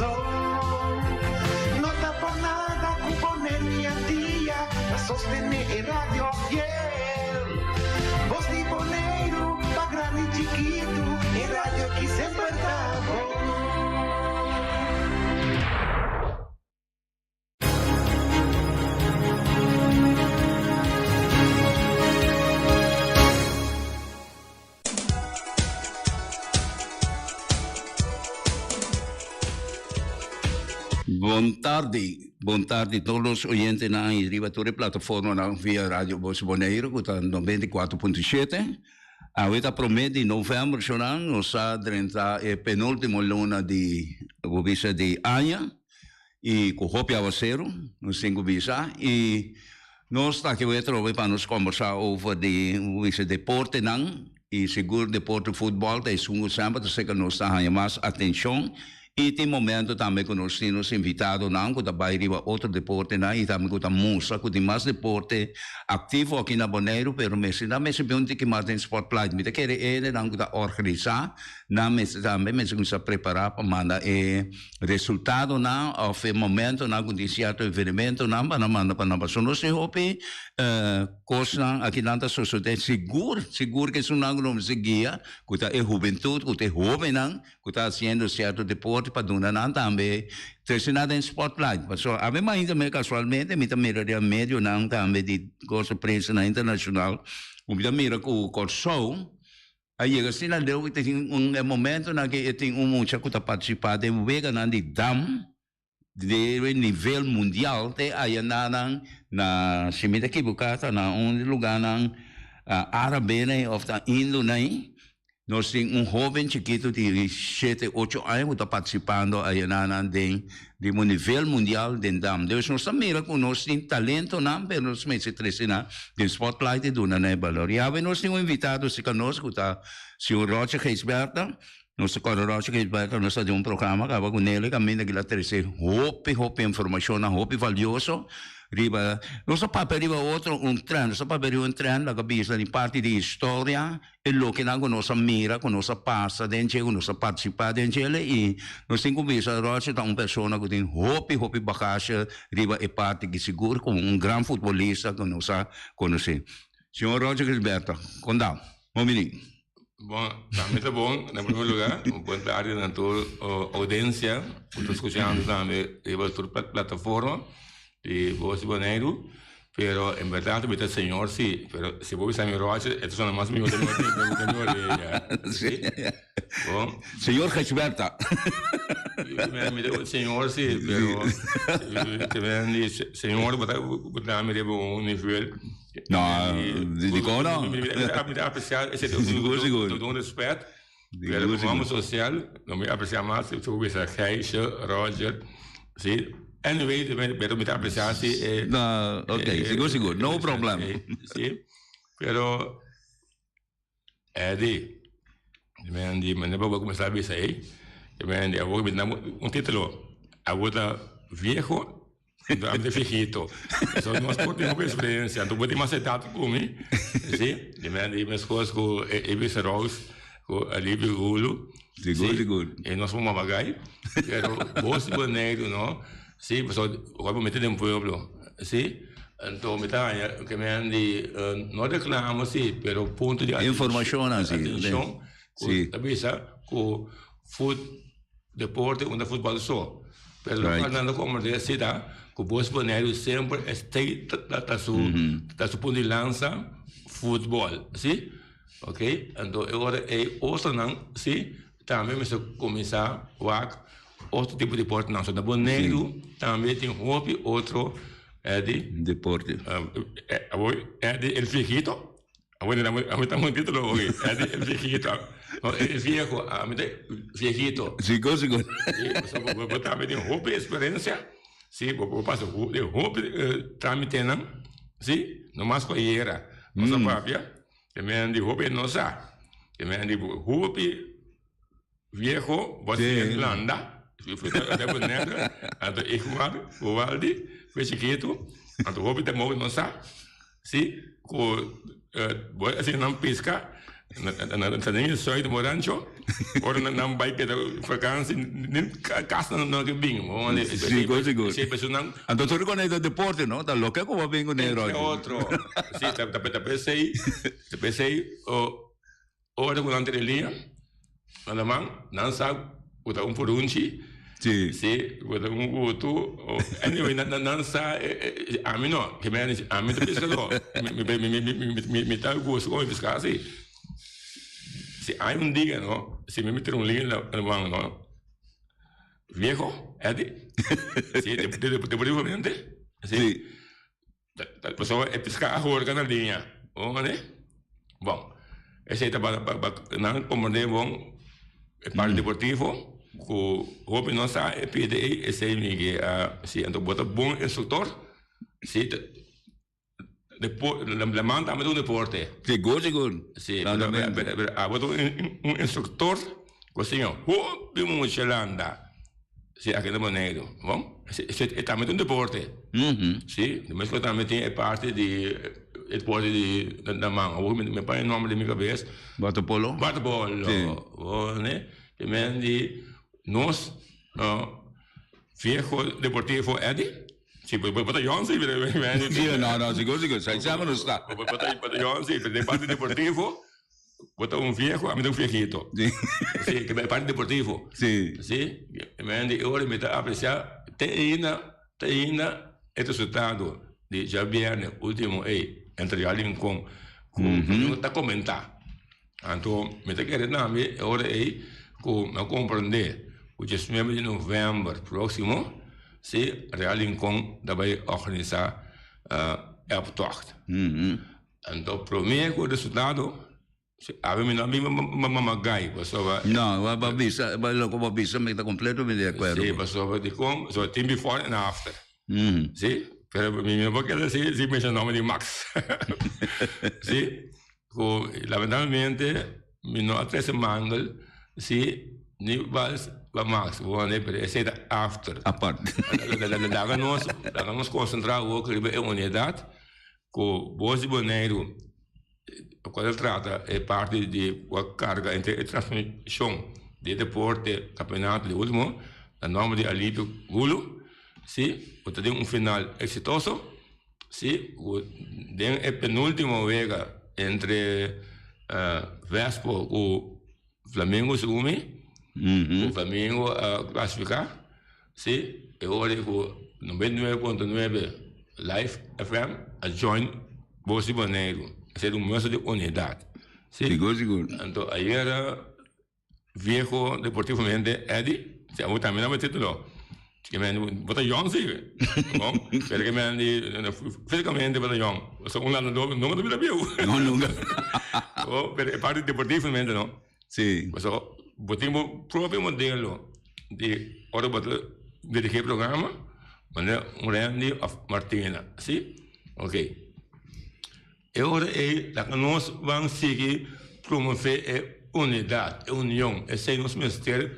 kurason. No ta por nada ku Boneiru i Antia ta sostené e radio fiel. Bos di Boneiru pa grandi i chikitu, e radio ki semper ta bon. Bon tardi, bon tardi todos los oyentenan y riba tur e plataformanan via Radio Voz Boneiru ku ta 94.7. Awe ta promé di novèmber shonnan, nos sa drenta e penúltimo luna di, bo bisa di aña. Y cu hopi awaceru, nos tin cu bisa. Y nos ta aki wet atrobe pa nos combersa over di, bo bisa, deportenan. Y sigur deporte futbol ta esun cu semper ta seca nos ta haña mas atencion. Y tin momento tambe cu nos tin nos invitadonan cu ta bay riba otro deportenan y tambe cu ta mustra cu tin mas deporte activo aki na Boneiru, pero mester nan mester bin un tiki mas den spotlight. Mi ta kere e hendenan cu ta organisa nan mester tambe mester cuminsa prepara pa manda e Resultadonan of e momentonan ku tin sierto evenementonan pa nan manda pa nan pasobra nos tin hopi kosnan akinan ta sosodé sigur sigur ke esunnan ku nos mester guia ku ta e hubentut ku ta e hobennan ku ta hasiendo sierto deporte pa duna nan tambe trese nan den spotlight pasobra ami mainta mi kasualmente mi ta mira den medionan tambe di kos di prensanan internashonal ku mi ta mira ku Kòrsou A yega asina leu ku tin un e momentonan ku e tin un mucha ku ta partisipá den weganan di dam di nivel mundial te aya nanan na si mi ta ekiboká ta na un di lugánan árabenan òf ta índonan. Nos tin un hóben chikitu di shete ocho aña ku ta partisipando aya nanan den Di un nivel mundial den dam. Dus nos ta mira ku nos tin talentonan pero nos mester trese nan den spotlight i duna nan e balor. I awe nos tin un invitado serka nos ku ta señor Roger Gijsbertha. Nos ta kòrda Roger Gijsbertha nos ta den un programa kaba ku Nelly kaminda kila trese hopi hopi informashonnan hopi valioso riba nos ta papia riba otro un trend nos ta papia riba un trend laga bisa di parti di historia E lokenan ku nos a mira, ku nos a pasa den dje, ku nos a partisipá den djele i nos tin ku bisa Roger ta un persona ku tin hopi hopi bagashe riba e parti ki sigur komo un gran futbolista ku nos a konosé. Señor Roger Gilberto, kon ta? Bon bini. Bon, tambe ta bon, na primer lugar, un bon tardi na tur oudensia ku ta skuchando tambe riba tur plataforma di Voz di Boneiru. Pero en berdad mi ta señor si, pero si bo bisa mi Roger, e ta sona mas miho den mi oreya. Si. Bon. Señor Gijsberta. Mi ta señor si, pero te ven di señor bo ta bo ta mi riba un nivel. No, dikon no? Mi ta aprecia ese Sigur, sigur. Todo un respet. Pero como hombre social, no mi aprecia mas si bo bisa Gijsje, Roger, si. Anyway, pero mi ta aprecia si e. No, ok, sigur, sigur, no problem. Si, pero Eddie, mi di, mi no por cuminsa bisa ey, mi di awor mi ta un titulo, awor ta viejo. Enton ami ta viejito. So nos por tin hopi experiencia. Anto bo tin mas edad ku mi. Si, di men di meskos ku Ibis Rose, ku Alivio Gulu. Sigur, sigur. E nos por mabagay. Pero bos di Boneiru no. Si, pasobra ora bo mete den pueblo. Si, anto mi ta haña ke men di no reclamo si, pero punto di Informashonnan si. Atenshon ku ta bisa ku fut. Deporte unda futbal so. Pero loke nan ta komprende si ta ku Bos Boneiru semper stay ta su ta su punto di lansa futbol si ok anto e ora ey otronan si tambe mester kuminsá wak otro tipo di deportenan so na Boneiru tambe tin hopi otro di Deporte. Awor di el viejito. Awor ami ta un titulo hoy. El viejito. No, el viejo. Ami ta viejito. Sigur, sigur. Sí, pasobra bo, bo tambe tin hopi experiencia. Sí, bo, bo pasa den hopi tramitenan. Sí, no mas ku ayera. Nos a papia. Te men di hopi no sa. Te men di hopi viejo bo a siña landa. Anto Igmar, Waldi, fue chikitu. Anto hopi te mobi no sa. Sí, ku bo a siña nan piska. Nan ta den e Zuid bo rancho, ora nan bai keda vakansi, nin kas nan no ke bin. Sigur, sigur. Si personan. Anto tur ku ta deporte no, ta loke ku bo bin ku ne Roger. Entre otro. Si, ta pesey, ta pesey ora ku nan ta den liña, nan ta man, nan sa ku ta un purunchi. Si. Si, ku ta un gutu. Anyway, nan sa, ami no, ke mi a ami ta piskadó. Mi ta gusta kome piska si. Si hay un dia no, si mi mete un liña na man no, viejo, Eddy, si, deportivamente, si. Pasobra e piská a horka na liña. Bo mane? Bon, esei ta pa nan komprendé bon e parti deportivo ku hopi no sa e pidi ei, esei mi ke a si. Anto bo ta bon instruktor, si laman tambe ta un deporte. Sigur, sigur. Si, pero abo ta un instruktor ku a siña hopi mucha landa. Si, aki na Boneiru. Bon, e tambe ta un deporte. Si, mescos tambe tin e parti di e deporte di na man. Awor mi pone e nomber den mi cabes. Waterpolo? Waterpolo. Si. Bo ne? Te men di nos viejo deportivo Eddy. Si, bo ta yòn si. Si, no, no, sigur, sigur. Sa examen nos ta. Bo ta yòn si, pero den parti deportivo. Bo ta un viejo, ami ta un viejito. Sí. Sí, que parte deportivo. Sí. Sí, men di ora mi ta aprecia te ainda, te ainda e resultado di djabierne ultimo ey entre Real Rincon cu no ta comenta. Anto mi ta kere tambe e ora ey cu mi a comprende cu diesnuebe di november proximo si Real Rincon ta bay organisa e optocht. Anto promé ku resultado, si awe mi no a bin pa mama gai pasobra. No, bo a bisa, loke bo a bisa mi ta completamente di akuerdo. Si, pasobra dikon, pasobra tin before en after. Si, pero mi no por keda si sin menshoná nomber di Max. Si, ku lamentablemente mi no a trese mangel, si, ni bals pa Max, bo a pero esei ta after. Apart. Laga nos, laga nos konsentrá awor riba e unidat. Ku Bos di Boneiru kual ta trata e parti di ku a karga entre e transmishon di e deporte kampeonato di ultimo na nòmber di Alipio Gulu si ku ta den un final eksitoso si ku den e penultimo wega entre Vespo ku Flamengo segun mi ku Flamengo a klasifiká. Si, e ora ku 99.9 Life FM a join Bos di Boneiru, esei ta un muestra di unidat. Si. Sigur, sigur. Anto ayera vieho deportivamente Eddy, si abo tambe nan titulo, ke men bo ta yòn si, bon, pero ke men di físicamente bo ta yòn, pasobra un landadó nunka ta bira bieu. No, nunka. Oh, pero e parti deportivamente no. Si. Pasobra bo tin bo propio modelo. Di ora bo ta dirigí e programa, manera un Randy òf Martina, si? Ok. E ora ei laga nos ban sigui promové e unidat, e union. Esei nos mester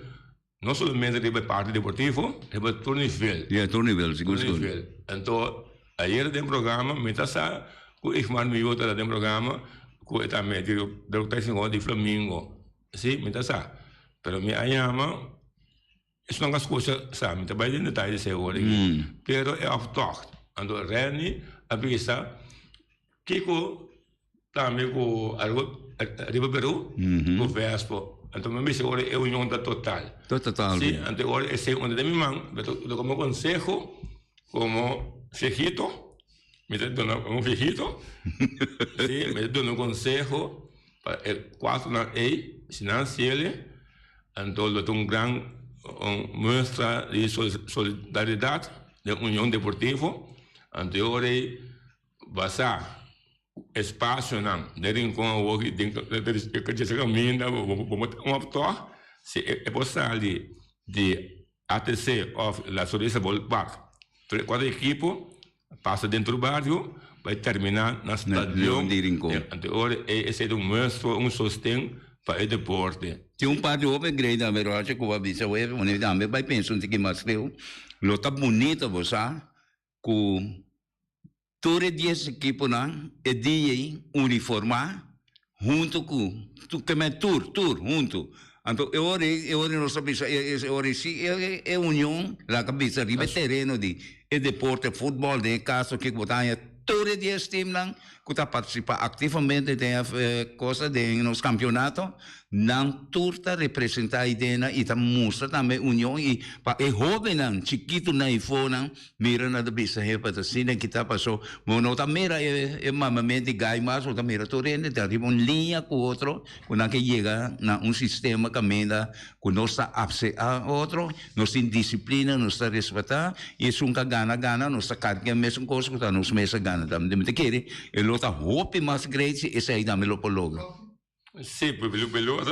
no solamente riba e parti deportivo, riba tur nivel. Ya, tur nivel, sigur, sigur. Tur nivel. Anto, ayer den programa mi ta sa ku Igmar Miyo ta den programa ku e tambe director técnico di Flamingo. Si, mi ta sa. Pero mi a yama, esnan a scucha sa, mi ta bai den detaye esei ora aki. Pero e aftocht. Anto Renny a bisa kiko tambe ku riba Peru ku Vespo. Anto mi a bisa ora e union ta total. Ta total. Si, anto e ora esei unda den mi man, mi ta komo conseho, komo viejito, mi ta duna un viejito, si, mi ta duna un conseho. Pa e kuatronan ei, si nan hasiel, anto lo ta un gran muestra di solidaridat den Union Deportivo. Anto e ora ei basá espasionan den Rincon awor ki den dje kaminda bo por un optòg si e por sali di ATC òf La Sonrisa Ballpark. Tur e kuatro ekipo Pasa den tur bario bai termina na stadion di Rincon. Anto e ora ei esei ta un muestra, un sosten pa e deporte. Tin un par di hopi grei tambe Roger cu bo a bisa web, wanneer tambe bai pensa un tiki mas leu, lo ta bunito bo sa cu tur e dies ekiponan e dia ei uniforma. Huntu ku tu ke men tur tur huntu. Anto e ora ei e ora nos ta bisa e e ora ei si e e union laga bisa riba e tereno di e deporte futbòl den e kaso ke bo ta haña tur e dies timnan ku ta partisipá aktivamente den e kosa den nos kampionato nan tur ta representá idena i ta mustra tambe union i pa e hóbennan chikitunan eifonan Mira nan ta bisa he pa ta asina kita paso bo no ta mira e e mamament di gai mas bo ta mira tur hende ta riba un liña ku otro ku nan ke yega na un sistema kaminda ku nos ta apsea otro nos tin disiplina nos ta respetá i esun ka gana gana nos ta karga e mesun kos ku ta nos mes a gana tambe mi ta kere e lo ta hopi mas great si esei tambe lo por logra. Sí, piloto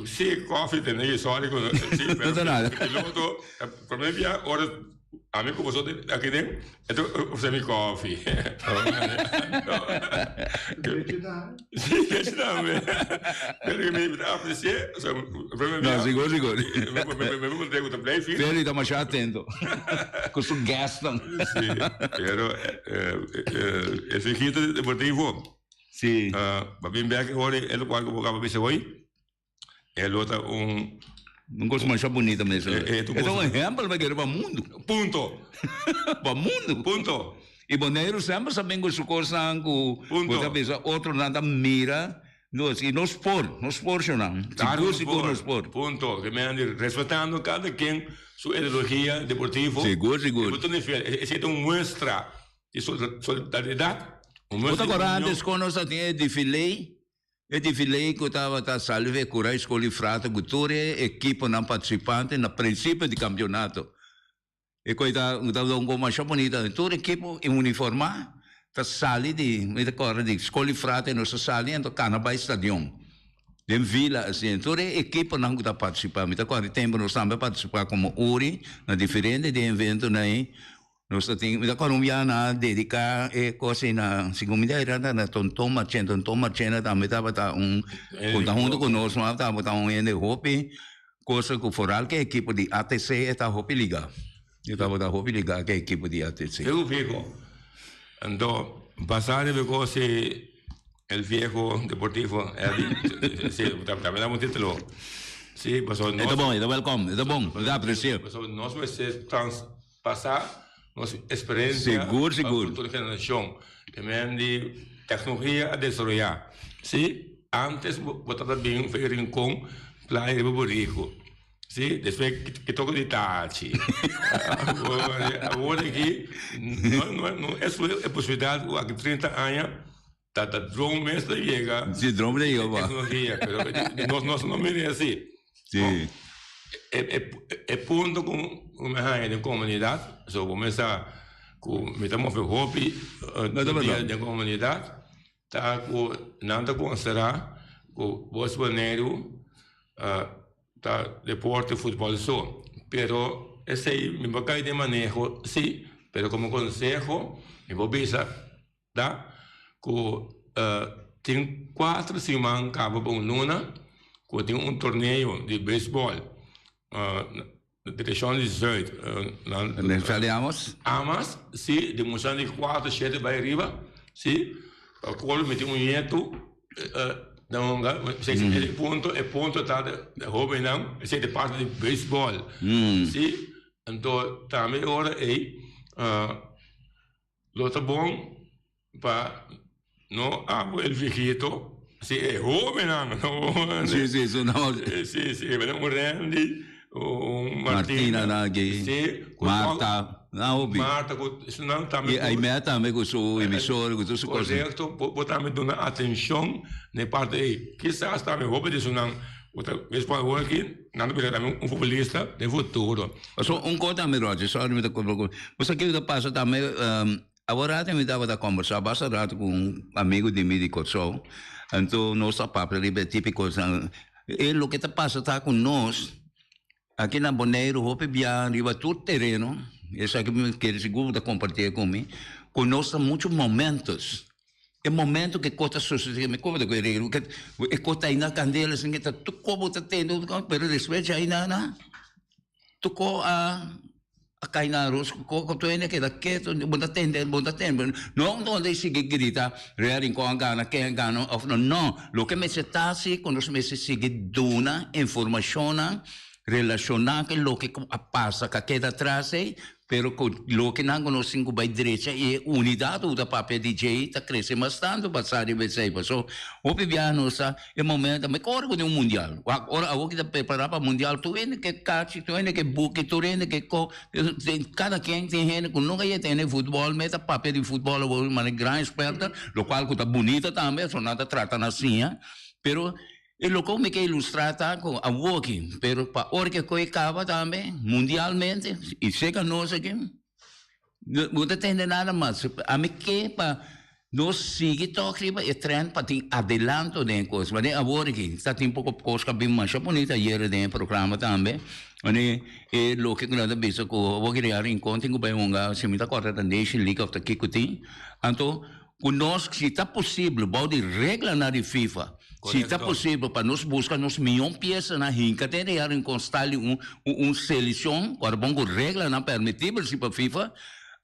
Sí, koffie tene ki sorry ku sí, pero piloto prome bia ora ami ku boso aki den e ta ofrece mi koffie. Sí, leche tambe. Pero mi ta aprecié, o sea, prome bia. No, sigur, sigur. Mi kontra ku ta blij fin. Ferry ta masha atento ku su guestnan. Sí, pero e viejito deportivo. Sí. Pa bin bek hoor e lokual ku bo kaba bisa hoy, e lo ta un. Un kos masha bunita mes. E ta un ehèmpel pa kere pa mundu. Punto. Pa mundu. Punto. I Boneiru semper sa bin ku su kosnan ku Punto. bo ta bisa otronan ta mira nos i nos por, nos por shonnan. Sigur sigur nos por. Punto. Ke men di respetando kada ken su ideologia deportivo. Sigur sigur. E bo ta nivel, esei ta un muestra di solidaridat. Bo ta kòrda antes kon nos ta tin e defilé, e defilé ku tabata sali for e kura e skol di Frater ku tur e ekiponan partisipante na prinsipio di kampionato. E koi ta tabata un kos masha bunita, tur ekipo uniformá ta sali di, mi ta kòrda di skol di Frater nos ta sali anto kana bai stadion den vila asina, tur e ekiponan ku ta partisipá. Mi ta kòrda e tempu nos tambe a partisipá komo uri na diferente di e eventonan ei. Nos ta tin, mi ta kòrda un biaha nan a dediká e kos ei na, segun mi ta era na Tonton Marchena, Tonton Marchena tambe tabata un ku ta huntu ku nos mas tabata un hende hopi cosa ku foral ku e ekipo di ATC e ta hopi ligá, e tabata hopi ligá ku e ekipo di ATC. Fijo fijo, anto basá riba e kos ei el viejo deportivo Eddy, si, tambe daba un titulo, si, pasobra nos. E ta bon, e ta wèlkòm, e ta bon, mi ta apresia. Pasobra nos mester trans. Pasa nos experiencia Sigur, sigur. pa futuro generacion. Te men di tecnologia a desaroya. Si, antes bo bo tabata bin for e rincon playa riba burico. Si, despues ki toca di tachi. Awor aki no no no es e posibilidad cu aki 30 aña ta ta drone mes ta yega. Si, drone ta yega pa. Tecnologia, pero nos nos no mira asi. Sí. E, e, e punto ku mi haña den komunidat, so bo mester ku mi ta move hopi No ta dia verdad. den komunidat, ta ku nan ta konsiderá ku Bos Boneiru ta deporte futbòl so. Pero esei mi por kai den maneho sí, pero komo konseho mi por bisa Ta ku tin kuater siman kaba pa un luna ku tin un torneo di beisbòl na direkshon di Zuid. Sali Amas? Amas, si, di muchanan di kuater, shete bai riba, si. Pa kolo mi tin un nietu ta hunga, e punto, e punto ta di hobennan, esei ta parti di beisbòl, si. Anto tambe e ora ei. Lo ta bon pa no abo el viejito, si e hobennan no. Sí, sí, su no. Sí, sí, un Randy, un Martina. Martina nan aki. Sí. Marta, nan hopi. Marta, ku nan tambe. I Aimee tambe ku su emisor, ku tur su kos. Korekto, bo tambe duna atenshon na e parti ei. Kisas tambe hopi di esunnan ku ta mes por awor aki. Nan ta bira tambe un futbolista den futuro. Pasobra un kos tambe Roger, sorry mi ta corta bo. Bo sa kiko ta pasa tambe, awor rato mi tabata combersa basta rato cu un amigo di mi di Corsou, anto nos ta papia riba e tipo di cosnan. E loke ta pasa ta cu nos aki na Boneiru hopi bia riba tur tereno, esaki mi kere sigur bo ta comparti cu mi, cu nos ta mucho momentos. E momento ku e kos ta sucede, mi koba ta koe regla, e kos ta aina kandela asin ke ta tur kos bo ta tende, pero despues djai na na tur kos a. A kai na arroz ku koko tur hende a keda ketu, bo ta tende, bo ta tende. No donde sigui grita Real Rincon a gana, ken a gana of no. No, loke mester ta si ku nos mester sigui duna informashonnan relashoná ku loke ku a pasa, ku a keda atras ei, pero ku loke nan ku nos tin ku bai drecha i e unidat ku ta papia di djei ta krese mas tantu basá riba esei. Pasobra hopi biaha nos ta E momento mi kore ku tin un mundial. Wak ora awor ki ta prepara pa mundial tur hende ke kachi, tur hende ke buki, tur hende ke ko. Kada ken tin hende ku nunka yega tene futbòl me ta papia di futbòl awor manera gran eksperto, lokual ku ta bunita tambe, so nan ta trata na siña. Pero e loke mi ke ilustrá ta ku awor aki, pero pa ora ke koe kaba tambe mundialmente i serka nos aki, Bo ta tende nada mas. Ami ke pa nos sigui tòg riba e trend pa tin adelanto den e kos. Wanneer awor aki ta tin poko kos ku a bin masha bunita ayera den e programa tambe. Wanneer e loke ku nan ta bisa ku awor ki Real Rincon tin ku bai hunga, si mi ta kòrda ta Nation League òf ta kiko tin. Anto Ku nos, si ta posibel, bou di reglanan di FIFA, si ta posibel pa nos buska nos mion piesanan hinka den Real Rincon Style un un selecion ku a bon ku reglanan permitibel si pa FIFA,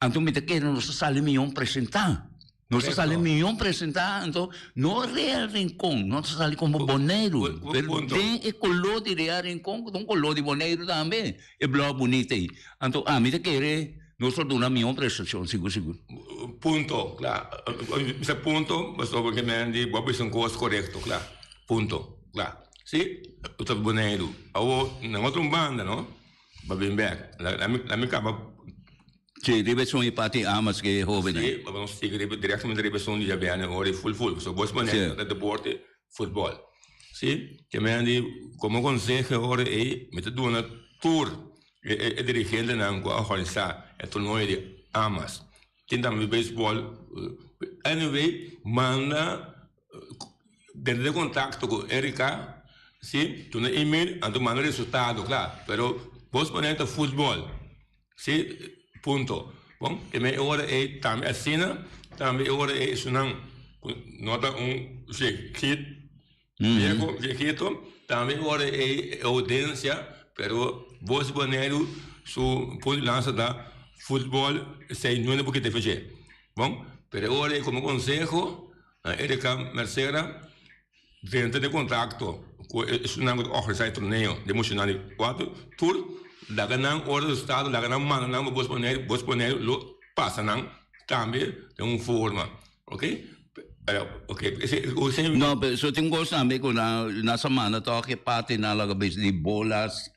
anto mi ta kere nos ta sali mion presentá. Nos ta sali mion presentá, anto no Real Rincon, nos ta sali komo Boneiru, pero den e koló di Real Rincon ku ta un koló di Boneiru tambe, e blou bunita ei. Anto ami ta kere. Nos lo duna mihó prestashon, sigur sigur. Punto, kla. Bisa punto, pasobra ke men di bo a bisa un kos korekto, kla. Punto, kla. Si, bo ta Boneiru. Awor, na otro banda, no, bo a bin bèk. La mi kaba. Si, riba esun e parti amas ke e hóbennan. Si, bo sigui riba, direktamente riba esun di djabièrnè ora i ful ful. Pasobra bo a Boneiru ta deporte futbòl. Si, ke men di komo konseho ora ei mi ta duna tur E dirigentenan ku a organisá e torneo di Amas tin tambe beisbòl. Anyway, manda denter den kontakto ku Erika, si, duna email anto manda resultado, kla. Pero bos pone ta futbòl, si, punto. Bon, e me ora ei tambe asina, tambe e ora ei esunnan ku no ta un viejit. Viejo, viejito, tambe ora e audiencia, pero Bos Boneiru su punto di lansa ta futbol esei no por kita feshé. Bon, pero ora e como conseho na Erika Mercera drenta den contacto cu esunnan cu ta organisa e torneo di emocional di cuatro tur laga nan ora resultado laga nan manda nan pa Bos Boneiru, Bos Boneiru lo pasa nan tambe den un forma. Ok, ok, ese. No, pero so tin cos tambe cu nan nan sa manda toch e partinan laga bisa di bolas,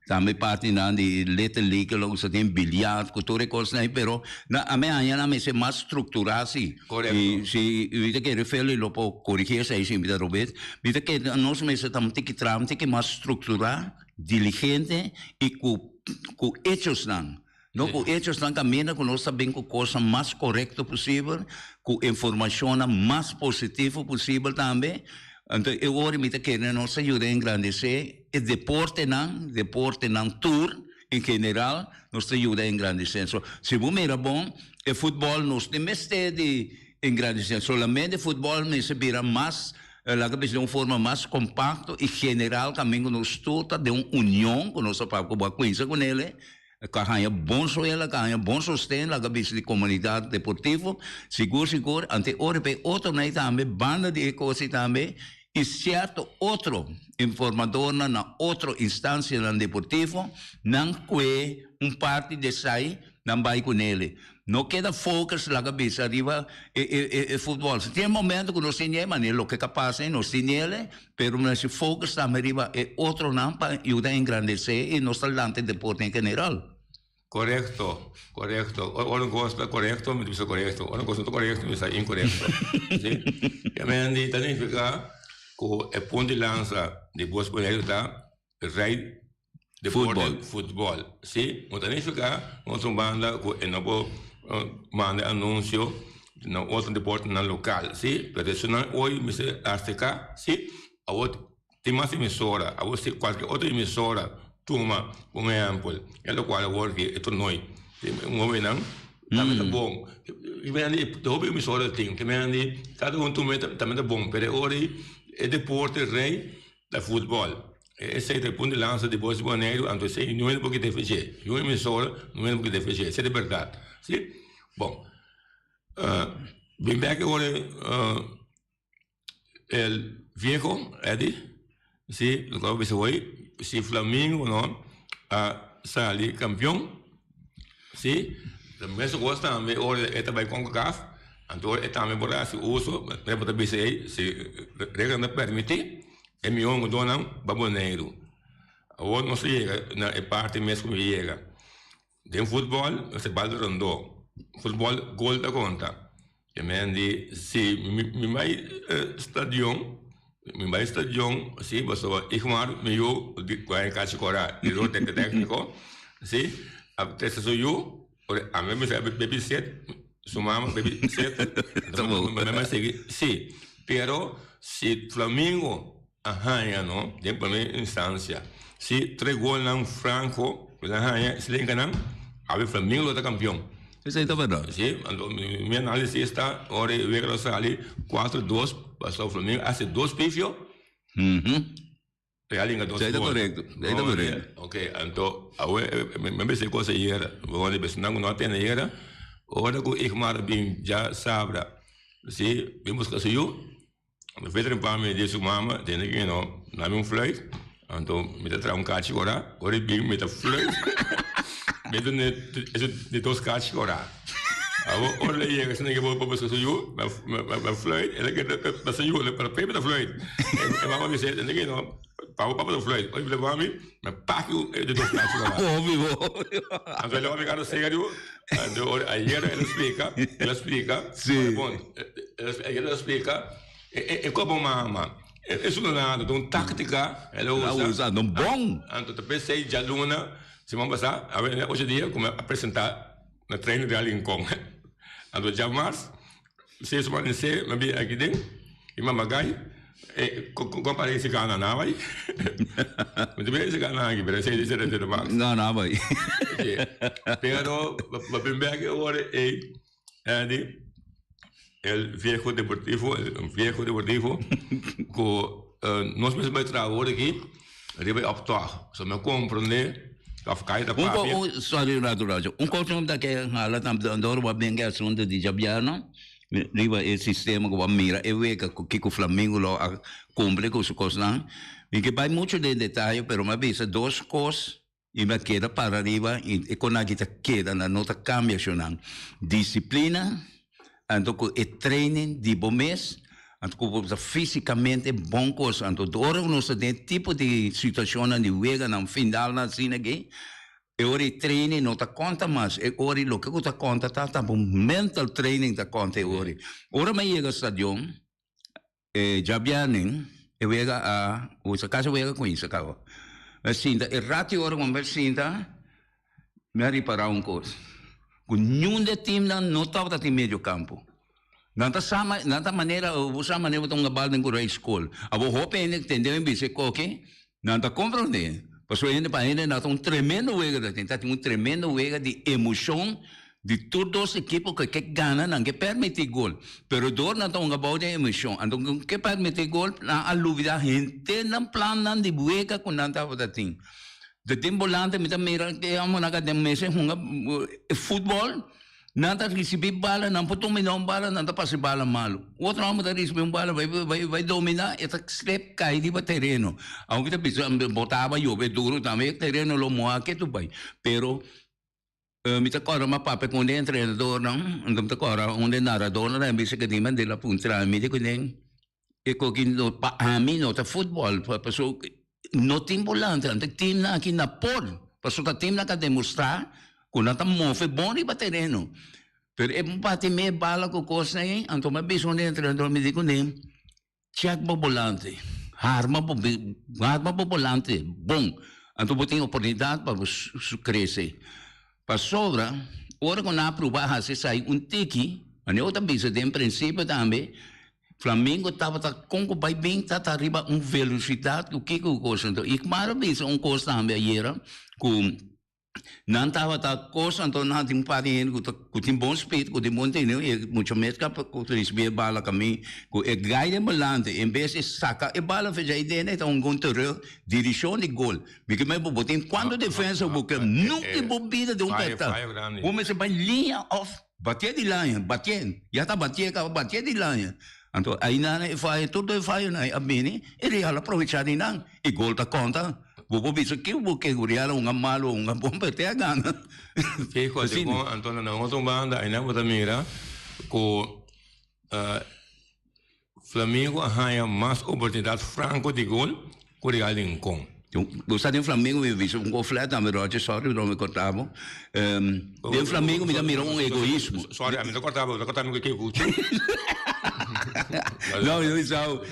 tambe partinan di Little League lo sa tin biliard cu tur e cosnan ey, pero na ami haña nan mester mas structura si. Correcto. Y si mi ta kere Feli lo por corigi esey si mi ta robes, mi ta kere nos mester ta un tiki traha un tiki mas structura, diligente y cu cu hechosnan. No ku echosnan kaminda ku nos ta bin ku kosnan mas korekto posibel, ku informashonnan mas positivo posibel tambe. Anto e ora mi ta kere nos ta yuda engrandesé e deportenan, deportenan tur en general nos ta yuda engrandesé. So, si bo mira bon, e futbòl nos tin mester di engrandesé, solamente futbòl mester bira mas, laga bisa den un forma mas kompakto i general kaminda ku nos tur ta den un union ku nos ta papia ku bo a kuinsa kunele. Ka haña bon suela, ka haña bon sosten laga bisa di komunidat deportivo, sigur sigur, ante ora pa e otronan ei tambe, banda di e kos ei tambe, i sierto otro informadornan na otro instansianan deportivo, nan kue un parti di esei, nan bai ku nele. No keda focus laga bisa riba e e e futbol. Si tin e momento ku nos tin e manera loke ka pasa ei nos tin nele, pero mester focus tambe riba e otronan pa yuda engrandece i nos ta lanta e deporte en general. Korekto, korekto. Ora un kos ta korekto mi ta bisa korekto, ora un kos no ta korekto mi ta bisa inkorekto. Si? Kende ta nifiká ku e punto di lansa di bos Boneiru ta rei deporte futbol. Si, no ta nifiká nos un banda ku e no por manda anunsio na otro deportenan lokal, si, pero esunnan oy mester aserká, si, awor tin mas emisora, awor si kualke otro emisora tuma un ehèmpel e lokual awor ki e tornoi un hobennan tambe ta bon, hopi emisora tin, kada un tuma tambe ta bon, pero e ora ei e deporte rei ta futbol. Esei ta e punto di lansa di Bos di Boneiru, anto esei no hende por kita efeché. Niun emisora no hende por kita efeché. Esei ta bèrdat. Si? Bon. Bin bèk e ora el vieho Eddy, si, lo ku a bisa hoy, si Flamingo no a sali kampion, si, ta mesun kos tambe ora e ta bai Concacaf, anto e tambe por hasi uso, e por ta bisa ei, si reglanan ta permití, e mihó hungadónan pa Boneiru. Awor nos a yega na e parti mes ku mi yega. Den futbòl mester bal rondó. Futbòl gol ta konta. E men di si mi bai stadion, mi bai stadion si pasobra Igmar mi yu di ku a kachi kora di lo tèkniko si a trese su yu ora ami a bisa baby sit su mama baby sit mi a sigui si pero si Flamingo a haña no den prome instancia si tres golnan franco cu nan haña si lenga nan awe Flamingo lo ta campeon. Esey ta berdad. Si, anto mi analisis ta ora e wega lo sali cuatro dos pasobra Flamingo haci dos pifio y a lenga dos Esey ta gol. corecto, esey ta corecto. Ok, anto awe mi a bisa e cos ayera, bo a bisa nan cu no a tende ayera, ora cu Igmar bin djasabra si bin busca su yu. Mi fui trempa mi di su mama, tende ki no, dame un fluit, anto mi ta traha un kachi ora, ora e bin mi ta fluit, mi ta ne esun di dos kachi ora. Awor ora el a yega asina ke bo buska su yu, mi a fluit, el a keda ta su yu, pero p'e mi ta fluit. E mama a bis'é, tende ki no, papa papa ta fluit, ora mi ta mami, mi a paki e di dos kachi ora. Hopi bo. Anto el a wak mi kara serio. Anto ora ayer el a splika, el a splika, Sí. bon, ayer el a splika, e e kobo mama, e su no nada, ta un taktika el a El a usa. usa, no bon. Anto ta pesei djaluna, siman pasá, a wer ocho dia ku mi a presentá na treinen di Rincon. Anto djamars, seis ora amanesé, mi a bini aki den, mi mama gai. Kon parece gana na bai? Mi ta parece gana aki, pero esei esei ta mas. Gana bai. Pero pa bin bek e ora ei, Andy, el viejo deportivo, el viejo deportivo, ku nos mester bai traha awor aki riba e optocht. So mi a komprende of kai ta papia. Sorry un rato Roger. Un kos ku mi ta ke hala tambe dor bo a bin ku e asuntu di djabièrnu. Riba e sistema ku bo a mira e wega ku kiko Flamingo lo a kumpli ku su kosnan. Mi ke bai muchu den detaye pero mi a bisa dos kos i mi a keda para riba i e kon aki ta keda nan no ta kambia shonnan. Disiplina anto ku e training di bo mes anto ku bo ta fisikamente bon kos. Anto ora ku nos ta den e tipo di situashonnan di weganan finalnan asina aki E ora e training no ta konta mas, e ora loke ku ta konta ta ta bo mental training ta konta e ora. Ora mi a yega stadion e djabièrnen e wega a usa kasi wega kuminsa kaba. Mi a sinta e ratu e ora ku mi a sinta mi a ripará un kos, ku niun di e timnan no tabata tin medio kampo. Nan ta sa nan ta manera bo sa manera bo ta hunga bal den ku rei skol. Abo hopi hende tende mi bisa e koki, nan ta komprondé. Pasobra hende pa hende nan ta un tremendo wega ta tin. Ta tin un tremendo wega di emoshon di tur dos ekipo ku ke gana nan ke permití gol. Pero dor nan ta hunga bou den emoshon. Anto ku ke permití gol nan a lubidá henter nan plannan di wega ku nan tabata tin. De den bolante mi ta mira ke amo nan ka den mester hunga futbòl. Nan ta risibí bala, nan por dominá un bala, nan ta pasa e bala malu. Otro hòmber ta risibí un bala, bai bai bai dominá, e ta slep kai riba tereno. Aunke ta bisa bo taba yobe duru tambe, e tereno lo moha ke tu bai. Pero mi ta kòrda mi a papia ku un di e entrenadornan, anto mi ta kòrda un di e naradornan a bisa ku di mi a dil a puntra mi di kuné e koki no pa ami no ta futbòl, pasobra No tin bolante, anto e teamnan aki na por, pasobra ta teamnan ka demostrá ku nan ta move bon riba tereno. Pero e bati me bala ku kosnan ei, anto mi a bisa un di e entrenador, mi di kuné, chèk bo bolante, harma bo harma bo bolante bon, anto bo tin oportunidat pa bo krese. Pasobra ora ku nan a pruba hasi esei un tiki, manera bo ta bisa den prinsipio tambe, Flamingo tabata kon ku bai bin ta riba un velosidat ku kiko ku kos. Anto Igmar a bisa un kos tambe ayera ku Nan tabata kos anto nan tin un par di hende ku ta ku tin bon speed ku tin bon tene i mucho mes ka ku risibi e bala kamin ku e gai den balante en bes di saka e bala fecha ei den e ta un gon terug dirishon di gol mi ke men bo tin kuantu defensa bo ke nunka bo bida den un pèta bo mester bai liña òf batié di laña batié ya ta batié kaba batié di laña anto ainan e fayo tur e fayonan a bini e Real a provecha di nan i gol ta konta. Bo por bisa ke bo ke Real a hunga malo o hunga bon pero te a gana. Fijo, Asina. Anto na otro banda aynan bo ta mira ku Flamengo a haña mas oportunidat franko di gol ku Real Rincon. Bo sa den Flamengo mi bisa un koflet tambe Roger sorry mi korta bo. Den Flamengo mi ta mira un egoismo. Sorry ami ta korta bo, mi ta korta mi ku kikuchi. No, mi ta bisa bo,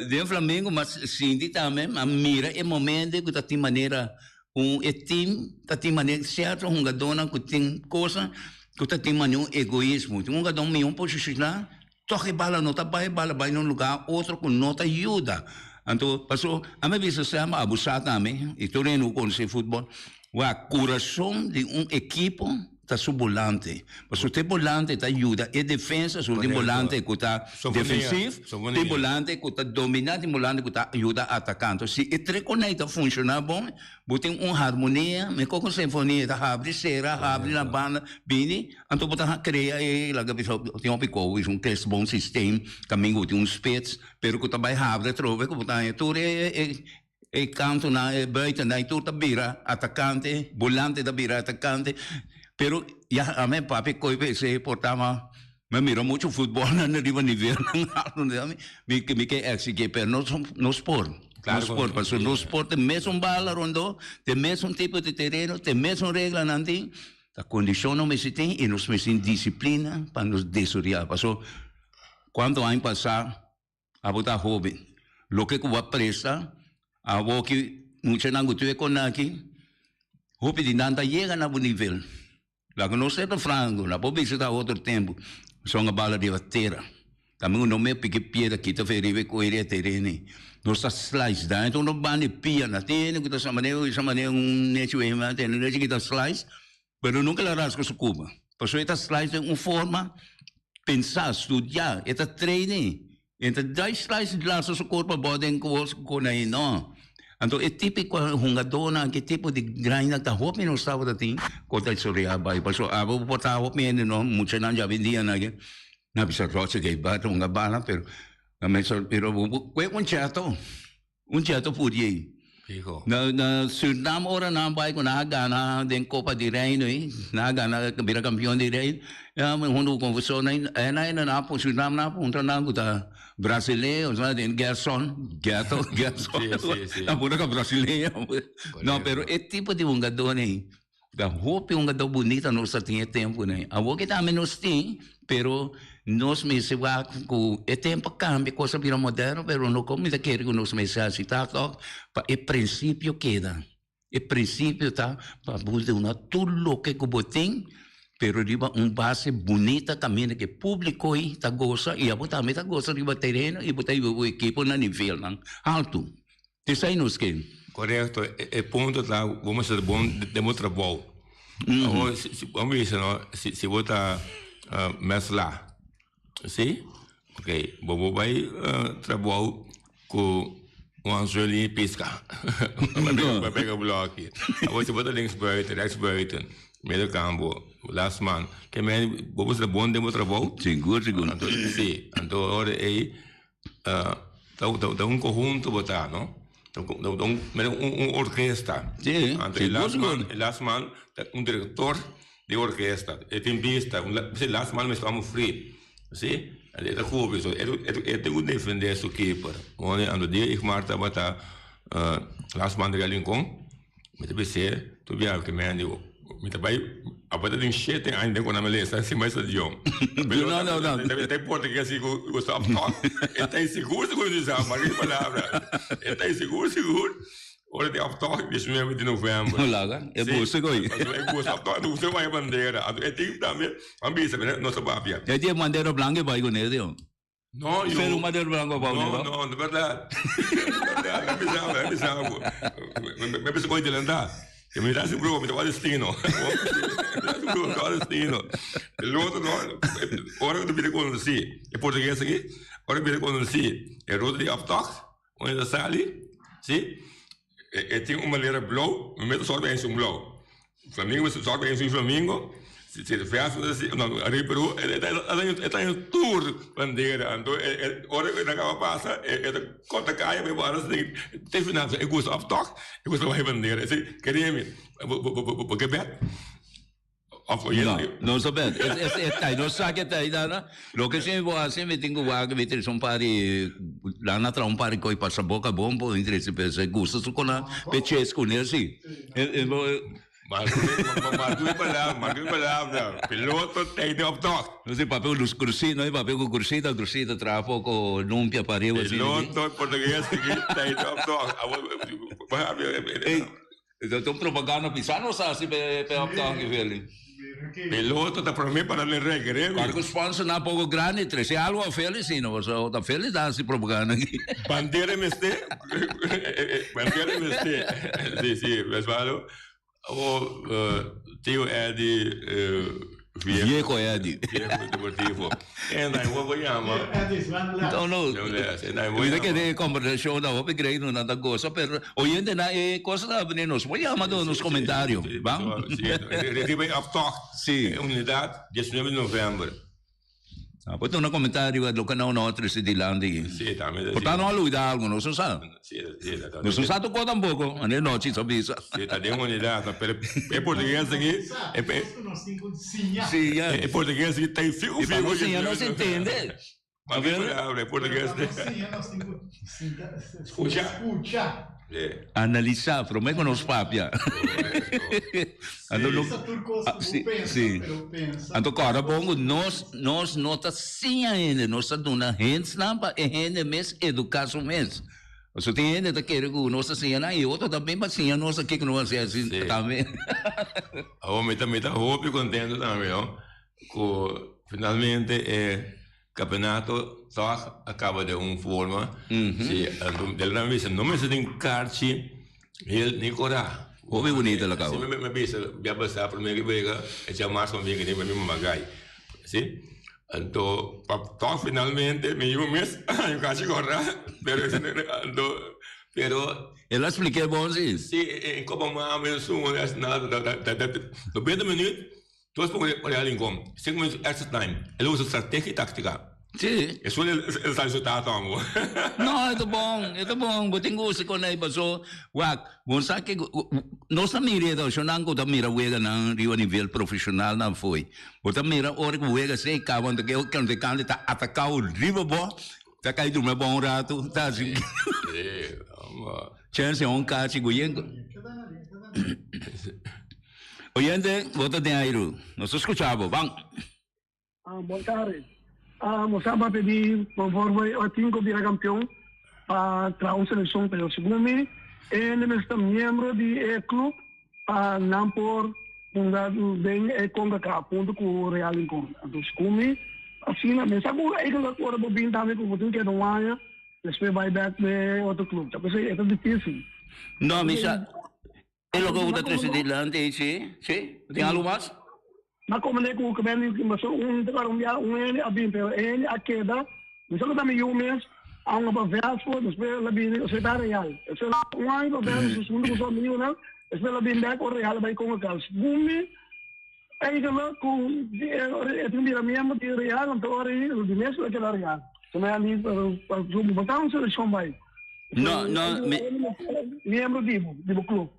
den Flamengo mi a sinti tambe, mi a mira e momento ku ta tin manera un e team ta tin manera sierto hungadónan ku tin cosa ku ta tin manera un egoismo. Tin un hungadó mihó posishoná tòg e bala no ta bai, e bala bai na un lugá otro ku no ta yuda. Anto paso ami a bisa Sam a abusá tambe i tur hende ku konosé futbòl, wak kurason di un ekipo ta su bolante. Pasobra te bolante ta yuda e defensa, so tin bolante ku ta defensief, tin bolante ku ta dominá, tin bolante ku ta yuda ataká. Anto si e tres konai ta funshoná bon, bo tin un harmonia, meskos ku sinfonia ta habri sera, habri na banda, bini, anto bo ta krea e laga bisa tin hopi kou, un tres bon sistem, kaminda ku tin un spits, pero ku ta bai habri atrobe ku bo ta haña tur e e kantonan, e buitennan i tur ta bira atakante, bolante ta bira atakante, pero ya ami papia koe pa esei por ta ma mi a mira muchu futbòl nan riba nivelnan alto mi mi ke eksigí pero nos nos por, nos por pasobra nos por ta e mesun bala rondó, ta e mesun tipo di tereno, ta e mesun reglanan tin, ta kondishon nos mester tin i nos mester tin disiplina pa nos desaroyá pasobra kuantu aña pasá. Abo ta hoben. Loke ku bo a presta, abo ki muchanan ku tuve kon aki, hopi di nan ta yega na bo nivel. Laga nos ser ta franko, na por bisa ta otro tempu, son a bala riba tera. Tambe ku no me piki piedra kita fe riba e koe riba e tereno ei. Nos ta slice daño ta uno banda e pia na tene ku ta sa manera ku sa manera un nechi wei ma tene nechi kita slice, Pero nunca el a rasca su cuba. Pasobra e ta slice den un forma pensa, studia, e ta traini. E ta dai slice lasa su cuerpo abao den cos con ahi no. Anto e tipico hungadornan aki, tipo di grainan ta hopi nos tabata tin cu ta historia bay. Pasobra abo bo por ta hopi hende no, muchanan djabi dianan aki, nan bisa Roger Gay ta hunga bala pero nan mester pero bo cue un chato. Un chato pudi ei. Fijo. Na na Surinam ora nan bai ku nan a gana den Kopa di Reino ei, nan a gana bira kampion di Reino, ya mi huntu ku konfeson ei, e nan nan a Surinam nan a puntra nan ku ta brasileño, sa den Gerson, Gerto, Gerson, Sí, sí, sí. nan puntra ku brasileño. No, pero e tipo di hungadónan ei, Ta hopi hungadó bunita nos ta tin e tempunan. Awor ke tambe nos tin, pero nos mester wak ku e tempu a kambia, kos a bira moderno, pero no komo mi ta kere ku nos mester hasi ta tòg pa e prinsipio keda. E prinsipio ta pa bo duna tur loke ku bo tin, pero riba un base bunita kaminda ku e públiko ei ta gosa i abo tambe ta gosa riba tereno i bo ta hiba bo ekipo na nivelnan altu. Esei nos ke. Korekto, e punto ta bo mester bon den bo trabou. Awor si bo bisa no, si bo ta mèslá, si, ok, bo por bai trabou ku un anzuel i piska, bai pega blòki. Awor si bo ta linksbuiten, rèksbuiten, middelkampo, last man, ke men bo mester bon den bo trabou. Sigur, sigur. Anto si, anto ora ei. Ta ta un conjunto bo ta no ta un mira un orkesta Sí, anto e sigur last man sigur. e last man ta un director di orkesta e tin bista e last man mester amo free si e ta cubi so e tin cu defende su keeper anto dia Igmar tabata last man di Real Rincon. Mi ta bis'é tur biaha ku mi hende, mi ta bai aparte di un shete aña den ku nan mi lesa si mai stadion. No, no, no. E ta importa ke si ku stop talk. E ta sigur sigur di sa mari palabra. E ta sigur sigur ora di op talk 19 di november. No laga, e gusta ku. E gusta op talk, e gusta bai bandera. Anto e tin tambe, a bisa mi no sa papia. E tin bandera blanco e bai kuné, tio. No, yo. Ser un madero blanco pa No, unero. no, de verdad. De verdad, me pensaba, me pensaba. Me, me pensé hoy adelantá. E mi ta seguro mi ta wak destino. Mi ta seguro mi ta wak destino. El otro no, ora ku ta bira konosí e portugues aki, ora ku bira konosí e ruta di optocht, unda ta sali, si, e tin un bandera blou, mi mester sòrg pa hende un blou. Flamingo mester sòrg pa hende un flamingo, si si Fiasco ta si, no, Rey Peru, e ta e ta haña tur bandera, anto e e ora ku nan kaba pasa e e ta kòrta kaya pa e bòrda te final, e gusta òf tòg e gusta wak e bandera, esei keremi bo bo bo bo ke bèt? Òf No, no sa bèt, es es e tai no sa ke tai dana, loke si mi bo hasi mi tin ku wak mi trese un par di nan a traha un par di koi pasa boka bon por mi trese p'esei gusta su kona p'e ches kuné si. Marca mi palabra, marca mi palabra. Piloto tei den optocht. No si papia ku crucita, no papia ku crucita, crucita traha poko lumpia pa riba asina. Piloto portugues aki tei den optocht. Ey, ta un propaganda pisa nos hasi p'e optocht aki Feli. Piloto ta prome para den rek, remi. Para ku sponsor nan poko grandi, trese algo a Feli si no, pasobra ta Feli ta hasi propaganda aki. Bandera mester, bandera mester. Si, si, Osvaldo. Awo tio Eddie viejo. Viejo Eddie. Viejo deportivo. En dan wo bo yama. No, no. Mi ta kere e conversacion ta hopi great no nan ta goza pero oyentenan e cosa ta bini nos por yama duna nos comentario. Ban. Si, riba e aftocht. Si. E unidad 19 di november. Ah, por duna comentario riba loke nan no a trece dilanti. Si, tambe. Por ta no a luida algo, nos no sa. Si, si, ta. Nos no sa tocó tampoco, ane nochi sa bisa. Si, ta den unidad, pero e portugues aki, e, Siña. Siña. E portugues aki ta fiu, fiu. Y pa nos siña nos entende. A ver. Portugues. Scucha. Analisá promé ku nos papia. Anto no, si, si. Anto kòrda bon ku nos, nos no ta siña hende, nos ta duna hendsnan pa e hende mes eduká su mes. Pasobra tin hende ta kere ku nos ta siña nan i otro ta bin pa siña nos a kiko nos a hasi tambe. Awor mi ta, mi ta hopi kontento tambe, no, ku finalmente e Campeonato toch a caba den un forma. Si, anto del nan bisa no mester tin karchi heel ni cora. Hopi bunita la caba. Si mi bisa bia pasa prome ki wega e dja mas con bien mi mama gai. Si, anto pa toch finalmente mi yu mes haña un karchi cora pero anto pero. El a spliké bon si. Si, e copa mama en su 90 minuut. Dos por Real Rincon, cinco minutos extra time. El usa strategia y táctica. Sí. Eso el el sa resultado amo. No, e ta bon, e ta bon. Bo tin gusto con ei paso wak, bo sa ke nos ta mira e ocasionnan ku ta mira weganan riba nivel profesional nan fo'i. Bo ta mira ora ku wega sei kaba anto ke contrincante ta atacao riba bo, ta kai durmi bo un rato, ta hasi. Sí, amo. Chance un kachi ku yen. Oyente, bo ta den airu. Nos ta scucha bo. Ban. Ah, bon tarde. Ah, nos a papia di conforme o tin cu bira campeon pa traha un seleccion, pero segun mi e mester ta miembro di e club pa nan por hunga den e Concacaf hunto cu Real Rincon. Anto segun mi asina, mi sa cu eigenlijk ora bo bin tambe cu bo tin keda un aña despues bay back n'e otro club. Ta p'esey e ta dificil. No, mi sa. E loke ku ta trese dilanti ei, sí, sí. Tin algu mas? M'a komprendé ku ku ben di pasobra un ta kòrda un bia un hende a bin pero e hende a keda mi sa ku ta mi yu mes a hunga pa Vespo despues el a bini esei ta Real esei el a un aña pa Vespo huntu ku su amigunan despues el a bin bèk ora Real a bai Concacaf segun mi eigenlijk ku e tin bira miembro di Real anto ora ei di mes lo a keda Real bo ta un selekshon bai. No, no, mi. Miembro di bo, di bo club.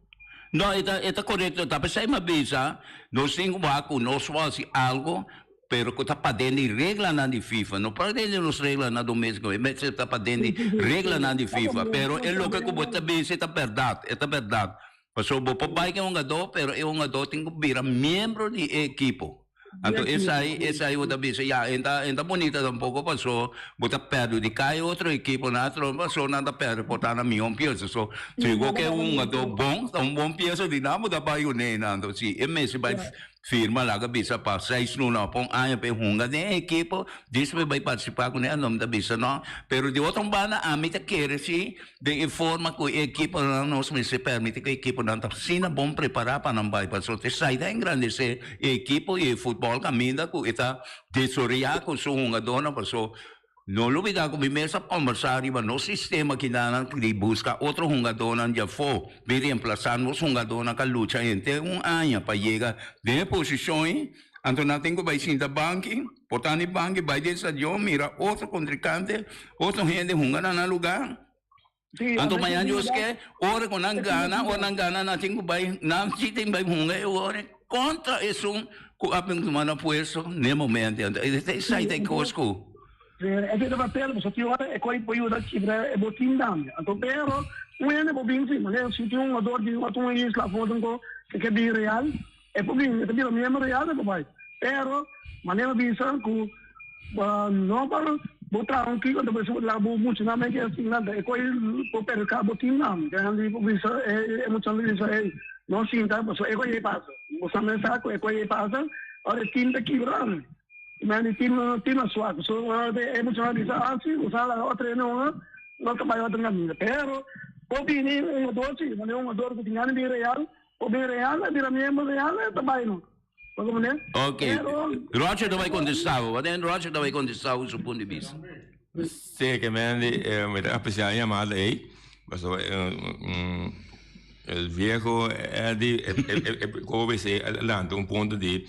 No, e ta, e ta korekto. Ta p'esei mi a bisa, nos tin ku wak ku nos por hasi algo, pero ku ta paden di reglanan di FIFA. No paden di nos reglanan doméstiko, e mester ta paden di reglanan di FIFA. Pero e loke ku bo ta bisa e ta bèrdat, e ta bèrdat. Pasobra bo por bai ku e hungadó, pero e hungadó tin ku bira miembro di e ekipo. Anto esai, esai bo ta bisa, ya, e ta, e ta bunita tampoco paso bo ta perhudica e otro equiponan atro paso nan ta perde por ta na mihon piensa. So, si bo ke un hungador bon, ta un bon piensa di nan bo ta bai cu ne nan. Anto si e mester bai. Firma laga bisa pa seis luna of pa un aña pa e hunga den e ekipo, despues bai participa cu ne, no mi ta bisa no. Pero di otro banda ami ta kere si den e forma cu e ekiponan nos mester permiti cu e ekiponan ta asina bon prepara pa nan bai pasobra ta esai ta engrandece e ekipo y e futbol caminda cu e ta desorea cu su hungadornan pasobra No lubida ku mi mes a kombersá riba nos sistema kinanan di buska otro hungadónan djafó bin reemplasá nos hungadónan ka lucha henter un aña pa yega den e posishon ei. Anto nan tin ku bai sinta banki, por ta ni banki bai den stadion mira otro kontrinkante, otro hende hunga na nan lugá. Anto mañan Dios ke, ora ku nan gana, ora nan gana nan tin ku bai, nan si tin bai hunga e ora kontra esun ku a bin tuma nan puesto n'e momento. Anto esei ta e kos ku. Esei ta papel, pasobra tin ora e koi por yuda kibra e botin tambe. Anto pero un hende por bin si, manera si tin un hungador di otro un isla afo ku ke bin Real, E por bin, e ta bira miembro real e por bai. Pero, manera mi bisa ku no por bo traha un kiko, anto por laga bo muchanan men ke asin nan ta e koi por perhudiká bo timnan. Ke hende por bisa e muchanan ta bisa ey no sinta pasobra e koi ei pasa. Bo sa mes sa ku e koi ei pasa ora e tim ta kibra. Men di tim tim a swak. So e muchanan bisa ah si bo sa laga otro hende hunga no ta bai otro kaminda. Pero por bini un hungador si, manera un hungador ku tin gana di bin real. O bin real a bira miembro real e ta bai no. Bo comprende? Ok. Roger ta bai contesta bo. Wat Roger ta bai contesta bo su punto di bista. Sí, ke men di mi ta aprecia e yamada ei, pasobra el viejo Eddie e kobo bese a lanta un punto di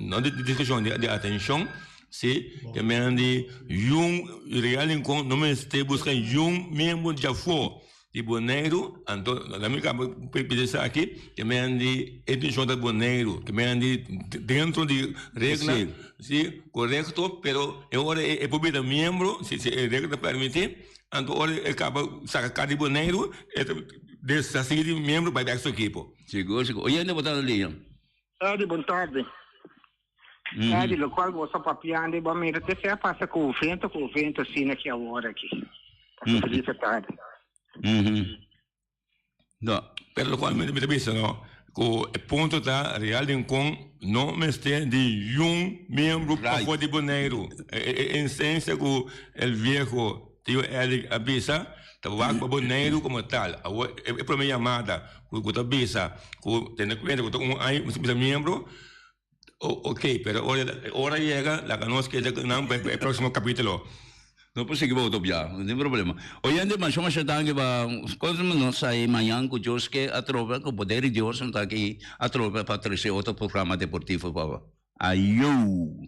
no di diskushon di atenshon si ke men di yun Real Rincon no mester buska yun miembro djafó. Di Boneiru, anto laga mi kaba pidi esaki, ke men di e intenshon ta Boneiru, ke men di dentro di regla, si, korekto, pero e ora e por bira miembro, si e regla ta permiti, anto ora e kaba saka kar di Boneiru, e ta deshasí di miembro bai bek su ekipo. Sigur, sigur. Oyente bo ta na liña. Edi, bon tardi. Edi, lokual bo ta papiando, bo a mira te sea pasa ku vento ku vento asina ki awor aki. Pasa feliz tardi. No. Pero lokual mi ta bisa no, ku e punto ta Real Rincon no mester di yun miembro pafó di Boneiru. E esencia ku el viejo tio Eric a bisa ta wak pa Boneiru komo tal. Awor e prome yamada ku ta bisa ku tene kuenta ku ta un aña bisa miembro. Ok, pero ora ora yega laga nos keda ku nan pa e próksimo kapítulo. No por sigui bo bia, no tin problema. Oyente, masha masha danki pa kos nos sa e mañan ku Dios ke atrobe, ku poder di Dios nos ta aki atrobe pa trese otro programa deportivo pa bo. Ayou!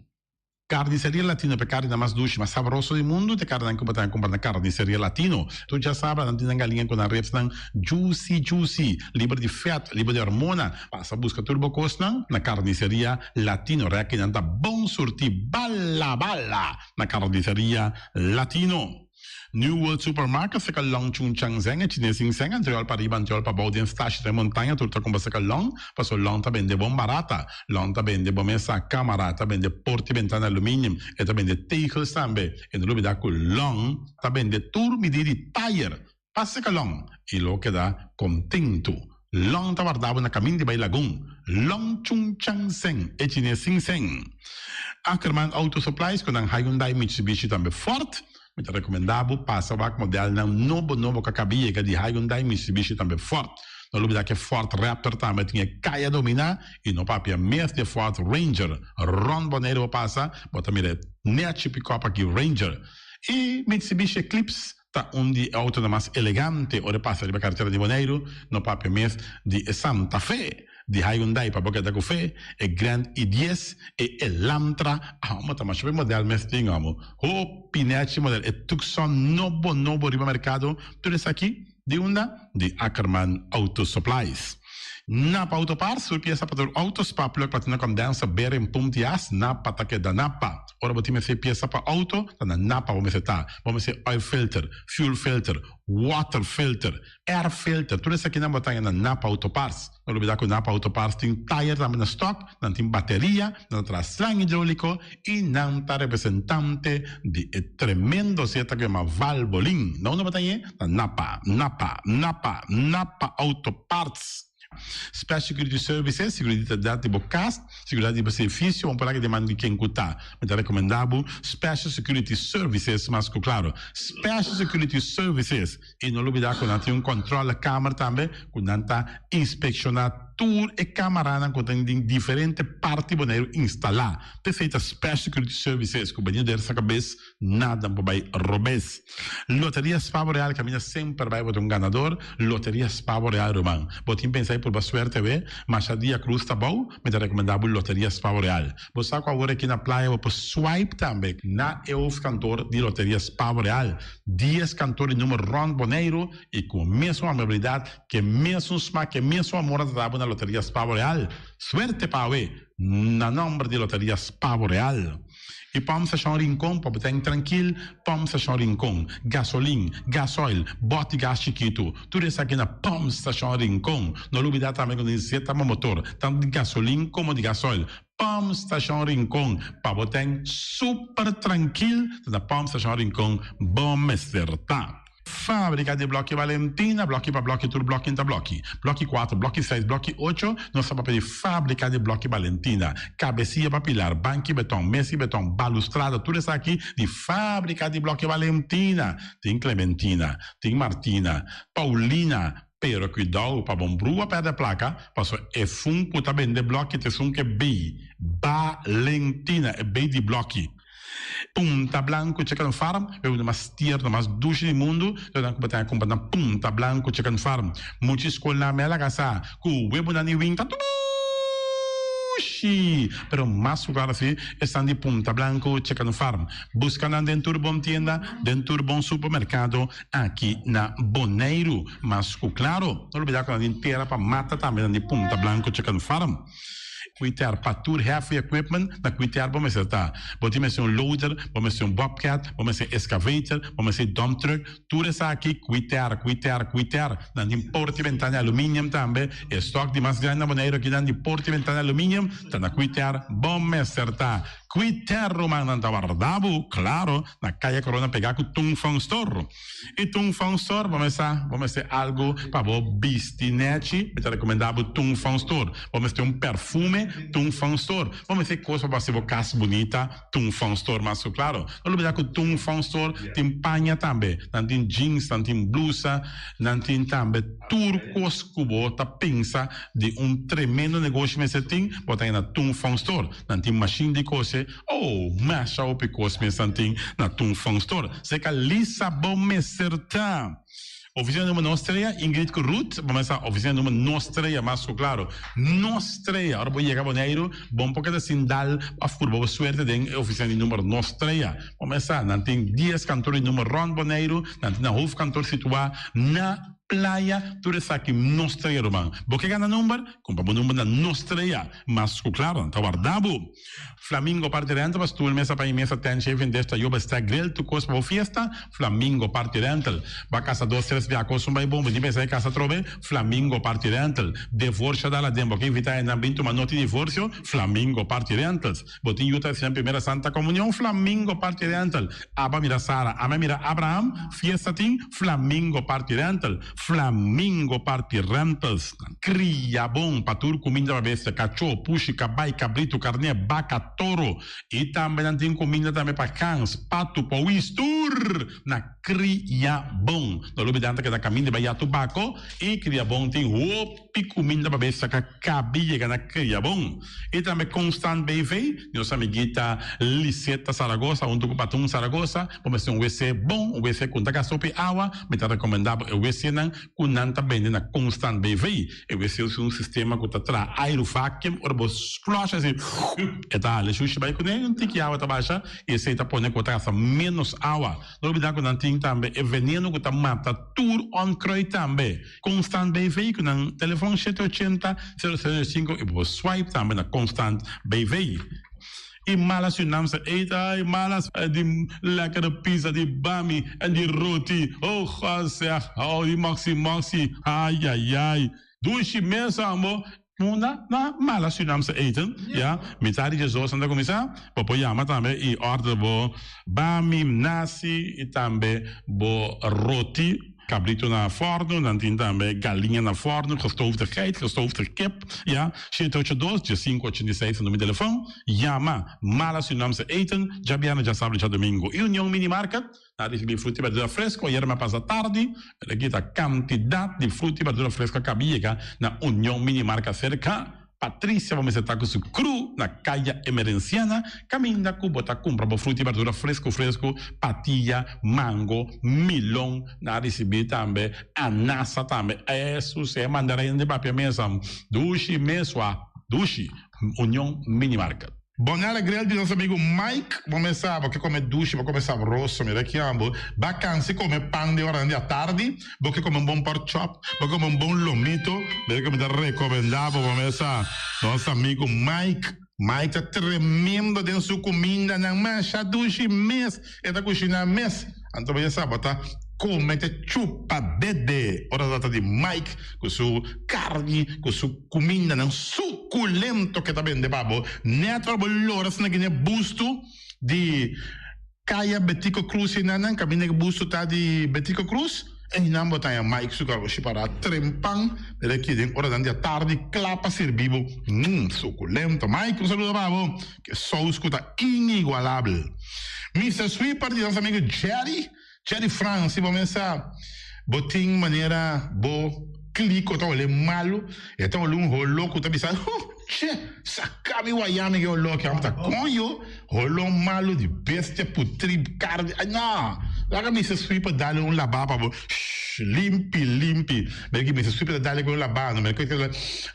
Carniceria Latino pa e carninan mas dushi, mas sabroso di mundu, ta e carninan cu bo ta cumpra na Carniceria Latino. Tur djasabra nan tin nan galiña cu nan ribsnan juicy juicy, liber di vet, liber di hormona. Pasa busca tur bo cosnan na Carniceria Latino. Rekinan ta bon surti bala bala na Carniceria Latino. New World Supermarket seka long Chung Chang Zeng e chines sin seng antriol pa riba antriol pa bou den stashi den montaña tur ta kumpra seka long paso long ta bende bon barata long ta bende bo mesa kamara ta bende porta y bentana aluminium e ta bende tegels tambe e no lubida ku long ta bende tur midi di tayer pa seka long y lo keda kontentu long ta warda bo na kamin di bai lagun long Chung Chang Zeng e chines sin seng Ackerman Auto Supplies ku nan Hyundai Mitsubishi tambe Ford Mi ta rekomendá bo pasa wak modelnan nobo nobo ku a kaba yega di Hyundai, Mitsubishi tambe Ford. No lubidá ku e Ford Raptor tambe tin e kaya dominá i no papia mes di e Ford Ranger. Rònt Boneiru bo pasa, bo ta mira e nèchi pikòp aki Ranger. I Mitsubishi Eclipse ta un di e outonan mas elegante ora e pasa riba karetera di Boneiru, no papia mes di e Santa Fe. Di Hyundai pa bo keda ku fe, e Grand i dies, e Elantra, amo ta masha be model mes tin amo. Hopi nechi model, e Tucson nobo nobo riba merkado, tur esaki di unda? Di Ackerman Auto Supplies. Napa Auto Parts, tur piesa pa tur auto, spark plug, platina condenser, bearing, pump di as, Napa ta keda Napa. Ora bo tin mester piesa pa auto, ta na Napa bo mester ta. Bo mester oil filter, fuel filter, water filter, Air filter, tur esakinan bo ta haña na Napa Auto Parts. No lubida ku Napa Auto Parts tin tayer tambe na stock, nan tin bateria, nan ta traha slang hidroliko i nan ta representante di e tremendo zeta ku yama Valvoline. Na unda bo ta hañ'é? Na Napa, Napa, Napa, Napa Auto Parts. Special Security Services, Seguridat di bo kas, seguridat di bo servisio, un palabra di man di ken ku ta. Mi ta rekomendá bo Special Security Services mas ku klaro. Special Security Services. I no lubidá ku nan tin un kòntròlekamer tambe ku nan ta inspekshoná tur e kamaranan ku tin den diferente parti Boneiru instalá. P'esei ta Special Security Services ku bini der sa kabes nada por bai robes. Loteria Spa Boreal kaminda semper bai bo ta un ganador. Loteria Spa Boreal ruman. Bo tin pensa di purba suerte awe? Masha dia cruz ta bou, mi ta rekomendá bo Loteria Spa Boreal. Bo sa ku awor aki na playa bo por swipe tambe na e hoofdkantoor di Loteria Spa Boreal. Dies kantoor di number rònt Boneiru i ku mesun amabilidat, ku e mesun smak, ku e mesun amor nan ta dabo na Loteria Spa Boreal. Suerte pa awe na nòmber di Loteria Spa Boreal. I Pòmp Stashon Rincon pa bo ta en trankil, Pòmp Stashon Rincon, gasolin, gasoil, bòt di gas chikitu, tur esaki na Pòmp Stashon Rincon. No lubidá tambe ku nos zeta pa motor, tantu di gasolin komo di gasoil. Pòmp Stashon Rincon, pa bo ta en super trankil, ta na Pòmp Stashon Rincon bo mester ta. Fábrika di Blòki Valentina, blòki pa blòki tur blòki ta blòki. Blòki kuater, blòki seis, blòki ocho, nos ta papia di Fábrika di Blòki Valentina. Kabesia pa pilar, banki beton, mesi beton, balustrada, tur esaki di Fábrika di Blòki Valentina. Tin Clementina, tin Martina, Paulina, pero kuidou pa bon brua pèrdè plaka, pasobra esun ku ta bende blòki ta esun ku e bei Valentina, e bei di blòki. Punta Blanco Chicken Farm, e un di mas tierno, mas dushi di mundu, lo nan ku bo ta kumpra na Punta Blanco Chicken Farm. Mucha skolnan mi a laga sa ku webunan di win ta dushi, pero mas ku klaro si esnan di Punta Blanco Chicken Farm. Buska nan den tur bon tienda, den tur bon supermerkado aki na Boneiru. Mas ku klaro, no lubida ku nan tin tera pa mata tambe nan di Punta Blanco Chicken Farm. Kuiter pa tur heavy equipment na kuiter bo mester ta. Bo tin mester un loader, bo mester un bobcat, bo mester excavator, bo mester dump truck, tur esaki kuiter, kuiter, kuiter. Nan tin porta y ventana di aluminium tambe. E stock di mas grandi na Boneiru akinan di porta y ventana di aluminium ta na kuiter bo mester ta. Kuiter ruman nan ta warda bo, claro, na Kaya Corona pega ku Tung Fong Store. I Tung Fong Store bo mester bo mester algu pa bo bisti nechi, mi ta rekomendá bo Tung Fong Store. Bo mester un perfume, Tung Fong Store. Bo mester kos pa bo hasi bo kas bunita, Tung Fong Store mas ku klaro. No lubidá ku Tung Fong Store tin paña tambe. Nan tin jeans, nan tin blusa, nan tin tambe tur kos ku bo ta pensa di un tremendo negoshi mester tin, bo ta haña na Tung Fong Store. Nan tin mashin di kose. Oh, masha hopi kos mes nan tin na Tung Fong Store. Seka Lisa bo mester ta. Oficina number nos trea, Ingrid ku Ruth, bo mester sa oficina number nos trea mas ku klaro. Nos trea, ora bo yega Boneiru, bon por keda sin dal of purba bo suerte den e oficina di number nos trea. Bo mester sa, nan tin dies kantor di number rond Boneiru, nan tin nan hoofdkantoor situa na Playa, tur esaki nos trea ruman. Bo ke gana number? Kumpra bo number na nos trea. Mas ku klaro, nan ta warda bo. Flamingo Party Rental pa stoel, mesa pa i mesa, tent, shaving dish, tayoba, stack, grill, tur kos pa bo fiesta. Flamingo Party Rental. Bo a kasa dos, tres bia kos un bai bon, bo tin pensa di kasa atrobe? Flamingo Party Rental. Devorsio dal aden, bo ke invita hendenan bin tuma noti di divorsio? Flamingo Party Rentals. Bo tin yu ta hasi nan primera Santa Comunion? Flamingo Party Rental. Aba mira Sara, ame mira Abraham, fiesta tin? Flamingo Party Rental. Flamingo Party Rentals. Cria bon pa tur cuminda pa bestia, cachó, pushi, cabai, cabrito, carné, baca, toro. Y tambe nan tin cuminda tambe pa gans, patu, powis, tur na Cria Bon. No lubida nan ta keda caminda bai ya Tubaco y Cria Bon tin hopi cuminda pa bestia ca cabi yega na Cria Bon. Y tambe Constant BV, nos amiguita Liseta Zaragoza hunto cu Patun Zaragoza, bo mester un wc bon, un wc cu no ta gasta hopi awa, mi ta recomenda bo e wcnan cu nan ta bende na Constant BV. E wc usa un sistema cu ta traha airu vacuum, ora bo flush asi, e ta hala e shushi bay cune, un tiki awa ta basha y esey ta pone cu bo ta gasta menos awa. No olbida cu nan tin tambe e veneno cu ta mata tur onkruid tambe. Constant BV cu nan telefon shete ochenta, sero sero sinku y bo por swipe tambe na Constant BV. Y malas Surinaamse eten, ay malas di lekkere pizza di bami en di roti, oh God zeg, oh di moxi moxi, ayayay. Dushi mes ambo, Munda na mala Surinaamse eten, ya, mitad di djesdos nan ta kuminsá, bo por yama tambe i order bo bami, nasi i tambe bo roti. Cabrito na forno, nan tin tambe galiña na forno, gestoofde geit, gestoofde kip, ya. Shete ocho dos, diesinco ochenta i seis ta numero di telefon. Yama Mala Surinaamse Eten, djabièrnè, djasabra, djadomingo. I Union Mini Market, nan a ricibi fruta i berdura fresco ayera mi a pasa tardi, pero aki ta cantidad di fruta i berdura fresco a caba yega na Union Mini Market cerca. Patricia bo mester ta ku su kru na Kaya Emerenciana kaminda ku bo ta kumpra bo fruta i berdura fresku fresku, patia, mango, milon, nan a risibí tambe anasa tambe. Esus e mandarin di papia mesa dushi mesua dushi Union Mini Market. Bonella Grill di nos amigu Mike, bo mes sa bo ke kome dushi bo kome sabroso mira ki ambo ba kansi kome pan den oranan di atardi. Bo ke kome un bon pork chop, bo ke kome un bon lomito, bebe ke mi ta rekomendá bo pa mesa nos amigu Mike. Mike ta tremendo den su kumindanan, masha dushi mes e ta kushiná mes. Anto bo ya sa bo ta kome te chupa dede ora ta trata di Mike ku su karni, ku su kumindanan sukulento ke ta bende pa bo. Nèt ora bo lora asina kine bustu di. Kaya Betico Cruz einan nan kaminda ku busto ta di Betico Cruz einan bo ta haña Mike su garoshi pará trempan mira aki den oranan di atardi kla pa sirbi bo mmm sukulento Mike un saludo pa bo ke sous ku ta inigualabel Mister Sweeper di nos amigo Jerry Jerry Frans si bo mesa bo tin manera bo kliko ta wole malu e ta wole un holo ku ta bisa huh che saka mi waya mi ke holo aki amo ta koño holo malu di bestia putri karni ay no laga Mister Sweeper dale un laba pa bo shh limpi limpi mira ki Mister Sweeper ta dale ku un laba no mira ku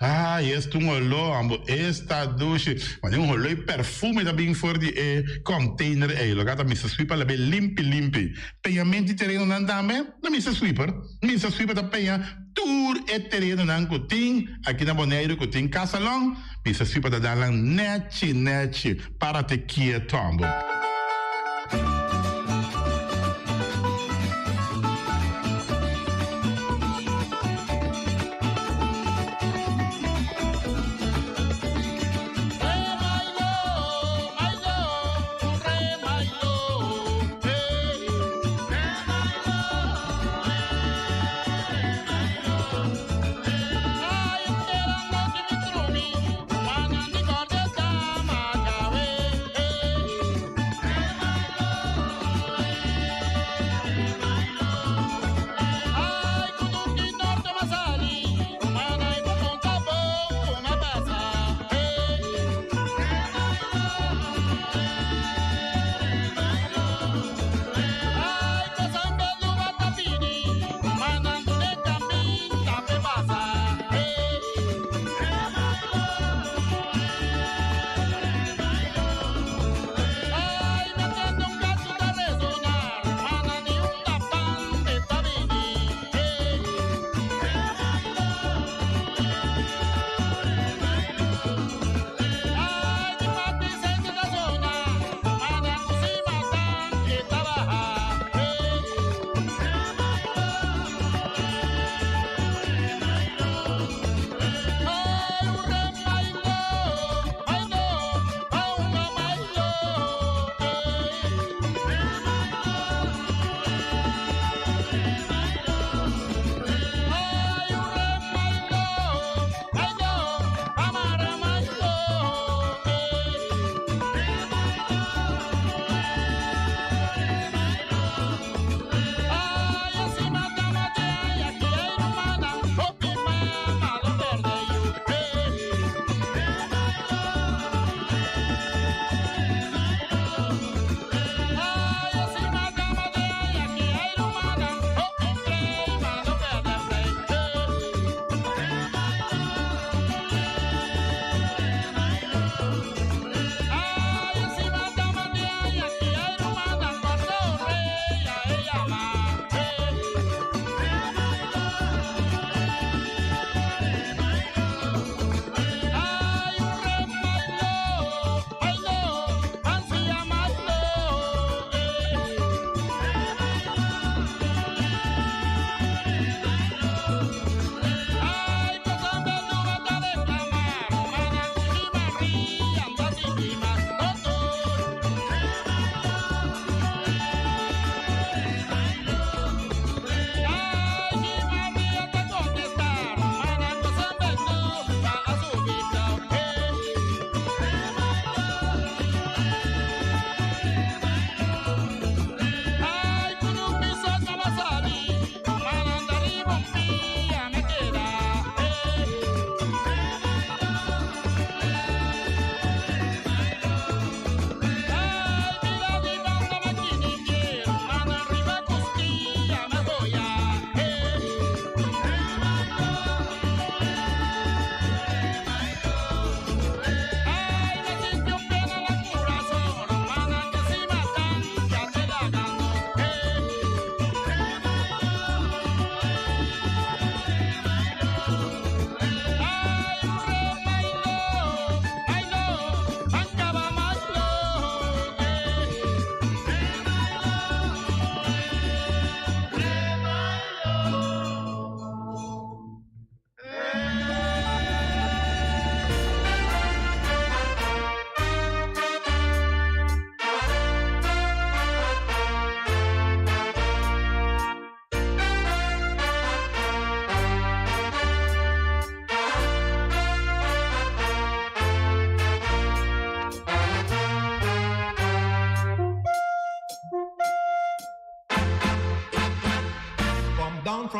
ay esta un holo amo esta dushi mane un holo y perfume ta bin for di e container ey loke ta Mister Sweeper labe limpi limpi. Peñament di terenonan tambe na Mister Sweeper. Mister Sweeper ta peña tur e terenonan ku tin aki na Boneiru ku tin kasalon. Mister Sweeper ta dal nan nechi nechi para te kieto ambo.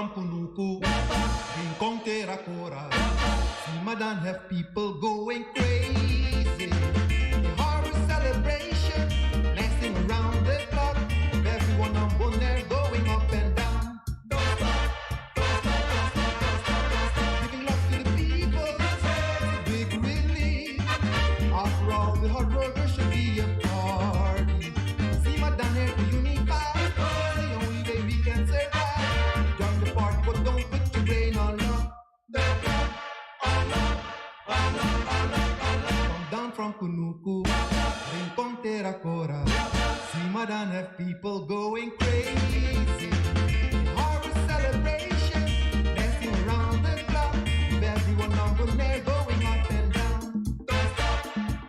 from Kunuku, Rincon Terracora. Simadan have people going crazy. A harvest celebration lasting around the clock. Everyone on Bonaire going up and down. Don't stop, don't stop, don't stop, don't stop, don't stop. Giving love to the people, it's a big relief. After all, the hard workers should be a party. Simadan here to unify. It's the only way we can survive. Join the party, but don't put your brain on lock. The clock, on lock, on lock, on lock, on lock. Come down from Kunuku, Rincon Terracora. Simadan have people going crazy. Harvest celebration, dancing around the clock. With everyone on Bonaire going up and down. Don't stop,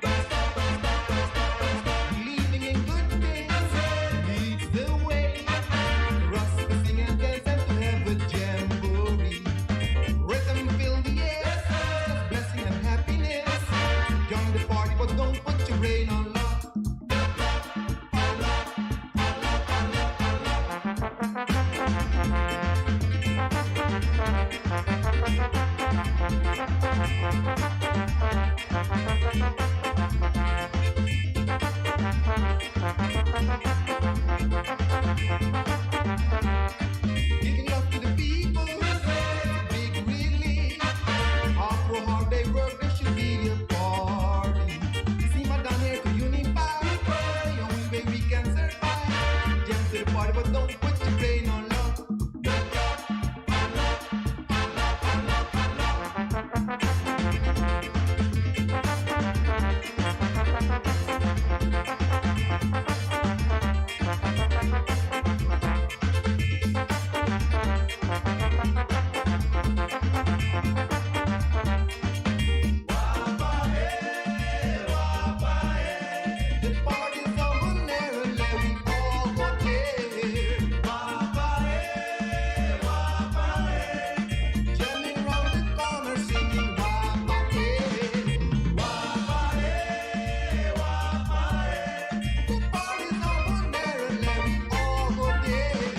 don't stop, don't stop, don't stop, don't stop. Believing in good things leads the way. For us to sing and dance and to have a jamboree. Rhythm fill the air, just blessing and happiness. Join the party, but don't put your brain on lock. The clock, on lock, on lock, on lock, on lock. Giving love to the people, it's a big relief. After a hard day work, there should be a party. Simadan here to unify. It's the only way we can survive. Jam to the party, but don't put your brain on lock. The clock, on lock, on lock, on lock, on lock. The party's on Bonaire, let we all go there. Wapa eh, wapa eh. Jamming round the corner, singing wapa eh. Wapa eh, wapa eh. The party's on Bonaire, let we all go there.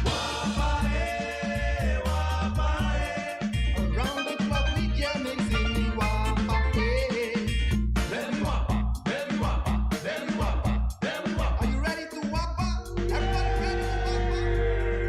Wapa eh, wapa eh. Around the clock we jamming, singing wapa eh. Let me wapa, let me wapa, let me wapa, let me wapa. Are you ready to wapa? Everybody ready to wapa?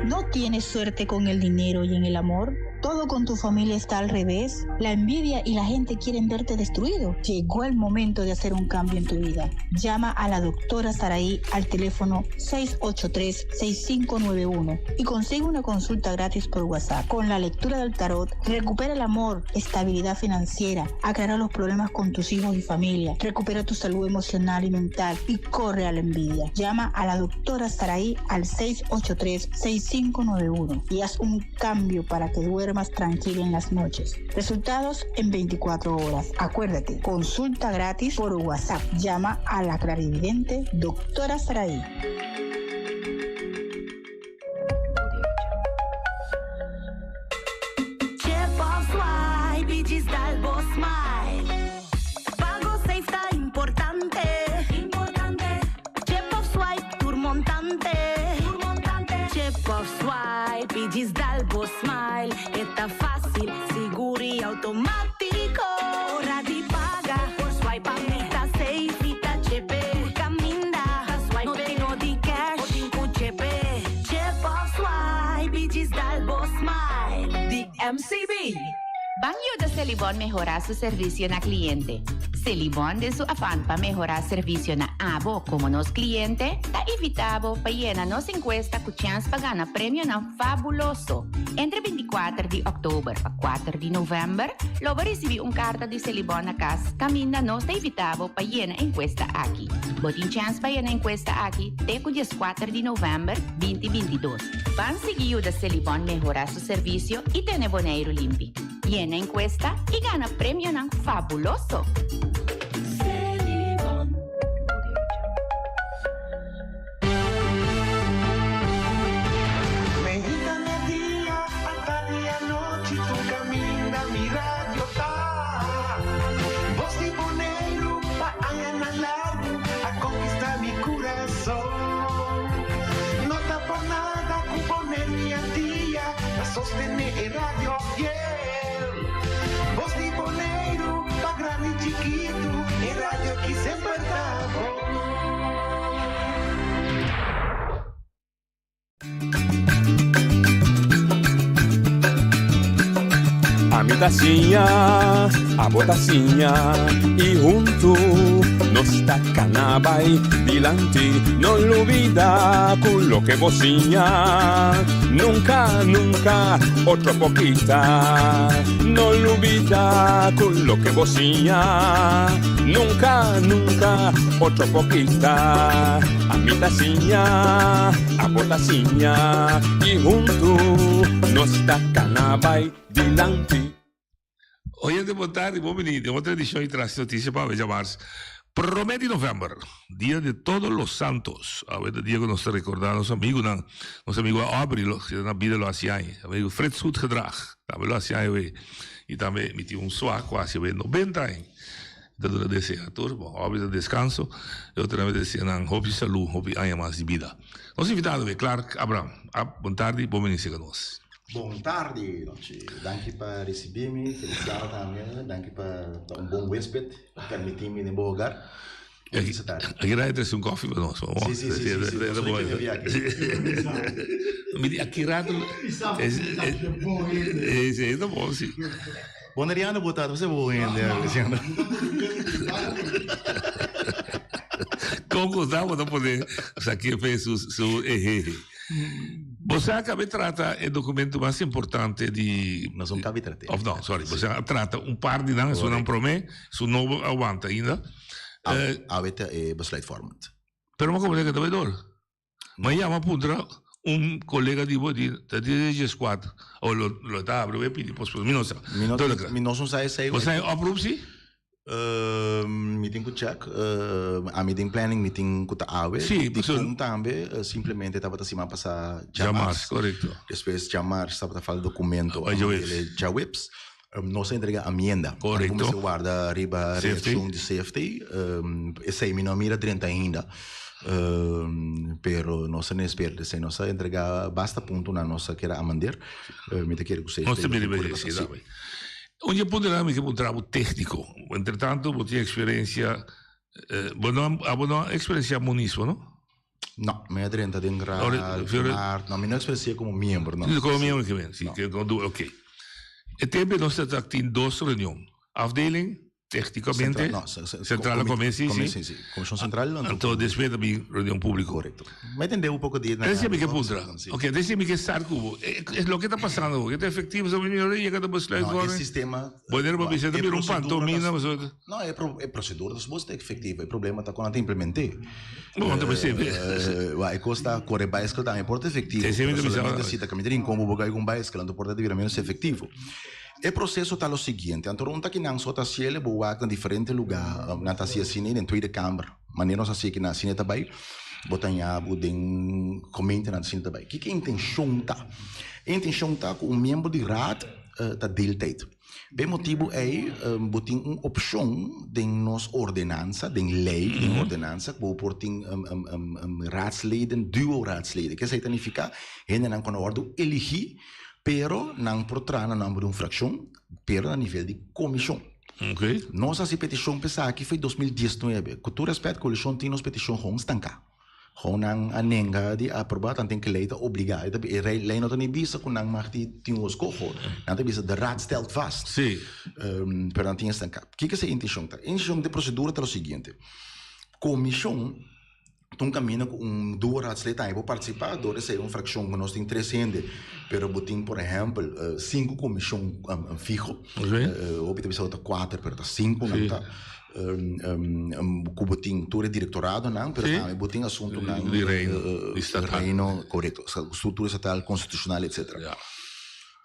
¿No tienes suerte con el dinero y en el amor? ¿Todo con tu familia está al revés? ¿La envidia y la gente quieren verte destruido? Llegó el momento de hacer un cambio en tu vida. Llama a la doctora Saraí al teléfono 683-6591 y consigue una consulta gratis por WhatsApp. Con la lectura del tarot, recupera el amor, estabilidad financiera, aclara los problemas con tus hijos y familia, recupera tu salud emocional y mental y corre a la envidia. Llama a la doctora Saraí al 683-6591 y haz un cambio para que duermas tranquilo en las noches. Resultados en 24 horas. Acuérdate, consulta gratis por WhatsApp. Llama a la clarividente doctora Saraí. Chip of swipe y djis dal bo smile. Pago safe ta importante. Importante. Chip of swipe tur montante. Tur montante. Chip of swipe y djis dal bo smile. Ta facil, sigur y automatico. Ora di paga, por swipe ami ta safe, mi ta chip e. Caminda, swipe no tin nodi cash, bo tin cu chip e. Chip of swipe y djis dal bo smile. Di MCB. Ban yuda Selibon mehora su servicio na cliente. Selibon den su afan pa mehora servicio na abo como nos cliente, ta invita bo pa yena nos encuesta cu chance pa gana premionan fabuloso. Entre 24 di october pa 4 di november, lo bo ricibi un carta di Selibon na cas caminda nos ta invita bo pa yena encuesta aki. Bo tin chance pa yena encuesta aki te cu 14 di november 2022. Ban sigui yuda Selibon mehora su servicio y tene Boneiro limpi. Yena encuesta y gana premionan fabuloso. Selibon. Mainta merdia, atardi anochi, tur caminda mi radio ta. Bos di Boneiru, pa añanan largo, a conquista mi curason. No ta por nada cu Bonaire y Antia, ta sostené e radio fiel. Bos di Boneiru, pa grandi i chikitu, e radio ki semper ta bon. Ami ta siña, abo ta siña y huntu nos ta cana bay dilanti. No lubida cu loke bo siña nunca, nunca otro por kita. No lubida cu loke bo siña nunca, nunca otro por kita. Ami ta siña, abo ta siña y huntu nos ta cana bay dilanti. Oyente bon tardi, bon bini den otro edicion di Tras Noticia pa awe djamars prome di november, dia de todos los santos. Awe ta dia cu nos ta recorda nos amigunan, nos amigu Aubrey lo keda na bida lo haci aña, amigu Frits Goedgedrag tambe lo haci aña awe y tambe mi tin un swa cu haci awe 90 aña. Ta duna desea tur bon hopi ta descanso y otro tambe ta desea nan hopi salud hopi aña mas di bida. Nos invitado be Clark Abraham. Ab bon tardi bon bini sega nos. Bon tardi Nochi. Danki pa ricibi mi, Feliciano tambe, danki pa ta un bon huesped, permiti mi den bo hogar. Aki rato trece un koffie pa nos. Si, si, si, si, si. Nos no kende bia aki. Mi di aki rato. Si, si, ta bon si. Boneriano bo ta, bo bo hende, Luciano. Kon ku ta bo ta pone sakefe su su ehehe. Bo sa kabe trata e documento mas importante di Nos no kabe trate. Of no, sorry, bo sa a trata un par di nan, esunnan prome, su nobo a wanta ainda. Awe ta e besluitvormend. Pero mi a comprende ke ta bai dor. Mi a yama puntra un colega di bo di ta di djeskuater o lo lo ta abri bo pidi pospone mi no sa. Mi no mi no sa esei. Bo sa e oproep si? Mi tin ku check. Ami den planning mi tin ku ta awe. Si, Dikon tambe simplemente tabata siman pasa djamars. Djamars, korekto. Despues djamars tabata falta dokumento. Djaweps. Djaweps. Nos a entrega amienda. Korekto. Mester warda riba reaccion di CFT. Esei mi no a mira drenta ainda. Pero nos ta na espera di esei. Nos a entrega basta puntonan nos a kere amander. Mi ta kere ku CFT. Nos ta mira riba esei tambe. Un dje puntonan mi ke puntra bo tecnico. Entretanto bo tin experiencia, bo no abo no a experiencia munismo no? No, mi a drenta den raad, maart, no, mi no experiencia como miembro, no. Como miembro ke men, si, ke ok. E tempo nos ta tin dos reunion, afdeling Tecnicamente, Central, no, commissie, si. Si, Commission Central. Anto despues ta bin reunion publico. Correcto. Mi a tende un poco di. Deci mi ke puntra. Ok, deci mi ke sar cu bo. E loke ta pasando awo, ke ta efectivo, so mi no yega ta besluitvorming. No, e sistema. Wanneer bo bisa ta bira un pantomina. No, e procedura ta suposto ta efectivo. E problema ta con nan ta implemente. Bo ta bisa. Wa, e cos ta core baiskel tambe por ta efectivo. Pero solamente si ta caminda rincon bo bo cay cu un baiskel, anto por ta bira menos efectivo. E proseso ta lo siguiente, anto un ta ki nan so ta hasiel bo wak na diferente luga, nan ta hasi asina den Tweede Kamer, manera nos hasi aki nan asina ta bai, bo ta haña bo den gemeentenan asina ta bai. Kiko e intenshon ta? E intenshon ta ku un miembro di raad ta deeltijd. P'e motibu ei bo tin un opshon den nos ordenansa, den lei, den ordenansa ku bo por tin raadsleden, duo raadsleden. Ke esei ta nifiká? Hendenan ku no wòrdu eligí Pero nan por traha na nomber di un fraccion, pero na nivel di comision. Nos haci peticion pa esaki foi 2019. Cu tur respet, coalition tin nos peticion gewoon stanca. Gewoon nan a nenga di aproba, tanten cu ley ta obliga. E ley no ta ni bisa cu nan mag di tin un escoho. Nan ta bisa de raad stelt vast. Pero nan tin estanca. Kico es e intencion ta? E intencion di procedura ta lo siguiente. Comision. Ta un kaminda ku un duo raadslid tambe por partisipá dor di ser un frakshon ku nos tin tres hende, pero bo tin por ehèmpel sinku komishon fiho, hopi ta bisa bo ta kuater pero ta sinku nan ta, ku bo tin tur e direktoradonan pero tambe bo tin asuntunan di reino, korekto, struktura estatal, konstitushonal etsetera.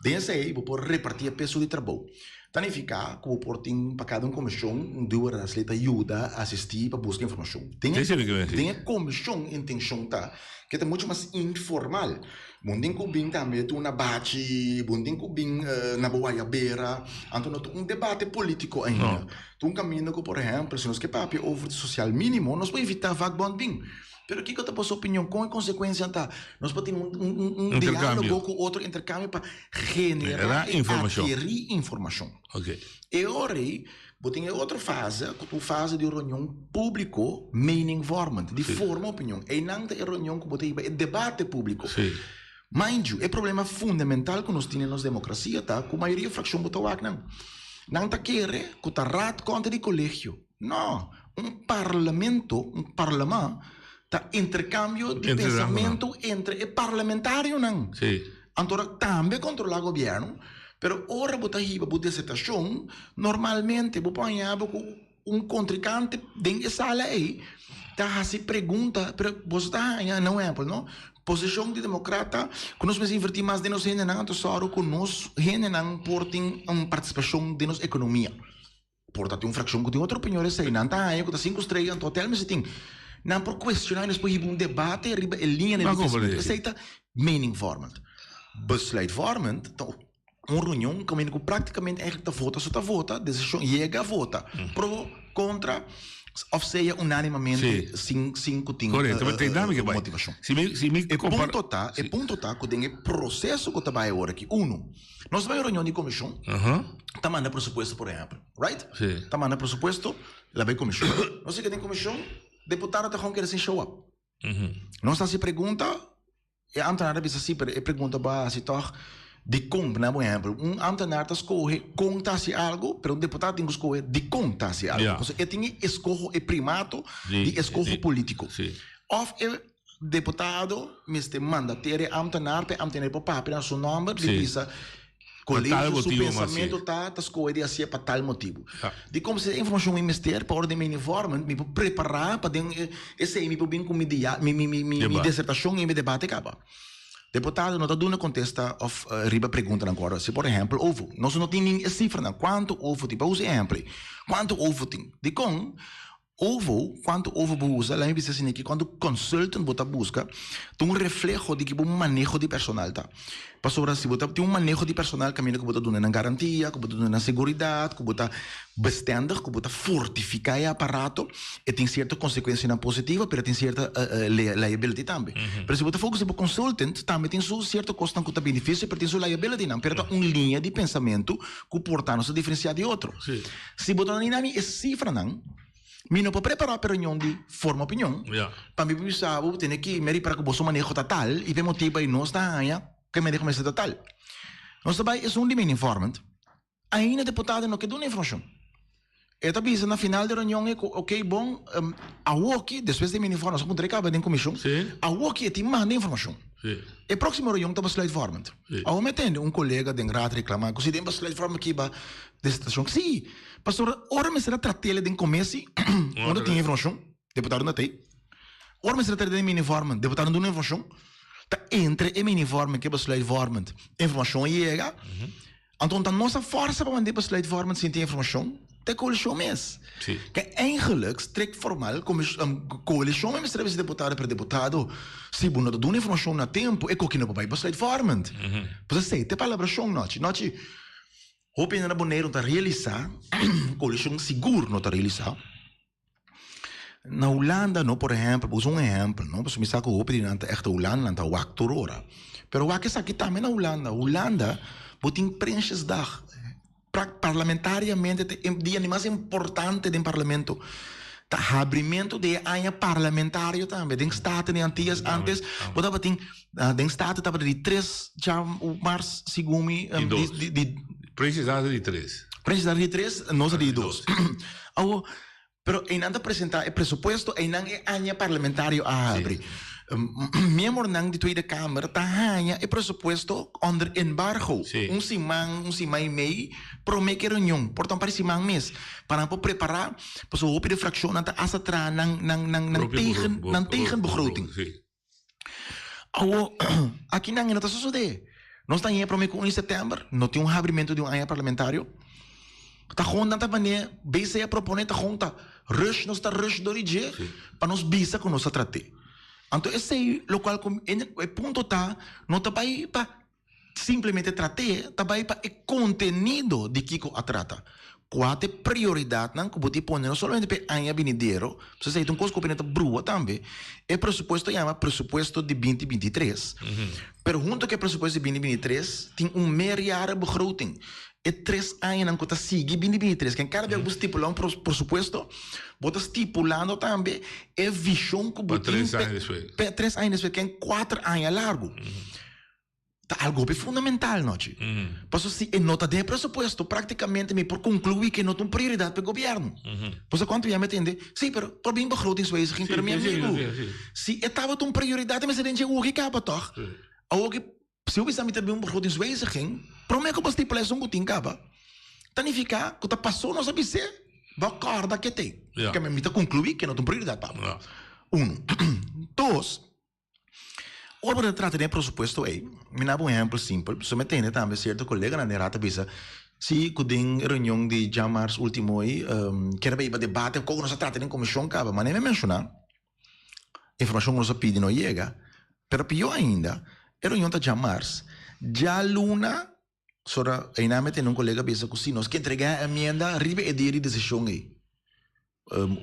Den esei bo por repartí e peso di trabou. Ta nifiká ku bo por tin pa kada un komishon un duo raadslid ta yuda, asistí pa buska informashon. Den e komishon intenshon ta ke ta muchu mas informal. Bo no tin ku bin tambe tur na bachi, bo no tin ku bin na bo wayabera, anto no ta un debate polítiko ainda. Ta un kaminda ku por ehèmpel si nos ke papia over di sosial mínimo nos por invitá vakbond bin. Pero kiko ta boso opinion? Kon e konsekuensianan ta? Nos por tin un un un diálogo ku otro, interkambio pa generá i atkerí informashon. E ora ei bo tin e otro fase ku ta un fase di un reunion públiko meningvormend, di forma opinion. Einan ta e reunion ku bo ta hiba e debate públiko. Mind you, e problema fundamental ku nos tin den nos demokrasia ta ku mayoria frakshon bo ta wak nan. Nan ta kere ku ta raad kontra di kolegio. No, un parlamento, un parlement, ta interkambio di pensamentu entre e parlamentarionan. Anto tambe kontrolá gobièrnu, pero ora bo ta hiba bo disertashon, normalmente bo por haña bo ku un kontrinkante den e sala ei ta hasi pregunta, pero boso ta haña, na un ehèmpel no, posishon di demokrata ku nos mester invertí mas den nos hendenan, anto sòru ku nos hendenan por tin un partisipashon den nos ekonomia. Por ta tin un frakshon ku tin otro opinion esei. Nan ta haña ku ta sinku strea anto hotel mester tin. Nan por kuestioná i nos por hiba un debate riba e liñanan di pensamentu. Esei ta meningvormend. Besluitvormend ta un reunion kaminda ku práktikamente eigenlijk ta vota so ta vota, desishon yega a vota pro, kontra òf sea unánimamente sin sin ku tin motivashon. E punto ta, e punto ta ku den e proseso ku ta bai awor aki, unu, Nos ta bai un reunion di komishon, ta manda presupuesto por ehèmpel, right? Ta manda presupuesto, la bai komishon. Nos yega den komishon, deputado ta gewoon keda sin show up. Nos ta hasi pregunta, e ambtenaar ta bisa si, pero e pregunta bo a hasi tòg dikon? Por ehèmpel, un ambtenaar ta skohe kon ta hasi algu, pero un deputado tin ku skohe dikon ta hasi algu. Pasobra e tin e eskoho, e primato di eskoho polítiko. Òf e Deputado mester manda tere ambtenaar pa e ambtenaar por papia na su nomber di bisa colegio su pensamento ta ta scohe di hacié pa tal motibo. Di como si e informacion mi mester pa ora di mi uniforme mi por prepara pa den esey mi por bin cu mi dia mi mi mi mi disertacion y mi debate caba. Deputado no ta duna contesta of riba preguntanan cu ora haci. Por ehempel ovo. Nos no tin ni e cifranan cuanto ovo tin. Pa usa e ehempel ey. Cuanto ovo tin? Dicon? Ovo, kuantu ovo bo usa, laat mi bisa asina aki, kuantu consultant bo ta buska, ta un refleho di ki bo maneho di personal ta. Pasobra si bo ta tin un maneho di personal kaminda ku bo ta duna nan garantia, ku bo ta duna nan seguridat, ku bo ta bestendig, ku bo ta fortifiká e aparato, e tin sierto konsekuensianan positivo, pero e tin sierto liability tambe. Pero si bo ta focus riba consultant, tambe tin su sierto kosnan ku ta benefisio, pero tin su liabilitynan. Pero ta un liña di pensamentu ku por ta nos ta diferensiá di otro. Si bo ta duna mi e sifranan, mi no por prepará pa e reunion di forma opinion. Pa mi por bisa bo, tene ki mi a ripará ku boso maneho ta tal i pa e motibu ei nos ta haña ku e maneho mester ta tal. Nos ta bai esun di mi informant, ainda deputado no ke duna informashon. E ta bisa na final di reunion ei ku oke bon, awoki despues di mi informe, nos a puntra e kaba den komishon, awoki e tin manda informashon. E próksimo reunion ta besluitvormend. Awor mi a tende un kolega den raad reklamá ku si den besluitvormend kiba Desertacion si, pasobra ora mester a tratele den comesi, unda tin informacion, deputado no ta ey. Ora mester a tratele den minivormen, deputado no duna informacion. Ta entre e minivormen ke besluitvormend informacion a yega, anto ta nos a forsa pa manda e besluitvormend sin tin informacion, ta e coalicion mes. Ke eigenlijk, strikt formal, coalicion mes mester a bisa deputado, pero deputado, si bo no ta duna informacion na tempo, e koki no por bay besluitvormend. Pasobra esey ta e palabracion, nochi. Nochi. Hopi hende na Boneiru no ta realisá, koalishon sigur no ta realisá. Na Hulanda no, por ehèmpel, bo usa un ehèmpel no, pasobra mi sa ku hopi di nan ta ègt Hulanda, nan ta wak tur ora. Pero wak esaki tambe na Hulanda. Hulanda bo tin Prinsjesdag, parlamentariamente ta e dia di mas importante den parlamento. Ta habrimentu di e aña parlamentario tambe. Den Staten di Antillas antes bo tabatin Den Staten tabata di tres dja mars segun mi. Di dos. Di Prinsjesdag di tres. Prinsjesdag di tres, nos a di dos. Awo, pero einan ta presenta e presupuesto, einan e aña parlamentario a habri. Miembronan di Tweede Kamer ta haña e presupuesto onder embargo. Un siman, un siman i mei prome ku e reunion, por ta un par di siman mes, pa nan por prepara, pasobra hopi di frakshonnan ta hasta traha nan nan nan tegen nan tegenbegroting. Awo, akinan e no ta sosodé. Nos ta haña promé ku un di sèptèmber, no tin un habrimentu di un aña parlamentario. Ta gewoon nan ta manera BC a proponé, ta gewoon ta rush, nos ta rush dor di dje pa nos bisa ku nos a trat'é. Anto esei lokual ku e punto ta, no ta bai pa simplemente trat'é, ta bai pa e kontenido di kiko a trata. Kua ta e prioridatnan ku bo tin pone no solamente pa e aña binidero, pasobra esei ta un kos ku bo ta brua tambe. E presupuesto yama presupuesto di binti binti i tres, pero hunto ku e presupuesto di binti binti i tres tin un meerjarenbegroting. E tres añanan ku ta sigui binti binti i tres, ken kada bia ku bo stipulá un presupuesto, bo ta stipulando tambe e vishon ku bo tin pa e tres aña despues, ken kuater aña largu. Ta algo hopi fundamental nochi. Paso si e no ta den e presupuesto, practicamente mi por conclui cu e no ta un prioridad pa e gobierno. Bo sa cuanto ya mi a tende? Si, pero por bin begrotingswijziging, pero mi amigo, si e tabata un prioridad e mester den dje ogi caba toch? Awoki, si bo bisa mi ta bin un begrotingswijziging, prome cu bo stipula esun cu tin caba, ta nifica cu ta paso nos a bis'é, bo corda ke t'e. Ke mi ta conclui cu e no ta un prioridad pa bo. Uno. Dos. Ora bo ta trata den e presupuesto ei, mi na bo un ehempel simpel, pasobra mi a tende tambe sierto koleganan den raad ta bisa, si ku den e reunion di djamars ultimo ei kier a bai debate kon nos a trata den komishon kaba, manera mi a menshoná, informashon ku nos a pidi no yega, pero pió ainda, e reunion ta djamars, djaluna, sora einan mi a tende un kolega bisa ku si nos ke entregá e amienda riba e dia di desishon ei.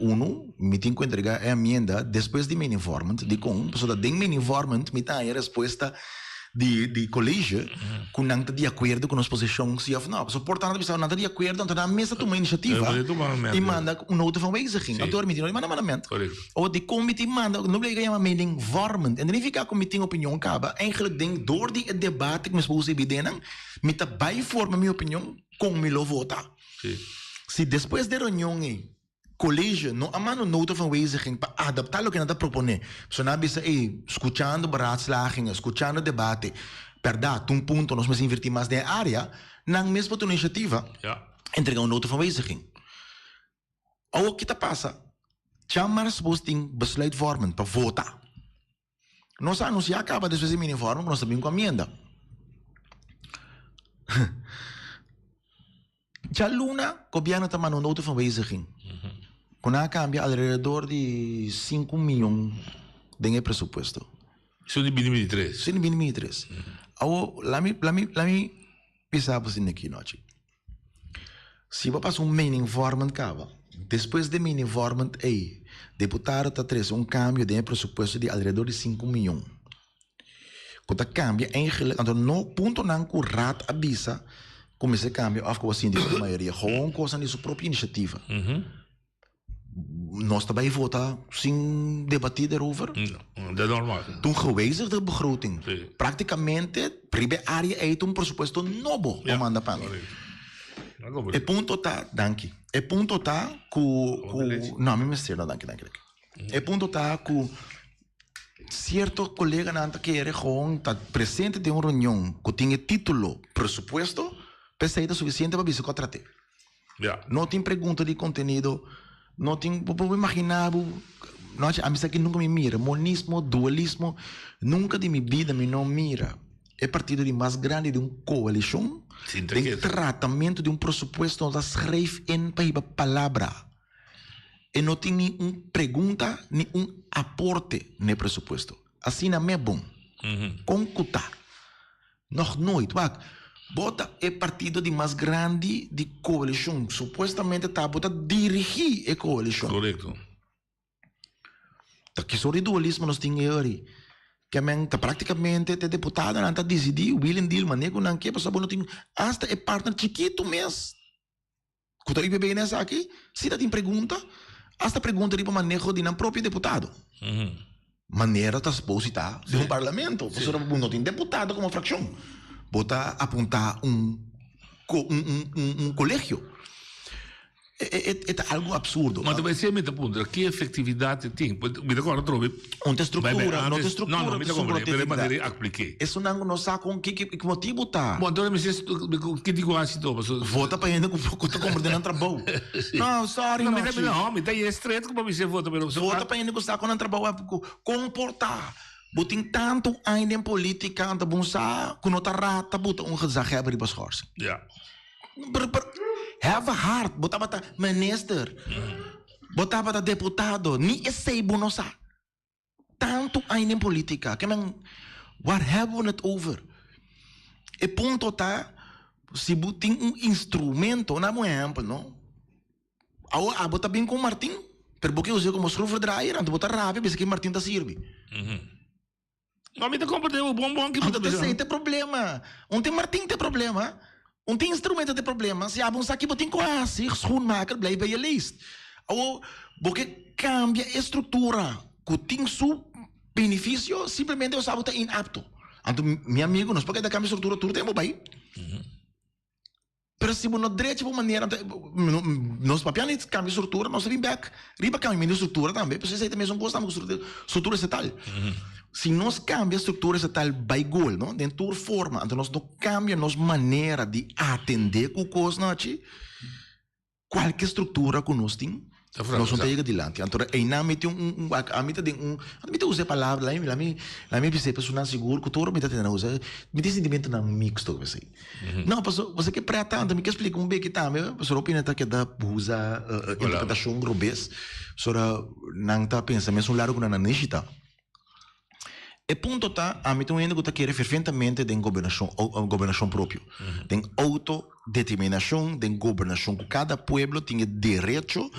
Unu, mi tin ku entregá e amienda despues di meningsvormend. Dikon? Pasobra den meningsvormend mi ta haña respuesta di di kolegio ku nan ta di akuerdo ku nos posishon si òf nò. Pasobra por ta nan ta bisa nan ta di akuerdo anto nan mes ta tuma inisiativa i manda un nota van wijziging. Anto mi tin no di manda mandament. Awor dikon mi tin manda? No blei ku a yama meningsvormend. E no nifiká ku mi tin opinion kaba. Eigenlijk den dor di e debate ku mi esposa i bidennan mi ta bai forma mi opinion kon mi lo vota. Si despues di e reunion ei College no a manda un nota van wijziging pa adapta loke nan ta propone, pasobra nan a bisa ei, skuchando beraadslagingen, skuchando debate, bèrdat, ta un punto nos mester inverti mas den e área, nan mes por tuma inisiativa entrega un nota van wijziging. Awor ki ta pasa? Djamars bos tin besluitvorming pa vota. Nos a anuncia caba despues di mini informe cu nos ta bin cu amienda. Djaluna gobierno ta manda un nota van wijziging cu nan a cambia alrededor di sinku miyon den e presupuesto. Esun di bini bini tres. Esun di bini bini tres. Awor lami lami lami bisa bo asina aki nochi. Si bo pasa un meningvormend kaba, despues di e meningvormend ei, deputado ta trese un kambio den e presupuesto di alrededor di sinku miyon, ku ta kambia eigenlijk, anto no puntonan ku Raad a bisa ku mester kambia òf ku a sinti ku mayoria, gewoon kosnan di su propio inisiativa. Nos ta bay vota sin debati derover? No, dat normal. Ta un gewijzigde begroting. Sí. Praktikamente riba e area ey ta un presupuesto nobo bo manda pa mi. E punto ta, danki. E punto ta ku, ku, no, mi mester no, danki, danki, danki. E punto ta ku cierto coleganan ta kere gewoon ta presente den un reunion ku tin e titulo presupuesto, p'esey ta suficiente pa bisa ku a trat'é. Ja. No tin pregunta di contenido, no tin, bo por imagina bo, nochi ami sa ki nunca mi mira, monismo, dualismo, nunca di mi bida mi no mira e partido di mas grandi di un coalicion den tratamento di un presupuesto no ta schrijf in pa hiba palabra. E no tin ni un pregunta ni un aporte n'e presupuesto. Asina me bon. Con cu ta? Nog nooit. Wak, bo ta e partido di mas grandi di coalicion. Supuestamente ta bo ta dirigi e coalicion. Correcto. Ta ki soort di dualismo nos tin eri? Ke men ta practicamente te deputadonan ta dicidi wheel and deal mane cu nan ke pasobra bo no tin hasta e partner chikito mes. Ku ta riba e bene esaki? Si ta tin pregunta, hasta pregunta riba maneho di nan propio deputado. Manera ta sposita den un parlamento. Pasobra bo no tin deputado komo frakshon. Bo ta apuntá un un kolegio. E ta algu absurdo. Ma ta esei mi ta puntra, ki efektividat e tin? Mi ta kòrda atrobe. Un ta struktura, no ta struktura. No, no, mi ta komprendé, pero e manera di aplik'é. Esunnan ku no sa kon ki ki motibu ta. Bon, anto mi si ki di ku hasi to, pasobra. Vota pa hende ku ku ta komprendé nan trabou. No, sorry no. Mi ta no, mi ta yega stret ku pa mi si vota, pero. Vota pa hende ku sa kon nan trabou a komportá. Bo tin tantu aña den politika, anto bo sa ku no ta rata bo ta un gezaghebber riba schorsing. Ja. Pero, pero, have a heart. Bo tabata minister. Bo tabata deputado. Ni esei bo no sa. Tantu aña den politica. Ke men, waar hebben we het over? E punto ta, si bo tin un instrumento, na un ehempel, no? Awo abo ta bin ku un martin, pero bo ke us'é komo schroevendraaier, anto bo ta rabia bisa ke martin ta sirbi. No, mi ta komprendé bo bon bon ki bo ta Anto bisa. esei ta e problema. Un tin martin ta e problema, un tin instrumento ta e problema. Si abo un sa ki bo tin ku hasi, schoenmaker blijf bij je leest. Awo bo ke kambia e struktura ku tin su benefisio, simplemente bo sa bo ta inapto. Anto mi amigo, nos por keda kambia struktura tur tempu bai. Pero si bo no drecha bo manera, nos papia ni cambia structura, nos ta bin bek riba cambiamento di structura tambe, pasobra esey ta mesun cos tambe cu structura estatal. Si nos cambia structura estatal bay gol, no, den tur forma, anto nos no cambia nos manera di atende cu cosnan achi, Kualke struktura ku nos tin, nos no ta yega dilanti. Anto einan mi tin un, ami ta den un, mi ta usa e palabra, laat mi, laat mi bisa e personanan sigur ku tur mi ta tende nan usa, mi tin sentimentonan mixto ku esei. No, paso, paso ke prèt tantu, mi ke splika un beki tambe, pasobra hopi hende ta keda usa interpretashon robes, pasobra nan ta pensa mesun lado ku nan a nishita. E punto ta, ami ta un hende ku ta kere fervientemente den gobernashon, gobernashon propio, den outodeterminashon, den gobernashon ku kada pueblo tin e derecho,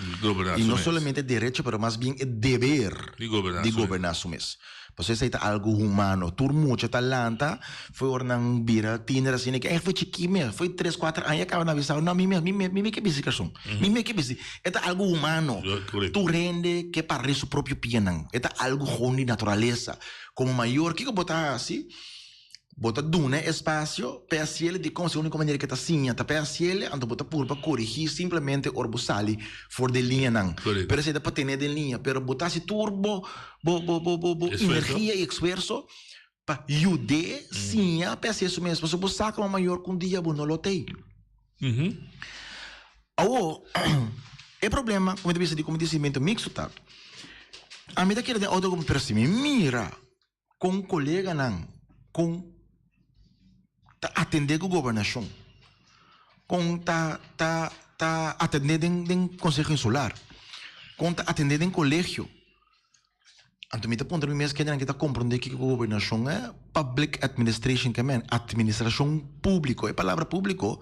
i no solamente e derecho pero mas bien e deber di goberná su mes. Pasobra esei ta algu humano. Tur mucha ta lanta fo'i ora nan bira tiner asina ke, fo'i chikí mes, fo'i tres kuater aña kaba nan a bisa, no mi mes, mi mes, mi mes ke bisti karson, mi mes ke bisti. E ta algu humano. Tur hende ke para riba su propio pianan. E ta algu gewoon di naturalesa. Komo mayor, kiko bo ta hasi? Bo ta duna e espasio pa e hasiel dikon si e úniko manera ke ta siña ta pa e hasiel, anto bo ta purba korigí simplemente ora bo sali for di e liñanan. Pero esei ta pa tene den liña. Pero bo ta hasi tur bo bo bo bo bo energia i esfuerso pa yud'é siña pa e hasi su mes. Pasobra bo sa komo mayor ku un dia bo no lo t'ei. Awor, e problema ku mi ta bisa di komo discernimento mixto ta, ami ta kere den auto pero si mi mira kon koleganan kon ta atendé ku gobernashon, kon ta ta ta atendé den den konseho insular, kon ta atendé den kolegio. Anto mi ta puntra mi mes kendenan ke ta komprondé kiko gobernashon e, public administration ke men, atministrashon públiko. E palabra públiko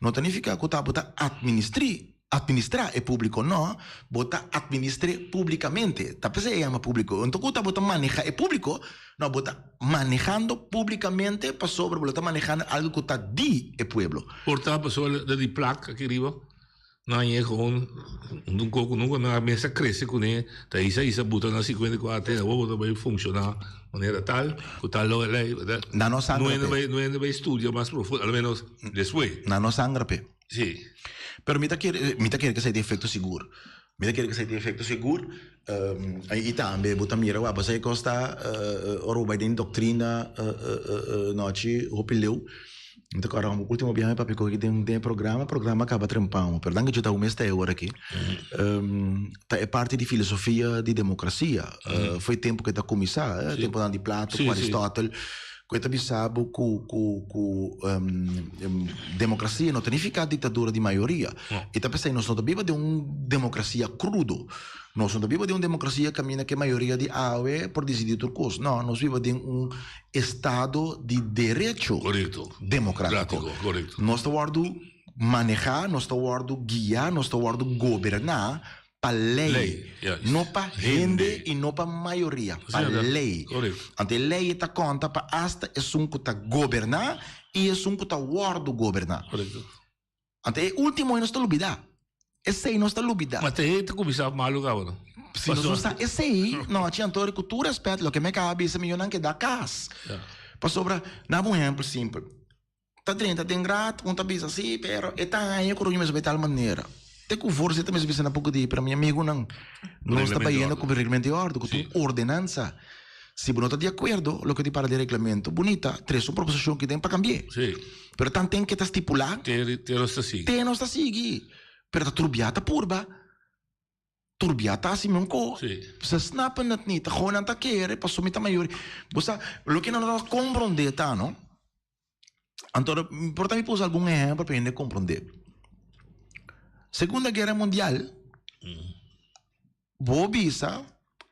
no ta nifiká ku ta bo ta atministrí, atministrá e públiko, no, bo ta atministr'é públikamente. Ta p'esei e yama públiko. Anto ku ta bo ta manehá e públiko, no, bo ta manehando públikamente pasobra bo lo ta manehando algu ku ta di e pueblo. Por ta pasobra di plak aki riba. Nan ye gewoon un koko nunka nan a mester krese kuné ta hisa hisa buta na 54 awor bo ta bai funshoná manera tal ku tal lo lei Nan no sangra no pe. No hende bai studia mas profundo al menos despues. Nan no sangra pe. Si. Pero mi ta kere mi ta kere ku esei tin efekto sigur. Mi ta kere ku esei tin efekto sigur i tambe bo ta mira wak pasei kos ta ora bo bai den doktrina nochi hopi leu. Mi ta kòrda un ultimo biaha mi papia ku den den e programa, programa kaba trempao, pero danki dje ta un mes ta e ora aki. Ta e parti di filosofia di demokrasia. Foi tempu ku e ta kuminsá, tempunan di Plato ku Aristotel, ku e ta bisa bo ku ku ku demokrasia no ta nifiká diktadura di mayoria. I ta p'esei nos no ta biba den un demokrasia krudo. Nos no ta biba den un demokrasia kaminda ku e mayoria di awe por disidí tur kos. No, nos biba den un estado di derecho democrático. Nos ta wordo maneha, nos ta wordo guia, nos ta wordo goberna pa ley, no pa hende y no pa mayoria, pa ley. Anto e ley ta conta pa hasta esun cu ta goberna y esun cu ta wordo goberna. Anto e ultimo nos ta lubida. Esey nos ta lubida. Ma te ta cuminsa malu caba no. Si nos no sa esey, no, chi anto cu tur respet loke mi acaba bisa mi yonan keda cas. Pasobra, na un ehempel simpel. Ta drenta den raad, un ta bisa si, pero e ta haña cu roño mester bay tal manera. Te cu voorzitter mester bisa na poco di, pero mi amigonan, nos ta bayendo cu reglamento di orde, cu tur ordenansa. Si bo no ta di akuerdo loke di para den reglamento, bunita, trese un proposishon ki den pa kambi'é. Sí. Pero tanten ke ta stipulá, Te, te nos ta sigui. te nos ta sigui. Pero ta turbiá ta purba. Turbiá ta hasi mi un ko. Sí. Ze snappen het niet. Ta gewoon nan ta kere, pasobra mi ta mayor. Bo sa, loke nan no ta komprondé ta, no? Anto, por ta mi por usa algun ehempel pa hende komprondé. Segunda Guera Mundial, Bo bisa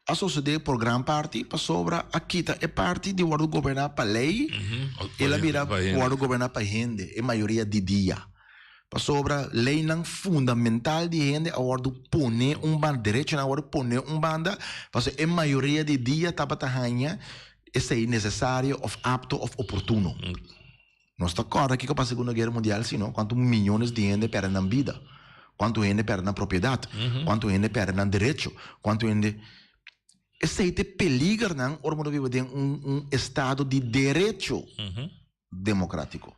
a sosodé por gran parti pasobra a kita e parti di wòrdu goberná pa lei, el a bira wòrdu goberná pa hende, e mayoria di dia. Pasobra leinan fundamental di hende a wòrdu pone un banda, derechonan a wòrdu pone un banda, pasobra e mayoria di dia tabata haña esei nesesario òf apto òf oportuno. Nos ta kòrda kiko pa Segunda Guera Mundial si no, kuantu miyones di hende pèrdè nan bida, kuantu hende pèrdè nan propiedat, kuantu hende pèrdè nan derecho, kuantu hende. Esei ta e peligernan ora bo ta biba den un un estado di derecho demokratiko.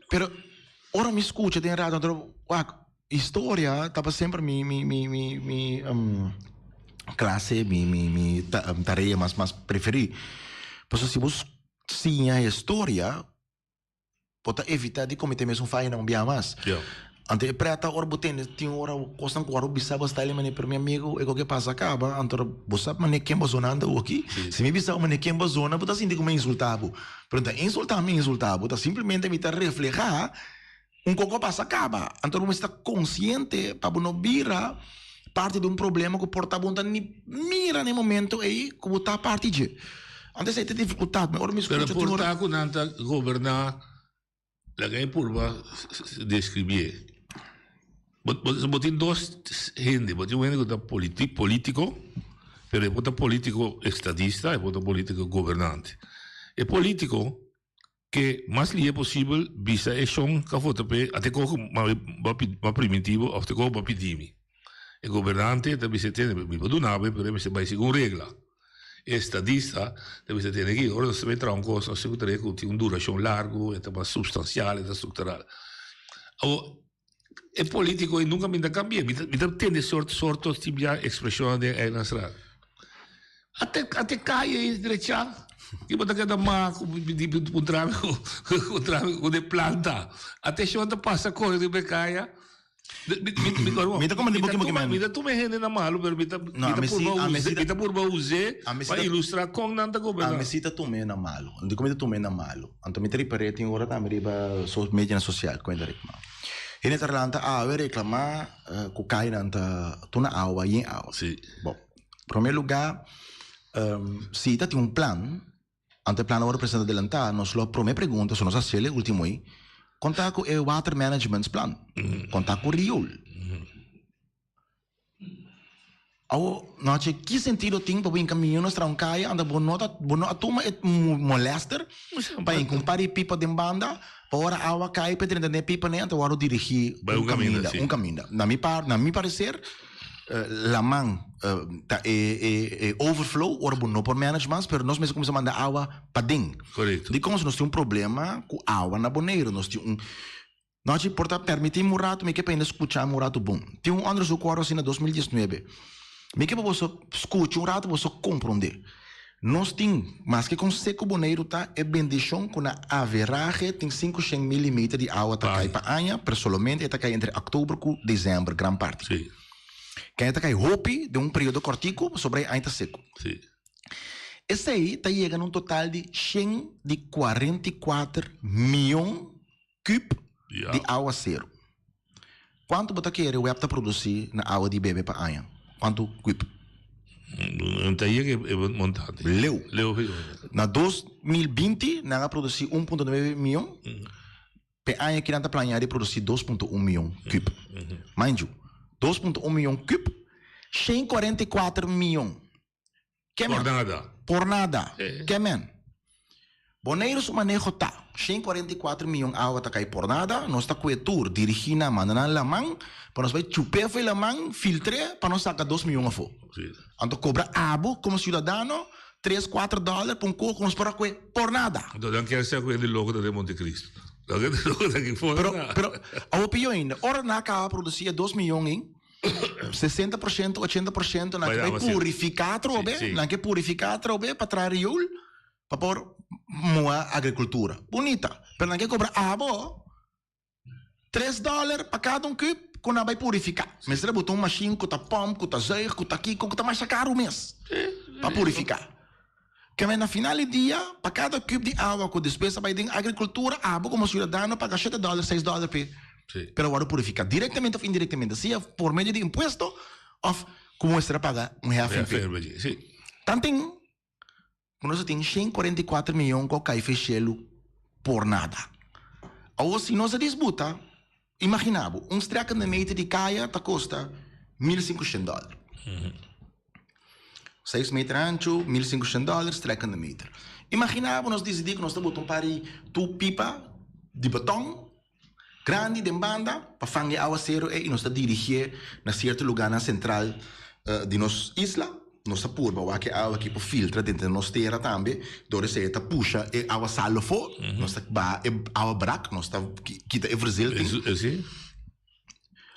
Pero ora mi skucha den radio anto wak historia tabata semper mi mi mi mi mi klase mi mi mi tarea mas mas preferí. Pasobra si bo siña historia bo ta evitá di kometé mesun fayanan un biaha mas. Anto e preta ora bo tende tin ora kosnan ku ora bo bisa bo sta manera pero mi amigo e koke pasa kaba anto bo sa manera ken bo zona anda oki si mi bisa bo manera ken bo zona bo ta sinti ku mi a insulta bo pero no ta insulta mi insulta bo ta simplemente mi ta refleha un koko a pasa kaba anto bo mester ta konsiente pa bo no bira parti di un problema ku por ta bo no ta ni mira na e momento ei ku bo ta parti dje anto esei ta e difikultat mi ora mi Pero skucha tin por ora. ta ku nan ta goberná. Laga e purba describié. Bo, bo, bo tin dos hende. Bo tin un hende ku ta politi, politico, pero e por ta politico estadista, e por ta politico gobernante. E politico ke mas lihe posibel bisa e shon ka vota p'e, a te kohe ma primiti bo of te kohe bo a pidi mi. E gobernante ta bisa tene, mi por duna bo, pero e mester bai segun regla. E estadista ta bisa tene aki, ora nos ta bay traha un cos, nos tin cu traha cu tin un duracion largo, e ta mas substancial, e ta structural. Awor, e politico ey nunca mi ta cambia, mi ta, mi ta tende sort, sorto tibia expresionnan den Eilandsraad. Ate, ate caya ey drecha, y bo ta keda ma cu di puntra mi cu, puntra mi cu de planta. Ate shon ta pasa core riba e caya. Mi ta komprende bo kimo ki men. Mi ta tuma e hende na malu, pero mi ta purba us'é, mi ta purba us'é pa ilustrá kon nan ta goberná. Ami si ta tum'é na malu. Dikon mi ta tum'é na malu? Anto mi ta ripar'é tin ora tambe riba medianan sosial ku hende ta reklamá. Hende ta lanta awe reklamá ku kainan ta tuna awa yen awa. Bon, promé lugá si ta tin un plan. Anto e plan a wòrdu presentá delantá, nos lo a promé pregunta, so nos a hasiel e último ei, kon ta ku e water managements plan? Kon ta ku riool? Awo, no hachi ki sentido tin pa bo hinka miyones tra un kaya anda bo no ta bo no a tuma e molèster pa hinka un par di pipa den banda pa ora awa kai pa e drenta den e pipanan anto wòrdu dirigí un kaminda, un kaminda. Na mi par na mi pareser Laman ta e overflow ora bo no por manage mas, pero nos mester cuminsa manda awa paden. Correcto. Dicon? Nos tin un problema cu awa na Boneiru. Nos tin un Nochi, por ta permiti mi un rato, mi ke pa hende scucha mi un rato bon. Tin un onderzoek cu a haci na 2019. Mi ke pa boso scucha un rato, boso compronde. Nos tin, maske kon seku Boneiru ta, e bendishon ku na averahe tin 500 milimeter di awa ta kai pa aña, pero solamente e ta kai entre oktober ku desèmber gran parti. Sí. Kende ta kai hopi den un periodo kòrtiku pasobra e aña ta seku. Sí. Esei ta yega na un total di 144 mion kub di awaseru. Kuantu bo ta kere web ta produsí na awa di bebe pa aña? Kuantu kub? No ta yega e montante. Leu. Leu. Na 2020 nan a produsí 1.9 mion. P'e aña aki nan ta planeá di produsí 2.1 mion kub. Mind you, 2.1 mion kub, 144 mion. Ke men? Por nada. Por nada. Ke men? Boneiru su maneho ta, 144 miyon awa ta kai por nada, nos ta kue tur, dirigí nan, manda nan laman, pa nos bai chup'é afó e laman, filtr'é, pa nos saka dos miyon afó. Anto kobra abo komo siudadano tres, kuater dòler pa un kos ku nos por a kue por nada. Anto nan kier sa ku hende loko ta den Montecristo. Nan hende loko ta aki for Pero, nada. pero, awor pió ainda, ora nan a kaba produsí e 2 miyon ei, 60%, 80% nan ke bai purifiká atrobe, nan ke purifiká atrobe pa traha riool pa por muha agrikultura. Bunita, pero nan ke kobra abo 3 dòler pa kada un kub ku nan bai purifiká. Mester a buta un mashin ku ta pòmp, ku ta zùig, ku ta kiko, ku ta masha karu mes pa purifiká. Kende na final di dia, pa kada kub di awa ku despues a bai den agrikultura, abo komo siudadano paga shete dòler, seis dòler p'e. Pero a wòrdu purifiká direktamente òf indirektamente, sea por medio di impuesto òf ku mester a paga un heffing p'e. Tanten ku nos a tin 144 mion ku a kai fe shelu por nada. Awor si nos a disputa, imagina bo, un strekkende meter di kaya ta kosta 1500 dòler. Seis meter anchu, 1500 dòler strekkende meter. Imagina bo nos disidí ku nos ta bota un par di tu pipa di beton grandi den banda pa fanga e awaseru ei i nos ta dirigié na sierto lugánan sentral di nos isla. Nos ta purba wak e awa aki por filtra denter nos tera tambe, dor esei e ta pusha e awa sal afó, nos ta baha e awa brak, nos ta kita e verzilting.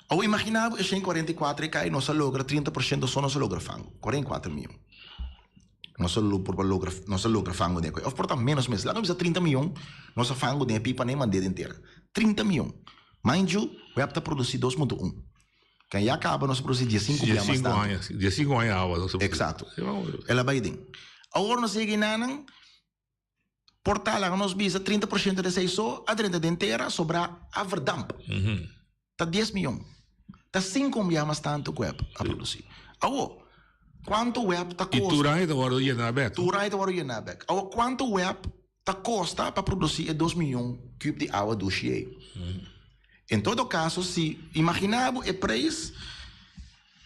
Awor imagina bo e 144 e kai, nos a logra 30% so nos a logra fango, 44 mion. Nos a purba logra, nos a logra fango den e koi, of por ta menos mes, laga nos bisa 30 mion nos a fango den e pipa nan e mand'é den tera. 30 mion. Mind you, web ta produci 2.1. Kan ya kaba nos a produci 15 bia mas tantu. 15 aña awa nos a produci. Exacto. El a bai den. Awor nos yega enanan, por ta laga nos bisa 30% di esei so a drenta den tera, sobra a verdamp. Ta 10 mion. Ta 5 bia mas tantu ku web a produci. Awor, kuantu web ta kosta? I tur aña ta wòrdu yená bèk. Tur aña ta wòrdu yená bèk. Awor, kuantu web ta kosta pa produsí e dos mion kub di awa dushi ei. En todo kaso, si imaginá bo e preis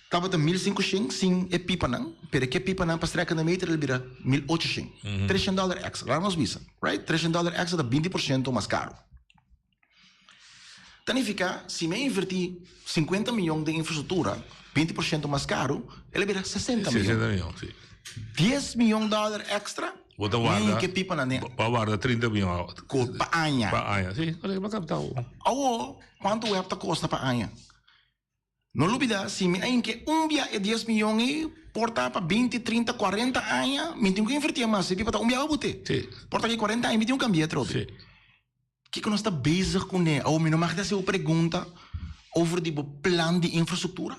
tabata 1500 sin e pipanan, pero ke pipanan pa streka na meter el bira 1800. 300 dòler èkstra, laga nos bisa, right? 300 dòler èkstra ta 20 por siento mas karu. Ta nifiká si mi a invertí 50 mion den infrastruktura, 20 por siento mas karu, el a bira 60 mion. 60 mion, si. 10 mion dòler èkstra, Bo ta warda. Ni ke pipanan den. Bo a warda 30 mion. Ko pa aña. Pa aña, si. Bo a kapta awor. Awor, kuantu web ta kosta pa aña? No lubida, si mi a hinke un bia e dies mion ei, por ta pa binti, trinta, kuarenta aña, mi tin ku inverti mas. E pipa ta un bia bo te. Si. Por ta ki kuarenta aña mi tin ku kambia atrobe. Si. Kiko nos ta bezig kuné? Awor mi no mag di hasi bo pregunta over di bo plan di infrastruktura.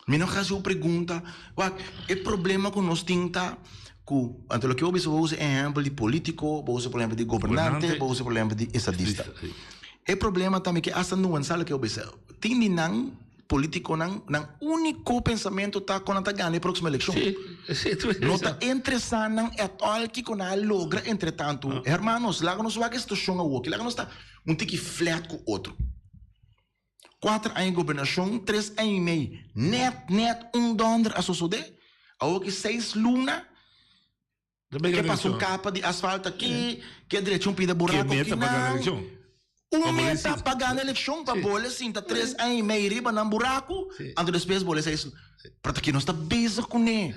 Mi no hasi bo pregunta, wak, e problema ku nos tin ta ku, anto loke bo bisa bo usa ehèmpel di polítiko, bo usa por ehèmpel di gobernante, bo usa por ehèmpel di estadista. E problema ta mi ke asta nuansa loke bo bisa. Tin di nan politikonan, nan úniko pensamentu ta kon nan ta gana e próksimo elekshon. No ta interesá nan at all kiko nan a logra entretantu. Hermanos, laga nos wak e situashon awoki, laga nos ta un tiki flat ku otro. Kuater aña gobernashon, tres aña i mei, nèt nèt un dònder a sosodé. Awoki seis luna Ke pasa un kapa di asfalto aki, ke drecha un pida buraco Ke meta pa gana elekshon. Un meta pa gana elekshon, pa bole sinta tres aña i mei riba nan buraco, anto despues bole seis. Pero ta ke nos ta bezig kuné.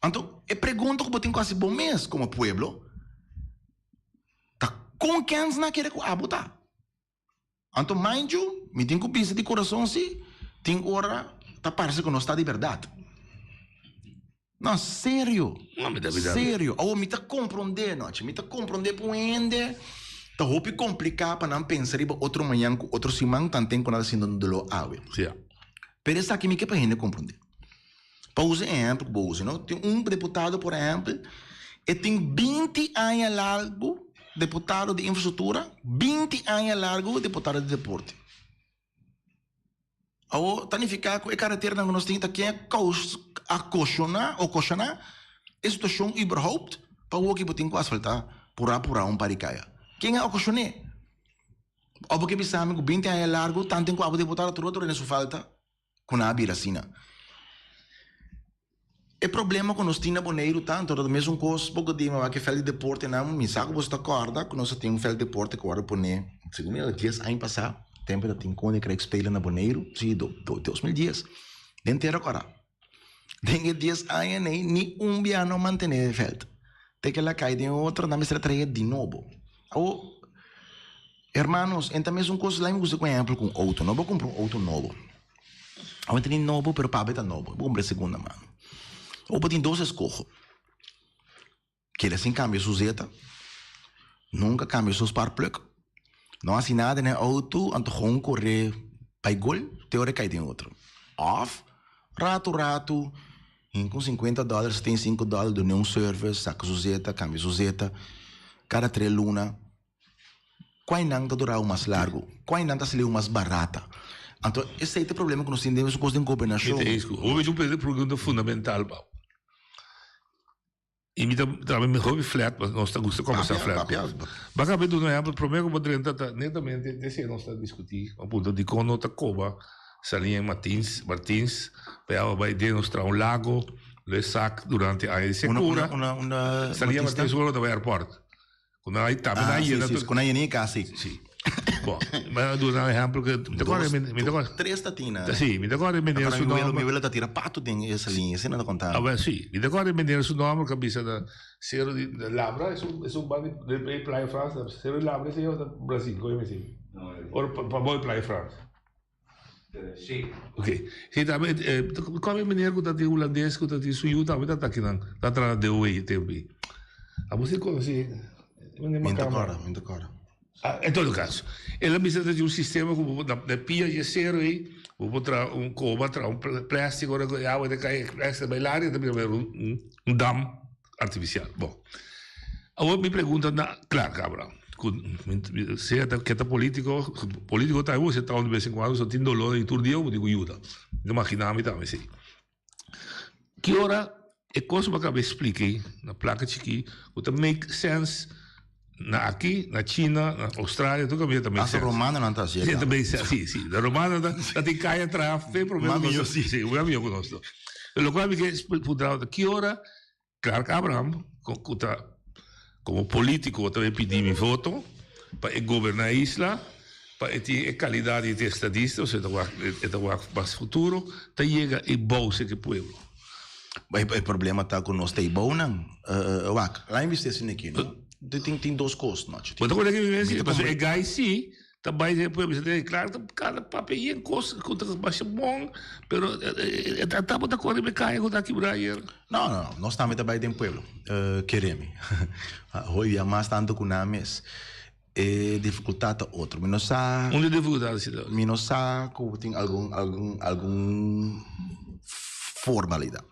Anto e pregunta ku bo tin ku hasi bo mes komo pueblo ta kon kens nan a kere ku abo ta? Anto mind you, mi tin ku bisa di kurason si, tin ora ta parse ku no sta di bèrdat. No, serio. Serio. Awor mi ta komprondé nochi, mi ta komprondé pa un hende ta hopi kompliká pa nan pensa riba otro mañan ku otro siman tanten ku nan ta sinti un doló awe. Pero esaki mi ke pa hende komprondé. Pa usa ehèmpel ku bo usa, no? Tin un deputado por ehèmpel, e tin 20 aña largu deputado di infrastruktura, 20 aña largu deputado di deporte. Awor ta nifiká ku e kareteranan ku nos tin ta ken a koshoná, okoshoná e situashon überhaupt pa awor ki bo tin ku asfaltá purá purá un par di kaya. Ken a okashon'é? Òf bo ke bisa mi ku 20 aña largu tanten ku abo deputado tur otro hende su falta? Ku nan a bira asina. E problema ku nos tin na Boneiru ta, anto ta mesun kos poko di mawak e vèlt di deportenan, mi sa ku boso ta kòrda ku nos a tin un vèlt di deporte ku wòrdu pone, segun mi dies aña pasá, tempu ta tin Koninkrijksspelen na Boneiru, si, 2010, den Tera Kòrá. Den e dies aña nei ni un bia no mantené e vèlt. Te ke el a kai den otro, nan mester a trae di nobo. Awor, hermanos, en ta mesun kos laimi gusta ku ehèmpel ku un outo. No bo kumpra un outo nobo. Awor e ta ni nobo, pero pabia ta nobo. Bo kumpra e segunda mano. Awor bo tin dos eskoho. Keda sin kambia su zeta, nunka kambia su sparkplug, no hasi nada den e outo, anto gewoon kore bai gol te ora e kai den otro. Òf ratu ratu hinka un sinkuenta dòler, 75 dòler, dun'é un service, saka su zeta, kambia su zeta kada tres luna. Kuainan ta durau mas largu? Kuainan ta saliu mas barata? Anto esei ta e problema ku nos tin den mesun kos den gobernashon. Hopi un pregunta fundamental, Pau. I mi ta traha mi hopi flat, pasobra nos ta gusta kombersá flat. Bo a kaba di duna un ehèmpel, promé ku bo drenta ta netamente esei nos ta diskutí, a punto dikon no ta koba Saliña Martins, Martins, pa e awa bai den nos traha un lago, lo e sak durante aña di sekura. Saliña Martins ora ta bai airport. Ku nan ai tambe nan a yena. Si, si, ku nan yena e kas, si. Si. Bon, mi a duna un ehèmpel ku mi ta kòrda, mi ta kòrda. Tres ta tin nan. Si, mi ta kòrda e meneer su nòmber. Mi welo ta tira pato den e saliña, esei nan ta konta. Awel, si. Mi ta kòrda e meneer su nòmber ku a bisa na Sero di Labra, esun esun banda di Playa Frans, Sero di Labra esei òf ta Brasil, koe mi esei? Ora pa bo e Playa Frans. Si. Ok. Si tambe kòm e meneer ku ta tin hulandes ku ta tin su yu tambe ta ta akinan ta traha DOW e tempu ei. Abo si konosé meneer Mi ta kòrda, mi ta kòrda. En todo kaso, el a bisa ta tin un sistema ku bo por na pia dje sero ei bo por traha un koba traha un plastic ora ku e awa ta kai e plastic ta bai laria ta bira manera un dam artifisial. Bon. Awor mi pregunta na Clark Abraham, ku sea ta ke ta politiko, politiko ta bo ta un de bes en kuando so tin dolor i tur dia bo tin ku yuda. Mi ta magina mi tambe esei. Ki ora e kos bo a kaba esplika ei na plaka chikí ku ta make sense na aki, na China, na Australia, tur kaminda ta make sense. Hasta romanonan ta hasi e kaba. Si, si. Na romanonan ta tin kaya traha fe promé ku nos. Si, mas mihó ku nos. Lokual mi ke puntra ta ki ora Clark Abraham ku ta komo politiko ta bin pidi mi voto pa e goberná e isla, pa e tin e kalidat di estadista, osea e ta wak e ta wak mas futuro, ta yega e bou seki pueblo. E problema ta ku nos ta e bounan. Wak, laat mi bisa esei aki no. Tin tin dos kos no. Bo ta kore ke mi mester? Pasobra e guy si Ta bai den e pueblo bisa den claro ta cada papia yen cos cu ta masha bon pero e ta tabata core riba e caya cu ta kibra ayer. No no no nos tambe ta bai den pueblo kere mi hoy dia mas tanto cu nan mes e dificultad ta otro mi no sa Unda e dificultad ta sinta? Mi no sa cu tin algun algun algun formalidad.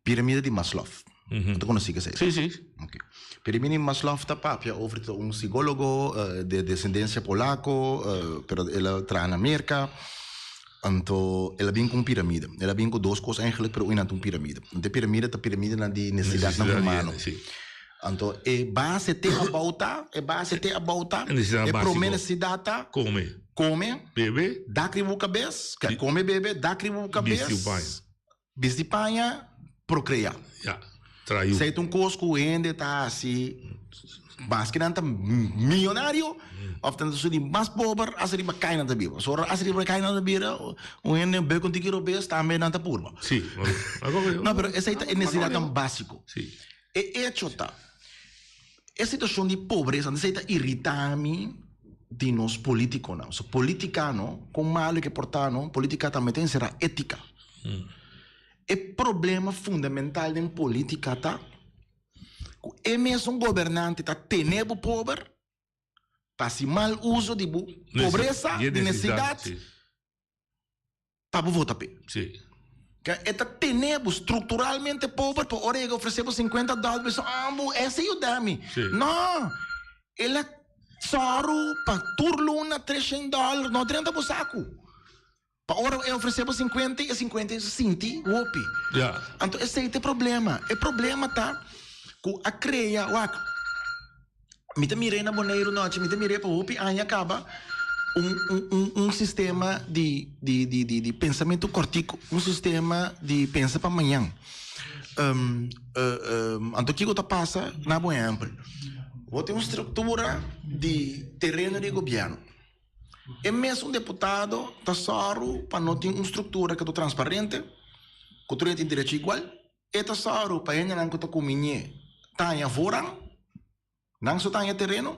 Piramide di Maslow. Bo ta konosí esei? Sí, sí. Ok. Piramide di Maslow ta papia over ta un psicólogo de desendensia polako, pero el a traha na Merka. Anto el a bin ku un piramide. El a bin ku dos kos eigenlijk, pero un nan ta un piramide. Anto e piramide ta piramidenan di nesesidatnan humano. Anto e base te abou ta, e base te abou ta, e promé nesesidat ta. Kome. Kome. Bebe. Dak riba bo kabes. Kome, bebe, dak riba bo kabes. Bisti paña. Bisti paña, procrea. Ya, traha yu. Esei ta un kos ku hende ta hasi maske nan ta millonario of nan ta su di mas pober hasta riba kai nan ta biba. So ora hasta riba kai nan ta bira un hende bek un tiki robes tambe nan ta purba. Si. No, pero esei ta e nesesidatnan básiko. Si. E echo ta, e situashon di pobresa, esei ta irita mi di nos politikonan. So politika no, kon malu ke por ta no, politika tambe ta enserá étika. E problema fundamental den politika ta ku e mesun gobernante ta tene bo pober pa hasi mal uso di bo pobresa, di nesesidat. Pa bo vota p'e. Sí. Ke e ta tene bo strukturalmente pober pa ora yega ofresé bo sinkuenta dòler bo bisa, ah bo ese yuda mi. Sí. No! El a sòru pa tur luna treshen dòler no drenta bo saku. Pa ora e ofresé bo sinkuenta i e sinkuenta e sinti hopi. Ja. Anto esei ta e problema. E problema ta ku a krea, wak, Mi ta mir'é na Boneiru nochi, mi ta mir'é pa hopi aña kaba un un un un sistema di di di di di pensamentu kòrtiku, un sistema di pensa pa mañan. Anto kiko ta pasa? Na bo ehèmpel, bo tin un struktura di tereno di gobièrnu. E mesun deputado ta sòru pa no tin un struktura ku ta transparente, ku tur hende tin derecho igual. E ta sòru pa hendenan ku ta kumiñ'é taña voran, nan so taña tereno.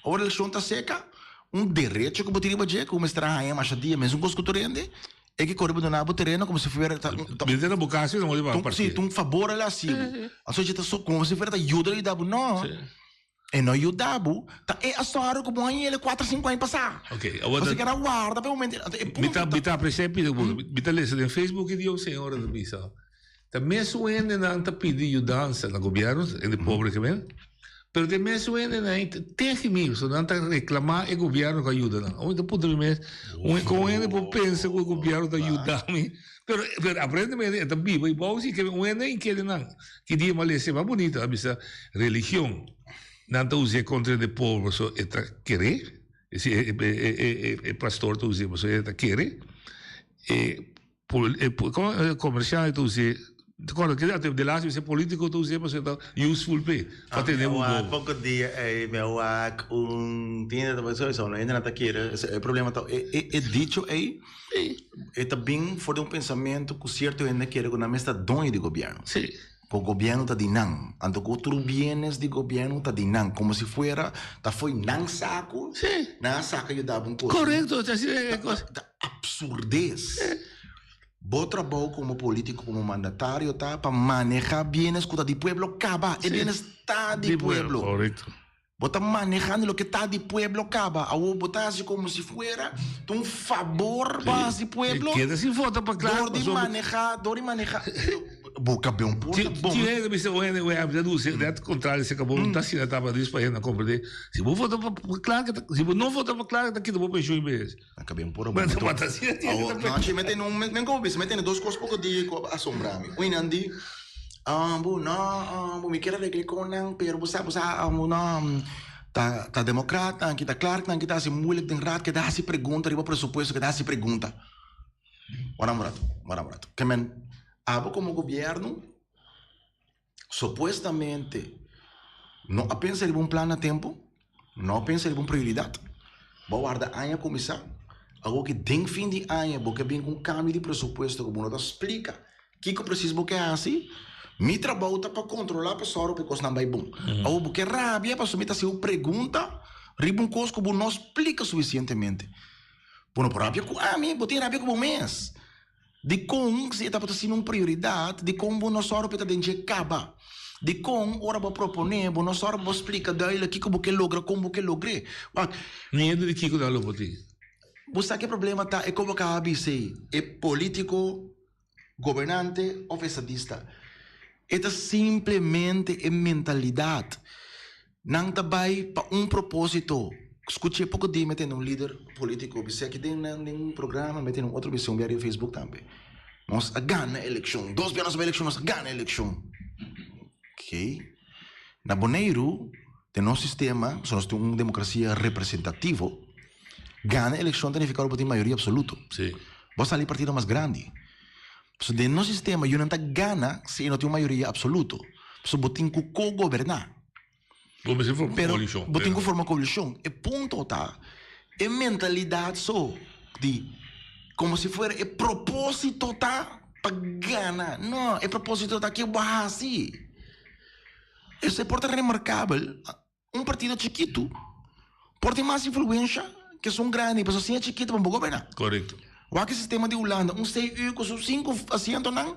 Ora elekshon ta seka, un derecho ku bo tin riba dje ku bo mester a haña masha dia mesun kos ku tur hende, e ke kore bo duna bo tereno komo si fuera ta un ta Bini na bo kas i no ta un si ta un fabor el a hasi bo. Anto dje ta so komo si fuera ta yuda yuda bo. No. E no yuda bo, ta e a sòru ku bo haña el e kuater sinku aña pasá. Ok, awor ta. Pasobra a warda pa e momento. Anto e punto ta. Mi ta aprecia e pida ku bo. Mi ta lesa den Facebook i di un señora ta bisa, ta mesun hendenan ta pidi yudansa na gobièrnu, hende pobre ke men. Pero te mes hendenan ei tegen mi, pasobra nan ta reclama e gobierno cu a yuda nan. Mi ta puntra mi mes, con hende por pensa cu e gobierno ta yuda mi? Pero, pero aparentemente e ta biba y bou si ke un hende inkere nan. Ki dia mi a lesa e mas bunito, a bisa religion nan ta us'e contra de pober pasobra e ta kere, e e e pastor ta us'e pasobra e ta kere, e E comerciante ta us'é, te corda ki de laatste bes e politico ta us'é pasobra ta useful p'e, pa tene bo bobo. Poco dia ey mi a wak un tienda ta bay sowieso no hende nan ta kere e problema ta e dicho ey e ta bin for di un pensamento cu cierto hende kere cu nan mes ta doño di gobierno. Cu gobierno ta di nan, anto cu tur bienes di gobierno ta di nan, como si fuera ta fo'i nan saco nan a saca yuda bo un cos. Correcto, ta asina e cos. Ta absurdez. Bo trabou como politico, como mandatario ta pa maneha bienes cu ta di pueblo caba. E bienes ta di pueblo. Correcto. Bo ta manehando loke ta di pueblo caba. Awor bo ta haci como si fuera ta un fabor bo haci pueblo. Keda sin vota pa Clark. Door di maneha, door di maneha. Bo ka ben un porta bon. Tin hende bisa un hende wea bisa dulce net contrario se ka bo no ta asina ta pa dis pa hende comprende. Si bo vota pa Clark si bo no vota pa Clark ta kita bo pensioen bes. Na ka ben por bon. Ma ta asina tin hende ta pensa. No, mi tene un, men como bisa, mi tene dos cos poco dia cu a asombra mi. Un nan di, ah, bo no, ah, bo mi kier arregla con nan, pero bo sa, bo sa, ah, bo no, ta, ta democratnan ki ta Clarknan ki ta haci moeilijk den raad, ki ta haci pregunta riba presupuesto, ki ta haci pregunta. Wara un rato, wara un rato. Ke men, abo como gobierno, Supuestamente no a pensa riba un plan na tempu, no a pensa riba un prioridat. Bo a warda aña kuminsá, awor ki den fin di aña bo ke bin ku un kambio di presupuesto ku bo no ta splika kiko presis bo ke hasi. Mi trabou ta pa kontrolá pa sòru pa e kosnan bai bon. Awor bo ke rabia pasobra mi ta hasi un pregunta riba un kos ku bo no splika sufisientemente. Bo no por rabia ku ami, bo tin rabia ku bo mes. Dikon si e tabata asina un prioridat, dikon bo no sòru pa e ta den dje kaba? Dikon ora bo a proponé, bo no sòru pa bo splika duidelijk kiko bo ke logra, kon bo ke logr'é? Wak. Miedu di kiko nan lo por tin? Bo sa ke problema ta e kon bo kaba bisa ei, e polítiko, gobernante òf estadista. E ta simplemente e mentalidat. Nan ta bai pa un propósito. Skuch'é poko dia mi a tende un lider polítiko bis'é aki den nan den un programa, mi a tende un otro bis'é un bia riba Facebook tambe. Nos a gana elekshon. Dos bia nos a bai elekshon, nos a gana elekshon. Oké. Na Boneiru, den nos sistema, pasobra nos tin un demokrasia representativo, gana elekshon ta nifiká ku bo tin mayoria apsoluto. Bo a sali partido mas grandi. Pasobra den nos sistema yu nan ta gana si e no tin un mayoria apsoluto. Pasobra bo tin ku ko-goberná. Bo mester forma Pero koalishon. bo tin ku forma koalishon. E punto ta, e mentalidat so di komo si fuera e propósito ta pa gana. No, e propósito ta ke bo a hasi. Esei por ta remarkabel. Un partido chikitu por tin mas influensha ke esun grandi, pasobra sin e chikitu bo no por goberná. Korekto. Wak e sistema di Hulanda, un CU ku su sinku asientonan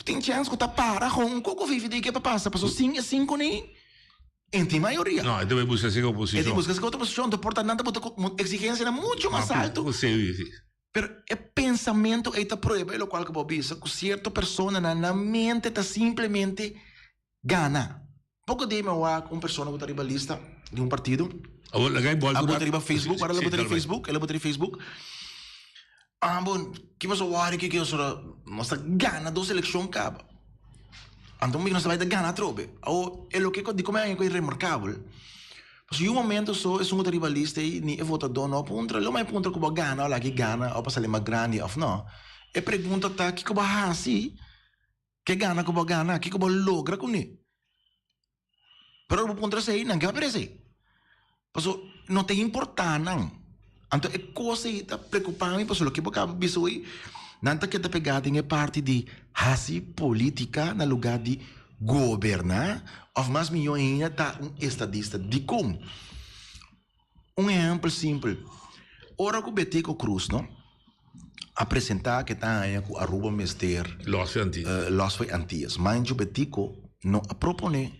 tin chèns ku ta para kon un koko VVD ke pa pasa, pasobra sin e sinku nei e tin mayoria. No, e ta bai buska seka E oposishon. tin buska seka otro posishon, enton por ta nan ta bota eksigensianan muchu mas altu. Ku CU, si. Pero e pensamentu ei ta prueba e lokual ku bo a bisa, ku sierto personanan nan mente ta simplemente Gana. Poko di mi a wak un persona ku ta riba lista di un partido. Awor laga e bòlta A bota riba Facebook, ora el a bota riba Facebook, el a bota riba Facebook. Ah bon, ki boso wòri ki ki osora nos ta gana dos elekshon kaba. Anto mi nos ta bai ta gana atrobe. Awor e loke ku dikon mi a haña ku e remarkabel, pasobra yu momento so esun ku ta riba lista ei ni e votadó no a puntra, lo mai puntra ku bo a gana o laki gana o pa sali mas grandi òf no. E pregunta ta kiko bo a hasi Ke gana ku bo a gana? Kiko bo a logra kuné? Pero ora bo puntra esei, nan ke papia di esei. Pasobra no ta importá nan. Anto e kos ei ta preokupá mi pasobra loke bo kaba bisa hoy, nan ta keda pegá den e parti di hasi polítika na lugá di goberná òf mas mihó ainda ta un estadista. Dikon? Un ehèmpel simpel, ora ku Betico Croes no a presentá ke ta haña ku Aruba mester Lòs for Antias. Lòs for Antias. Manju Betico no a proponé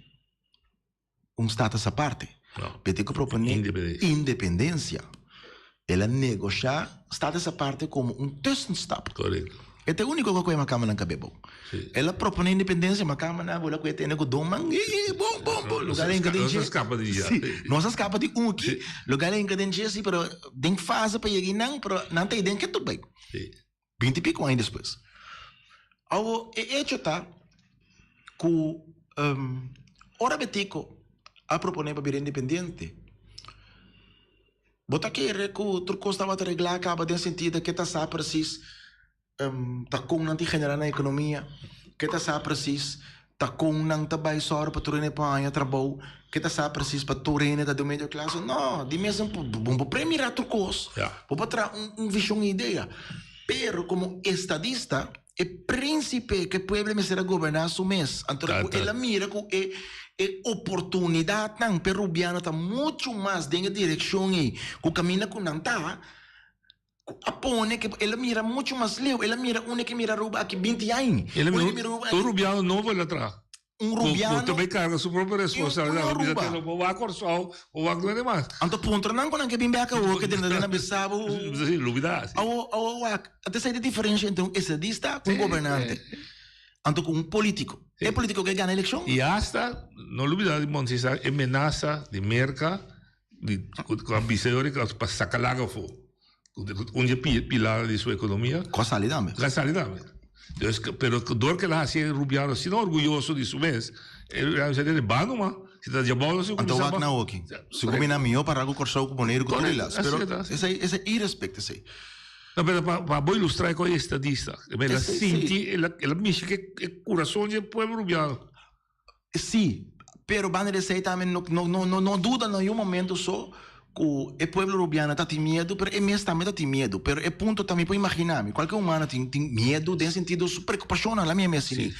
un status aparte. No. Betico a proponé Independensia. independensia. El a negoshá status aparte komo un tussenstap. Korekto. E ta e úniko ku a kohe makamba nan kab'é bou. El a proponé independensia, makamba nan a bula ku e tene ku don man, e, bon, bon, bon, lugar a hinka den dje. Nos a skapa di dje. Sí, nos a skapa di un aki, lugar a hinka den dje, sí, pero den fase pa yega einan, pero nan ta ei den ketu bai. Binti piko aña despues. Awo e echo ta ku ora Betico a proponé pa bira independiente, bo ta kere ku tur kos tabata reglá kaba den sentido ke ta sa presis ta kon nan tin generá nan ekonomia, ke ta sa presis Ta kon nan ta bai sòru pa tur hende por haña trabou? Ke ta sa presis pa tur hende ta den medio klase? No, di mes bo bo por premira tur kos, bo por traha un un vishon i idea. Pero komo estadista, e prínsipe ku e pueblo mester a goberná su mes, anto ku el a mira ku e e oportunidatnan pa e rubiano ta muchu mas den e direkshon ei ku kaminda ku nan ta, Ku a pone ke el a mira muchu mas leu, el a mira unda ke mira Aruba aki binti aña. El a Unda mira ke mira Aruba un aki. rubiano nobo el a traha. Un Ku ku rubiano ta bay karga su propio i un responsabilidat. un Bo bisa Aruba. te lo bo wak Kòrsou, bo wak donde mas. Anto puntra nan ku nan ke bin bek awor ke den nan bisa bo. Si, lubida si. Awor awor wak, anto esei ta e diferensha entre un estadista ku un gobernante. Anto ku un politiko. E politiko ke gana elekshon. I asta, no lubida di Monsi e menasa di Merka Di cu a bisa yori cu pa saca laga afo. Un di e pilar di su economia. Cu a sali tambe. Cu a sali tambe. Dus, pero door cu el a haci e Rubiano asina orguyoso di su mes, e Rubiano bisa tene ba numa, si ta diabou nos Anto wak na oki. Segun mi na mihó para cu Corsou cu Boneiru cu tur ilas. Pero esey esey irespecto esey. No, pero pa pa bo ilustra e estadista. El a sinti, el a mishi cu e curason di e pueblo Rubiano. Sí, pero banda di esei tambe no no no no no duda na niun momento so ku e pueblo rubiano ta tin miedu, pero e mes tambe ta tin miedu. Pero e punto ta mi por imaginá mi, kualke humano tin tin miedu den sentido su preokupashonnan, la mi e mes sini.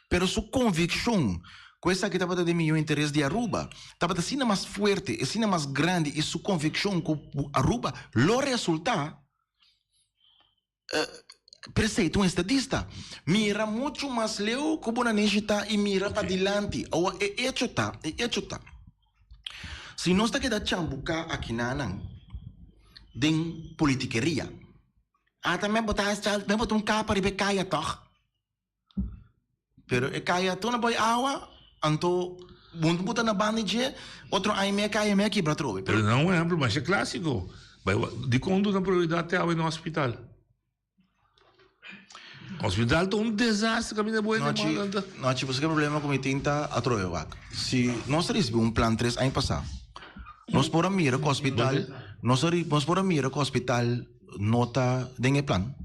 Pero su konvikshon ku esaki tabata den mihó interes di Aruba tabata asina mas fuerte, asina mas grandi i su konvikshon ku Aruba lo resultá. P'esei ta un estadista. Mira muchu mas leu ku bo na neshitá i mira padilanti. Awa e echo ta, e echo ta, si nos ta keda chambuká akinanan den politikeria, ata mi a bota mi a bota un kapa riba e kaya tòg. Pero e kaya tur na boi awa, anto bo no buta na banda di dje, otro aña mi a kaya mi a kibra atrobe. Pero nan un ehempel masha clásico. Bai dikon duna prioridad te awe na hospital? Hospital ta un desastre kaminda bo hende Nochi, manda anta. nochi pasobra e problema ku mi tin ta atrobe wak. Si nos a risibi un plan tres aña pasá, nos por a mira ku hospital, nos a nos por a mira ku hospital no ta den e plan.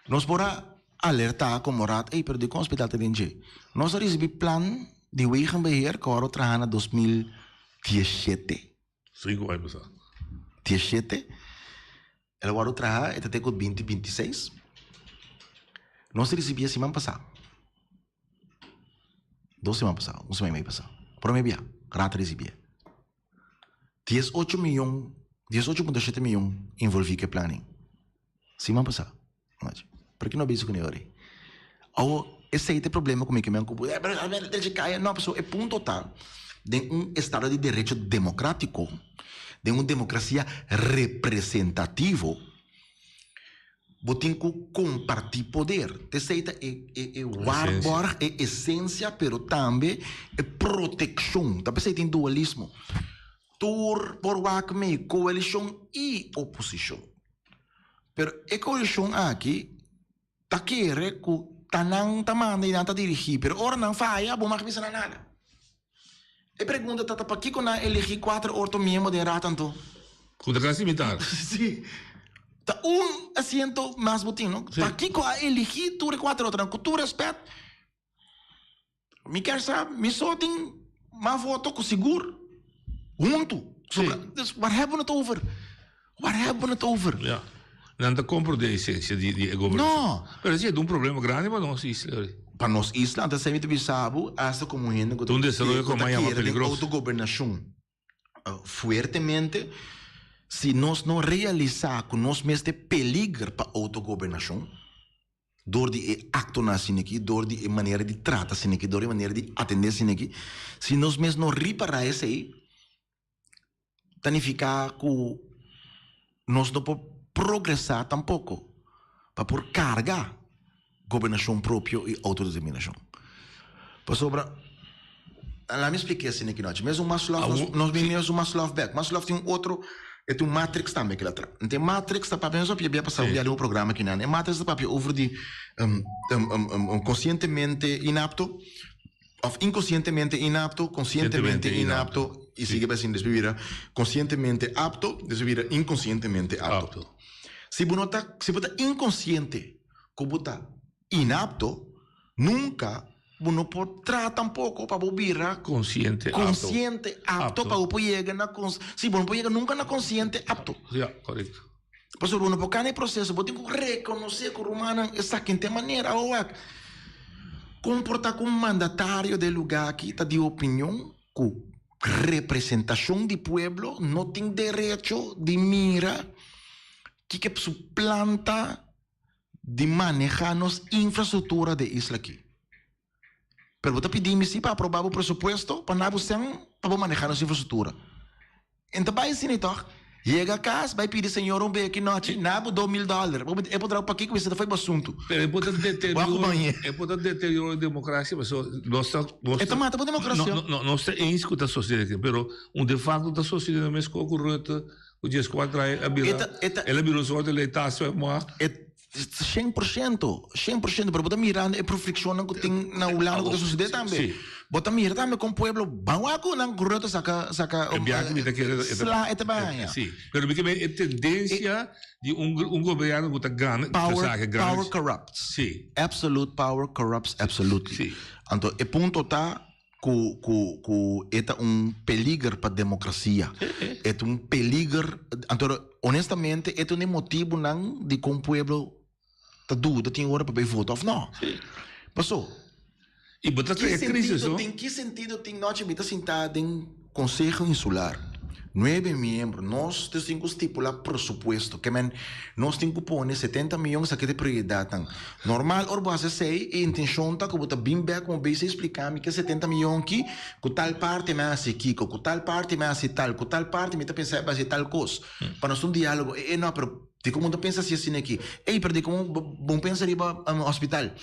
Nos por a Alerta como raad, ey pero dikon hospital ta den dje? Nos a ricibi plan di wegenbeheer cu awor traha na 2017. Cinco aña pasa. Diesshete. El a wòrdu traha, e ta te ku binti binti seis. Nos a ricibi e siman pasa. Dos siman pasa, un siman y medio pasa. Prome bia, raad a ricibi e. Diesocho miyon, diesocho punto shete miyon envolvi ku e plan ei. Siman pasá. Machi, por ki no bisa ku mi ora ei? Awo, esei ta e problema ku mi ke men ku bo, kaya. No, pasobra e punto ta, den un estado di derecho demokratiko, den un demokrasia representativo, Bo tin ku kompartí poder. T'esei ta e e e waarborg, e esensia, pero tambe e protekshon. Ta p'esei tin dualismo. Tur por wak mee, koalishon i oposishon. Pero e koalishon aki ta kere ku ta nan ta manda i nan ta dirigí, pero ora nan faya bo mag bisa nan nada. E pregunta ta ta pakiko nan a elegí kuater orto miembro den Raad anto? Ku ta kasi mitar. Sí. Ta un asiento mas bo tin, no? Sí. Pakiko a elegí tur e kuater otronan? Ku tur rèspèt, mi kier sa mi so tin mas voto ku sigur huntu. Sí. Dus waar hebben we het over? Waar hebben we het over? Ja. Nan ta comprende e esencia di, di e gobernacion. No. Pero esey ta un problema grandi pa nos isla. Pa nos isla, anto esey mi ta bisa bo, hasta como hende cu Ta un desaroyo cu cu ta a yama kere den peligroso. autogobernacion fuertemente, si nos no realisa cu nos mester peliger pa autogobernacion, dor di e actonan asina aki, dor di e manera di trata asina aki, dor di e manera di atende asina aki, si nos mes no ripara esey, ta nifiká ku nos no por progresá tampoko pa por karga. gobernashon propio i outodeterminashon. Pasobra, laat mi splika esei aki nochi, mes un Maslov, nos nos bin mes un Maslov bek. Maslov tin un otro, e tin un matrix tambe kila tra. Ente e matrix ta papia, nos a papia bia pasá un bia den un programa kinan, e matrix ta papia over di konsientemente inapto, òf inkonshientemente inapto, konsientemente inapto, i sigui bai asina, despues bira konsientemente apto, despues bira inkonsientemente apto. Si bo no ta, si bo ta inkonsiente ku bo ta inapto, nunka bo no por traha tampoko pa bo bira Konsiente apto. konsiente apto pa bo por yega na kons, si bo no por yega nunka na konsiente apto. Ya, korekto. Pasobra bo no por kana e proseso, bo tin ku rekonosé ku rumannan esaki en te manera. Awo wak, komportá ku un mandatario den lugá aki ta di opinion ku representashon di pueblo no tin derecho di mira kiko su planta di manehá nos infrastruktura den isla aki. Pero bo ta pidi mi si pa aprobá bo presupuesto pa na bo sen pa bo manehá nos infrastruktura. En ta bai asina tòg. Yega kas bai pidi señor un beki nochi na bo 2000 dòler. Bo e por traba pakiko mi sa ta foi bo asuntu. Pero e por ta deterioro, e por ta deterioro e demokrasia pasobra nos ta nos E ta mata bo demokrasia. No, no, nos ta eens ku ta sosede aki pero un de facto ta sosede na mes kos ku Rutte ku 14 aña a bira el a bira un soort letazo e moa. 100%, 100%, pero bo ta mirando e profliccionnan cu tin na Hulanda cu ta sucede tambe. Sí. Bo ta mira tambe con pueblo ban wak cu nan Rutte saca, saca, E biaha mi ta kere sla e ta baña. Sí, pero mi ke meen e tendencia di un un gobierno cu ta gana, Power, ta saca gran power corrupts. Sí. Absolute power corrupts absolutely. Sí. Anto e punto ta cu cu cu e ta un peliger pa democracia. E ta un peliger, anto honestamente e ta un e motibonan di con pueblo ta duda tin ora pa bay vota of no. Paso, Y bo ta ki crea crisis, sentido no? tin, ki sentido tin nochi mi ta sinta den Conseho Insular, nuebe miembro, nos ta tin cu stipula presupuesto, ke men nos tin cu pone 70 miyon esaki ta e prioridadnan. Normal ora bo haci esey e intencion ta cu bo ta bin bek como besi explica mi ke 70 miyon ki cu tal parti mi a haci kico, cu tal parti mi a haci tal, cu tal parti mi ta pensa haci tal cos. Pa nos ta un dialogo, e e no pero dicon bo ta pensa haci asina aki? Ey pero dicon bo bo pensa riba hospital?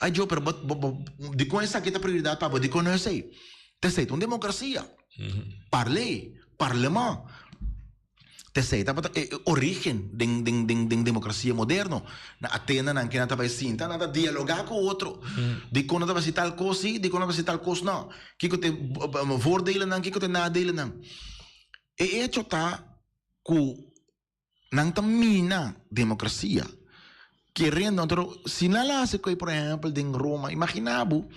Ay jo pero bo bo dicon esaki ta prioridad pa bo dicon no esey? Ta esey ta un democracia. Parley, parlement. Ta esey tabata e origen den den den den democracia moderno. Na Athena nan kina ta bay sinta, nan ta dialoga cu otro. Dicon nan ta bay haci tal cos si, dicon nan ta bay haci tal cos no. Kico ta e voordelennan, kico ta e nadelennan. E hecho ta cu Nan ta mina democracia kerendo anto si nan la haci coy por ehempel den Roma imagina bo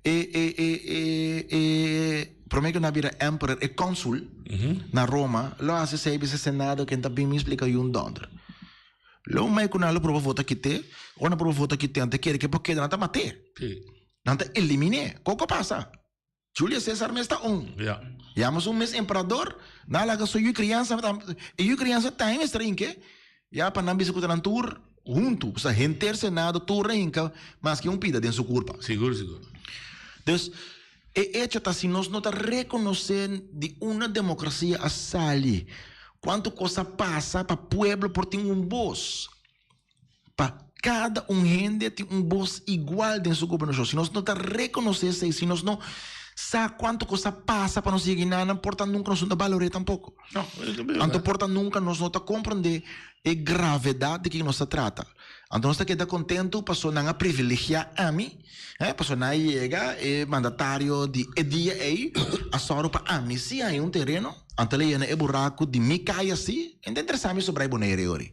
e e e e e prome cu nan a bira emperor e consul na Roma lo haci esey bisa senado ken ta bin mi splica yu un donder lo mai cu nan lo proba vota kite ora nan proba vota kite nan ta kere ke por keda nan ta mate nan ta elimine koko pasa. Julio Cesar mes ta un. Ja. Yama su mes emperador, nan a laga su yu criansa, e yu criansa tambe mester a hinke, ya pa nan bisa cu ta nan tur huntu, o sea henter senado tur a hinka maske un pida den su curpa. Sigur, sigur. Dus, e hecho ta si nos no ta reconoce di unda democracia a sali, cuanto cos a pasa pa pueblo por tin un voz. Pa kada un hende tin un bos igual den su gobernashon. Si nos no ta rekonosé esei, si nos no sa kuantu kos a pasa pa nos yega einan, por ta nunka nos no ta balor'é tampoko. Anto por ta nunka nos no ta komprondé e gravedat di kiko nos ta trata. Anto nos ta keda kontentu paso nan a privilegiá ami, paso nan a yega e mandatario di e dia ei a sòru pa ami si haña un tereno, anto el a yena e buraku di mi kaya si, e no ta interesá mi sobra e Bonaire ori.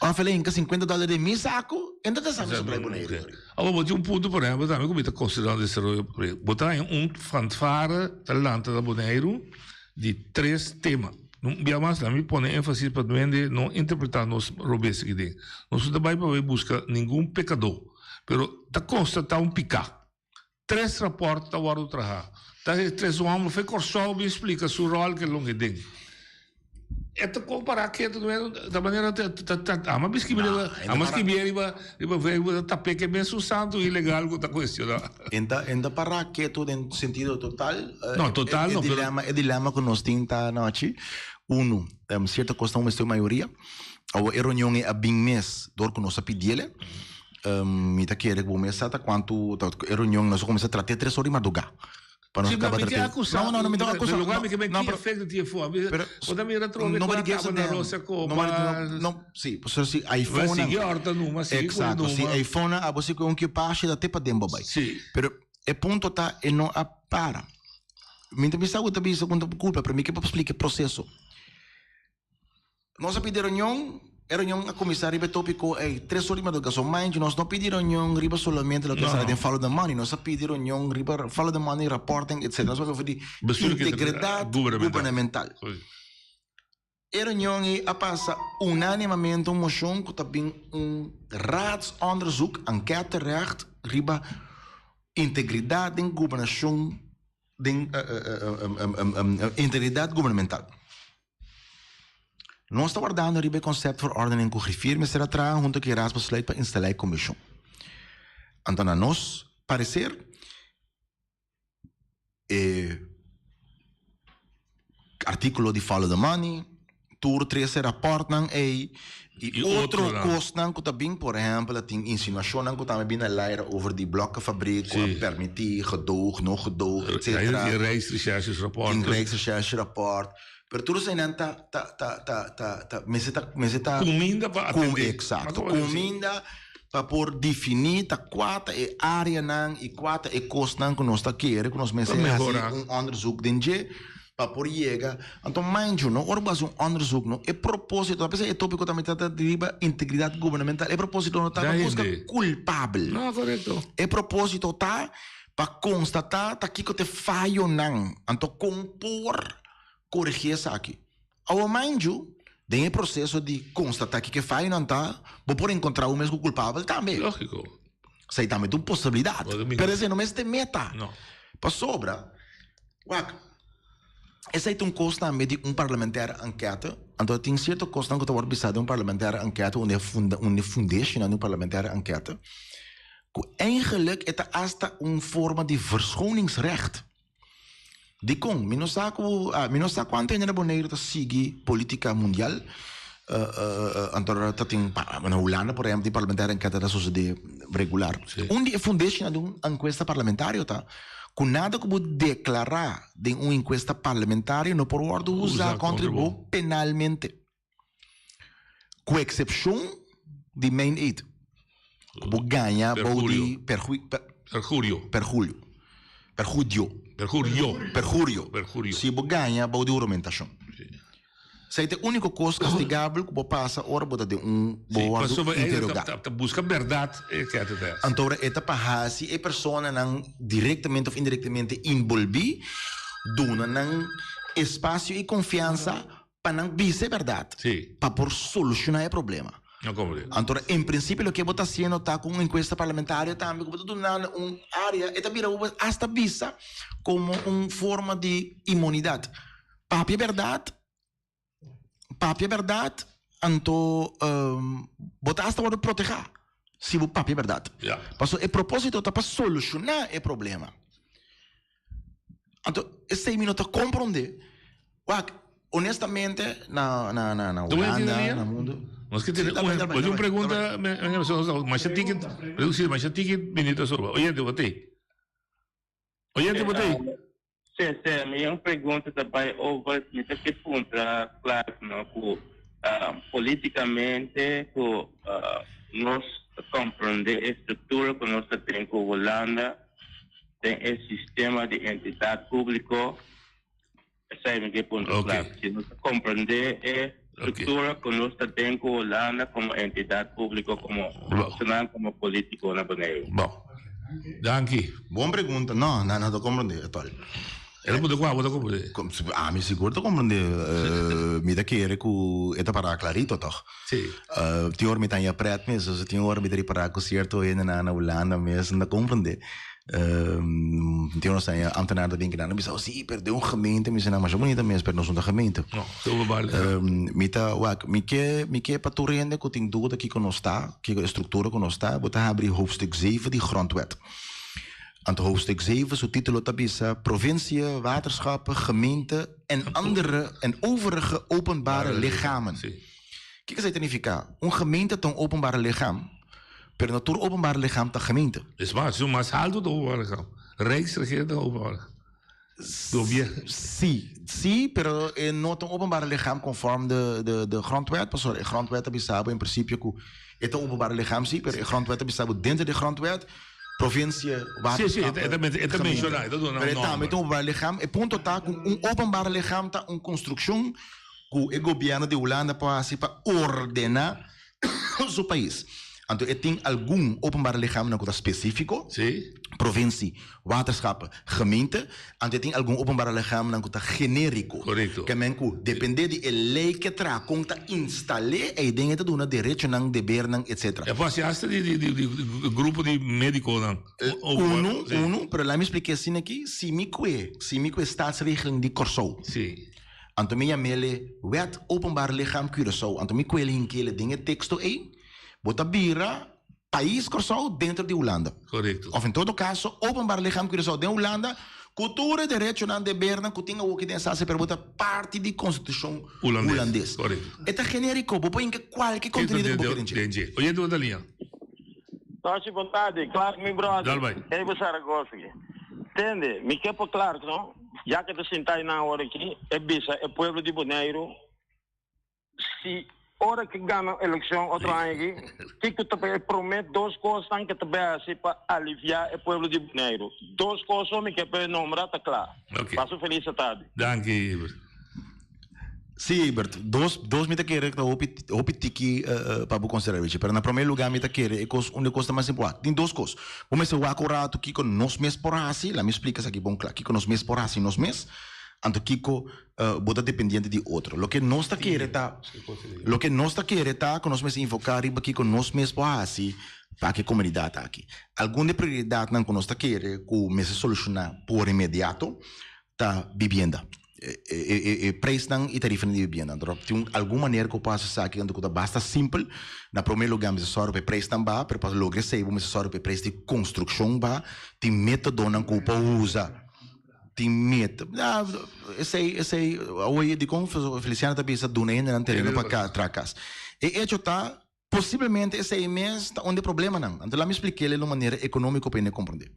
Of el a hinka 50 dòler den mi saku, e no ta sa mi sobra e Bonaire. Awor bo tin un punto, por ehempel, tambe ku mi ta konsiderá un desaroyo. Bo ta haña un fanfare ta lanta na Boneiru di tres tema. Un bia mas laat mi pone énfasis pa hende no interpretá nos robes aki den. Nos no ta bai pa bai buska ningun pekadó, pero ta konstatá un piká. Tres rapòrt ta wòrdu trahá. Ta e tres hòmber fe Kòrsou bin splika su ròl ke longe den. E ta kompará ketu ta manera ta ta ama bin skibi riba ama skibi riba riba Facebook ta tap'é ke mesun santu ilegal ku ta kuestioná. En ta en ta pará ketu den sentido total. No, total no, pero. E dilema e dilema ku nos tin ta anochi, unu, sierto kos ta un mester mayoria. Awor e reunion ei a bin mes dor ku nos a pidiel. Mi ta kere ku bo mes sa ta kuantu ta e reunion nos a kuminsá trata e tres ora di mardugá. Pa nos Sí, kaba pero mi trata te akusá. No, no, no, mi ta akusá. Pero lugar mi ke men No, ki pero efecto tin efo. Mi pero bo ta mira trobe ku nobody a gives a kaba na damn. Rosa Nobody Koba. no, no, sí, pasobra si Bo iPhone-nan sigui òrta numa, sigui kore Exacto, si numa. iPhone-nan abo si ku un kipashi ta te paden bo bai. Sí. Pero e punto ta e no a para. Mi ta bisa ku ta bisa ku no ta kulpa, pero mi ke pa splika e proseso. Nos a pidi reunion, e reunion a kuminsá riba e tópiko ei, tres ora di madruga. So mind you, nos no pidi reunion riba solamente loke a sali den Follow the Money, nos a pidi reunion riba Follow the Money, reporting, etcetera. Nos papia over di integridat gubernamental. E reunion ei a pasa unánimamente un moshon ku ta bin un raadsonderzoek, enquêterecht, riba integridat den gubernashon, den integridat gubernamental. Nos ta wardando riba e conceptverordening ku griffier mester a traha hunto ku e raadsbesluit pa instalá e komishon. Anto na nos pareser e artíkulo di follow the money, tur trese rapòrtnan ei i otro kosnan ku ta bin, por ehèmpel a tin insinuashonnan ku tambe bin na laira over di blokkenfabriek ku a permití, gedoog, no gedoog, etcetera. Tin Rijksrechercherapport. Tin Rijksrechercherapport. Pero tur eseinan ta ta ta ta ta ta mester ta mester ta Kuminda pa atendé. Eksakto, kuminda pa por definí ta kua ta e áreanan i kua ta e kosnan ku nos ta kere ku nos mester hasi un onderzoek den dje pa por yega. Anto mind you no, ora bo hasi un onderzoek no, e propósito, a pesar e tópiko tambe ta ta riba integridat gubernamental, e propósito no ta pa buska kulpabel. No, korekto. E propósito ta pa konstatá ta kiko ta e fayonan, anto kon por Korigí esaki. Awor mind you, den e proseso di konstatá kiko e fayonan ta, bo por enkontrá bo mes ku kulpabel tambe. Lógiko. Esei tambe ta un posibilidat. Pero esei no mester meta. No. Pasobra, wak, esei ta un kos tambe di un parlementaire enquête. Anto tin sierto kosnan ku ta wòrdu bisá den un parlementaire enquête, unda e funda, unda e fundashonnan di un parlementaire enquête, ku eigenlijk e ta asta un forma di verschoningsrecht. Dikon? Mi no sa ku mi no sa kuantu hende na Boneiru ta sigui politika mundial. Anto ta tin na Hulanda por ehempel tin parlamentario enkuesta ta sosode regular. Un di e fundashonnan di un enkuesta parlamentario ta ku nada ku bo deklará den un enkuesta parlamentario no por wòrdu usá kontra bo penalmente. Ku eksepshon di Main Aid, ku bo gaña bou di Perjurio. Perjurio. Perjudio. Perjurio. Perjurio. Perjurio. Si bo gaña bou di huramentashon. Esei ta e úniko kos kastigabel ku bo pasa ora bo ta den un bo wòrdu interogá. Ta buska bèrdat e kète ta. Anto ora e ta pa hasi e personanan direktamente òf indirektamente inbolbí, duna nan espasio i konfiansa pa nan bisa e berdad pa por soluciona e problema. Anto en principio loke bo ta haciendo ta cu un encuesta parlamentario tambe cu bo ta dunando un area e ta bira bo hasta bisa como un forma di inmunidad. Papia berdad, papia berdad anto bo ta hasta wordo proteha si bo papia berdad. Pasobra e proposito ta pa soluciona e problema. Anto esei mi no ta comprende. Wak, honestamente, na, na, na, na Hulanda, na mundo. Nos ke tene un, un pregunta, masha tiki, sí, masha tiki minuto soba. Oyente, bo tei. Oyente, bo tei. Sí, sí, mi un pregunta ta bai over, mi ta ke puntra Clark, no, ku politikamente ku nos ta comprende e struktura ku nos ta den ku Hulanda den e sistema di entidat públiko. Esei mi ke punto kla. Si nos ta komprendé e struktura ku nos ta den ku Hulanda komo entidat públiko, komo personal, komo polítiko na Boneiru. Bon. Danki. Bon pregunta. No, nan no ta komprendé etòl. El a puntra ku abo ta komprendé. Ami sigur ta komprendé. Mi ta kere ku e ta pará klarito tòg. Sí. Tin ora mi ta haña prèt mes, tin ora mi ta ripará ku sierto hendenan na Hulanda mes no ta komprendé. Tin ora sa ambtenaar ta bin kinan bisa, oh si, pero den un gemeente, mi bisa nan masha bunita mes, pero nos no ta gemeente. No, ta openbaar. Mi ta, wak, mi ke, mi ke pa tur hende ku tin duda kiko nos ta, kiko e struktura ku nos ta, bo ta habri hoofdstuk zeven di grondwet. Anto hoofdstuk zeven su titulo ta bisa, Provincie, waterschappen, gemeente en andere en overige openbare lichamen. Kiko esei ta nifiká? Un gemeente ta un openbare lichaam. Pero no tur openbaar lichaam ta gemeente. Es mas, esun mas haltu ta openbaar lichaam. Rijksregering ta openbaar lichaam. Gobierno. Sí, sí, pero e no ta un openbaar lichaam conform de, de, de grondwet. Pasobra e grondwet ta bisa bo en principio cu e ta un openbaar lichaam, sí, pero e grondwet ta bisa bo denter di grondwet, provincie, Sí, sí, e ta, e ta, e ta menciona, e ta duna un Pero e tambe nomber. ta un openbaar lichaam. E punto ta cu un openbaar lichaam ta un construccion cu e gobierno di Hulanda por haci pa ordena su pais. Anto e tin algun openbare lichaamnan ku ta spesífiko, provincie, waterschappen, gemeente. Anto e tin algun openbare lichaamnan ku ta genériko. Ke men ku dependé di e lei ke traha kon ta instal'é eiden e ta duna derechonan, debernan, etcetera. E por hasi hasta di di grupo di médikonan. Unu, unu, pero laat mi splika asina aki, si mi kue, si mi kue staatsregeling di Kòrsou. Anto mi yam'ele Wet Openbaar Lichaam Curaçao. Anto mi kuele hink'ele den e teksto ei, bo ta bira Pais Kòrsou dentro di Hulanda. Korekto. Òf en todo kaso, Openbaar Lichaam Curaçao den Hulanda, ku tur e derechonan, debernan ku tin awoki den esaki, pero bo ta parti di konstitushon Hulandes. Korekto. E ta generiko, bo por hinka kualke kontenido ku bo kere den dje. Den dje. Oye, bo ta liña. Toshi, bon tardi. Clark, mi brother. Dal bai. Hey, bo Saragossa. Tende, mi ke pa Clark, no? Ya ke ta sinta einan awor aki, e bisa e pueblo di Boneiru, si ora ke gana elekshon otro aña aki, kiko ta e prome dos kosnan ke ta bai hasi pa alivia e pueblo di Boneiru? Dos kos so mi ke pa e nombra, ta kla. Pasa un felis tardi. Danki, Ebert. Sí, Ebert, dos, dos mi ta kere ta hopi, hopi tiki pa bo konsiderá, Richie. Pero na promé lugá mi ta kere e kos, un di e kos ta mas importante. Tin dos kos. Bo mester wak un ratu kiko nos mes por hasi, laat mi splika esaki bon kla, kiko nos mes por hasi nos mes, anto kiko bo ta dependiente di otro. Loke nos ta kere ta, loke nos ta kere ta ku nos mester enfoká riba kiko nos mes por hasi pa ku e komunidat aki. Algun di e prioridatnan ku nos ta kere ku mester solushoná por inmediato ta bibienda. E prijsnan y tarifanan di bibienda. Anto tin algun manera ku por hasi esaki anto ku ta basta simpel. Na prome lugar mester sòru pa e prijsnan baha, pero pa logra esei bo mester sòru pa e prijs di konstrukshon baha. Tin metodonan ku bo por usa. Tin met, esei esei awoye dikon Feliciano ta bisa duna hendenan tereno pa traha kas. E echo ta posiblemente esei mes ta un di e problemanan. Anto laat mi splik'el den un manera ekonómiko pa hende komprondé.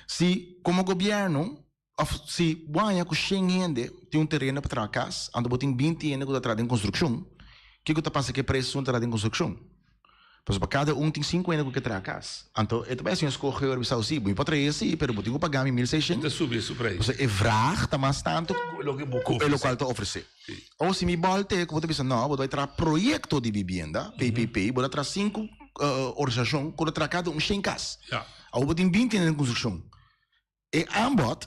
Si komo gobièrnu Of si bo haña ku shen hende tin un tereno pa traha kas, anto bo tin binti hende ku ta traha den konstrukshon, kiko ta pasa ku e pres esun ta traha den konstrukshon? Pasobra pa kada un tin sinku hende ku ke traha kas. Anto e ta bai hasi un eskohe ora bisa si, bo mi por traha si, pero bo tin ku paga mi mil seishent. Ta subi su preis. Pasobra e vraag ta mas tantu ku e lokual ta ofresé. Of si mi bòlte ku bo ta bisa no, bo ta bai traha proyekto di bibienda, PPP, bo ta traha sinku organisashon ku ta traha kada un shen kas. Awor bo tin binti hende den konstrukshon. E aanbod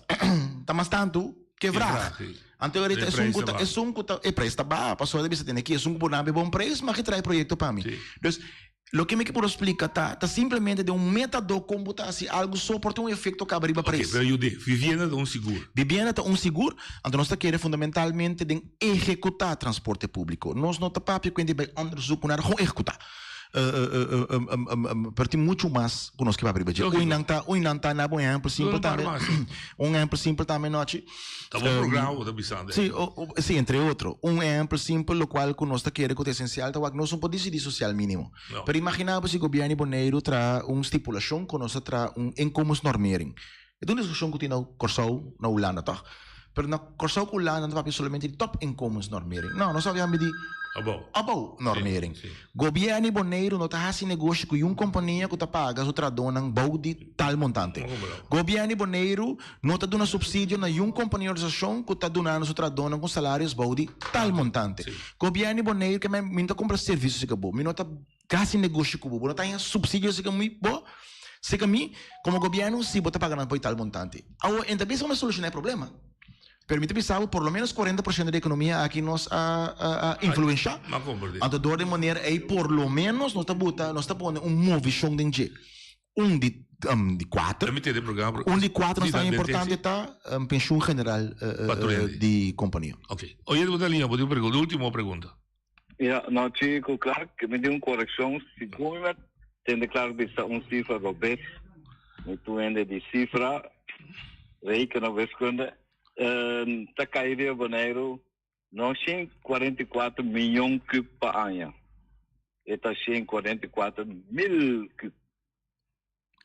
ta mas tantu ke vraag. Anto e rita esun ku ta esun ku ta e prijs ta baha pasobra ta bisa tene ki esun ku por dame bon prijs mag e trae proyekto pa mi. Dus loke mi ke por a splika ta ta simplemente den un metado kon bo ta hasi algu so por tin un efekto kaba riba prijs. Oke, pero yude, vivienda ta un sigur. Vivienda ta un sigur, anto nos ta kere fundamentalmente den ehekutá transporte públiko. Nos no ta papia kuenta di bai onderzoek ku nada, gewoon ehekutá. Pero tin mucho mas ku nos ke papia riba dje. Ui nan ta, ui nan ta na bo ehempel simpel tambe. Un ehempel simpel tambe nochi. Ta bo programa bo ta bisando. Si, si, entre otro. Un ehempel simpel lokual ku nos ta kere ku ta esensial ta wak nos no por disidí sosial mínimo. Pero imagina bo si gobièrnu di Boneiru traha un stipulashon ku nos ta traha un inkomensnormering. E ta un diskushon ku tin na Kòrsou, na Hulanda tòg. Pero na Kòrsou ku Hulanda no ta papia solamente di topinkomensnormering. No, nos ta papia di abou normering. Gobièrnu di Boneiru no ta hasi negoshi ku yun kompania ku ta paga su trahadónan bou di tal montante. Gobièrnu di Boneiru no ta duna supsidio na yun kompania òrganisashon ku ta dunando su trahadónan ku salarios bou di tal montante. Gobièrnu di Boneiru ke men mi no ta kumpra servisio si ka bo. Mi no ta Casi negoshi cu bo, bo no ta haña subsidio si mi bo, si ka mi, como gobierno si bo ta paga nan poi tal montante. Awor e ta bisa cu mi a soluciona e problema, pero mi ta bisa bo por lo menos 40% di economia aki nos a a influencia, anto door di manera ey por lo menos nos ta buta, nos ta pone un movicion den dje. Un di di cuater, un di cuater nos ta importante ta pensioen general di compania. Ok, oye bo ta liña bo tin un pregunta, ultimo pregunta. Ja, no chico, Clark, mi tin un correccion. Segun mi tende Clark bisa un cifra robes. Mi tu hende di cifra, rekenen wiskunde. Uh, ta cai riba Boneiru no 144 miljoen kub pa aña. e ta 144.000 kub.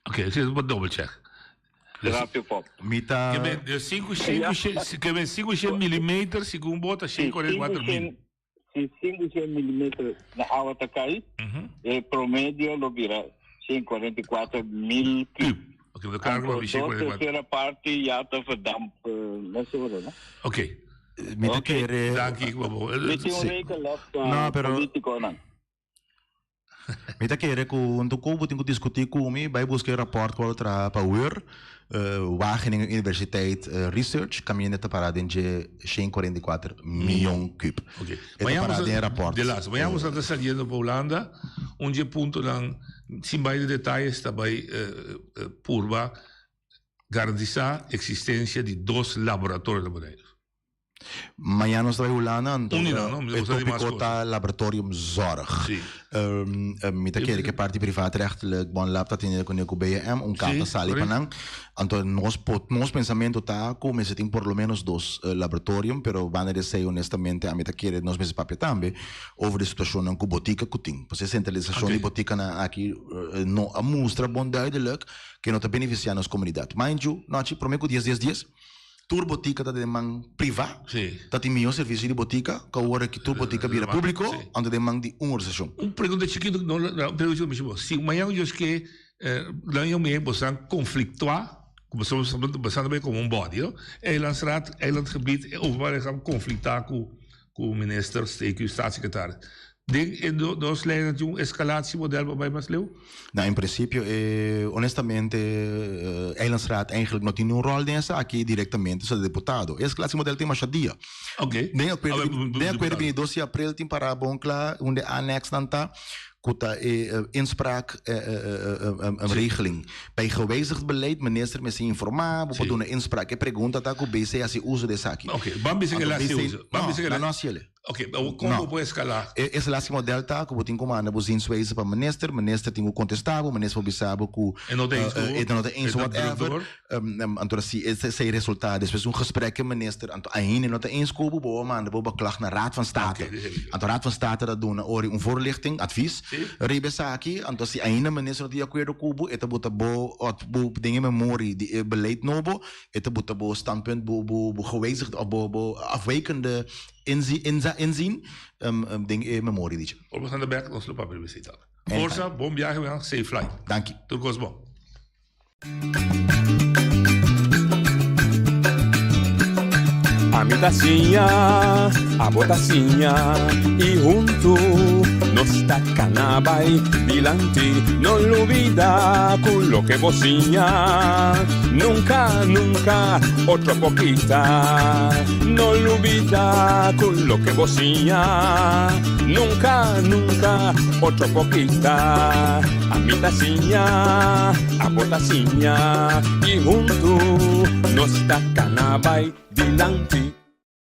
Ok, esei ta pa double check. Grapio pop. Mi ta. Ke men de sinku shen ku ke men sinku shen milimeter segun bo ta 144 mil. Si 500 milimeter na awa ta kai, e promedio lo bira 144 mil kub. Ok, pero claro ku Anto, dos tercera parti ya ta verdamp mesora, no? Ok. Mi ta kere. Danki, Bobo. Mi tin un rekenles pa No, pero- politiconan. Mi ta kere ku un tur ku bo tin ku diskutí ku mi, bai buska e rapòrt ku a traha pa WUR, Wageningen Universiteit Research, kaminda ta pará den dje 144 mion kub. Ok. E ta pará den e rapòrt. De laatste. Mañana nos ta saliendo pa Hulanda, un dje puntonan, sin bai den detayes, ta bai purba garantisá eksistensia di dos laboratorio na Boneiru. Mañana nos ta bai Hulanda, anto Uni nan, no? e tópiko ta laboratoriumzorg. Sí. Mi ta kere ku e parti privaatrechtelijk Bonlab ta tene kuné ku BM, un karta sali pa nan. Anto nos por, nos pensamentu ta ku mester tin por lo menos dos laboratorium, pero banda di esei honestamente ami ta kere nos mester papia tambe over di situashonnan ku botika ku tin. Pasobra e sentralisashon di botikanan aki no a mustra bon duidelijk ke no ta benefisiá nos komunidat. Mind you, nochi promé ku dies dies dies. Tur botica ta den man priva, ta tin mihó servicio di botica cu awor aki tur botica bira publico, anto den man di un organisacion. Un pregunta chikito, no, un pregunta chikito mishi bo. Si mañana Dios ke, dan yo mihé bosan conflictua, cu boso bosan ta bay como un body, no? Eilandsraad, eilandgebied, openbaar lichaam conflicta cu cu minister, cu staatssecretaris. Den e dos lijnen tin un escalatiemodel pa bai mas leu? Nou, in principio, honestamente, Eilandsraad eigenlijk no tin niun rol den esaki directamente, so de deputado. E escalatiemodel tin masha dia. Oké. Den acuerdo, den acuerdo bini 2 di april tin para bon cla unda e annexnan ta, cu ta e inspraak regeling. Bij gewijzigd beleid, minister mester informa, bo por duna inspraak. E pregunta ta cu BC haci uso di esaki. Oké, ban bisa cu el haci uso. No, nan no haci el. Oké, maar kon bo por eskalá? E eskalatiemodel ta ku bo tin ku manda bo zienswijze pa minister, minister tin ku kontestá bo, minister por bisa bo ku E no ta eens ku bo, e no ta eens e ta druk whatever. door. Anto si esei resultá despues di un gesprek ku e minister, anto ainda e no ta eens ku bo, bo a manda bo beklag na Raad van State. Oké, dis e Anto Raad van State ta duna ori un voorlichting, advies, riba esaki. Anto si ainda minister no ta di akuerdo ku bo, e ta buta bo bo den e memorie di e beleid nobo, e ta buta bo standpunt, bo bo bo gewijzigde of bo bo afwijkende Inzi, inza, inzien, den e memoria dicho. Ora bo ta bek nos lo papia riba esei tabla. Forsa, bon biahe wean, safe flight. Danki. Tur kos bon. Ami ta siña, abo ta siña y huntu nos ta cana bay dilanti. No lubida cu loke bo siña nunca, nunca otro por kita. No lubida cu loke bo siña nunca, nunca otro por kita. Ami ta siña, abo ta siña y huntu nos ta cana bay dilanti.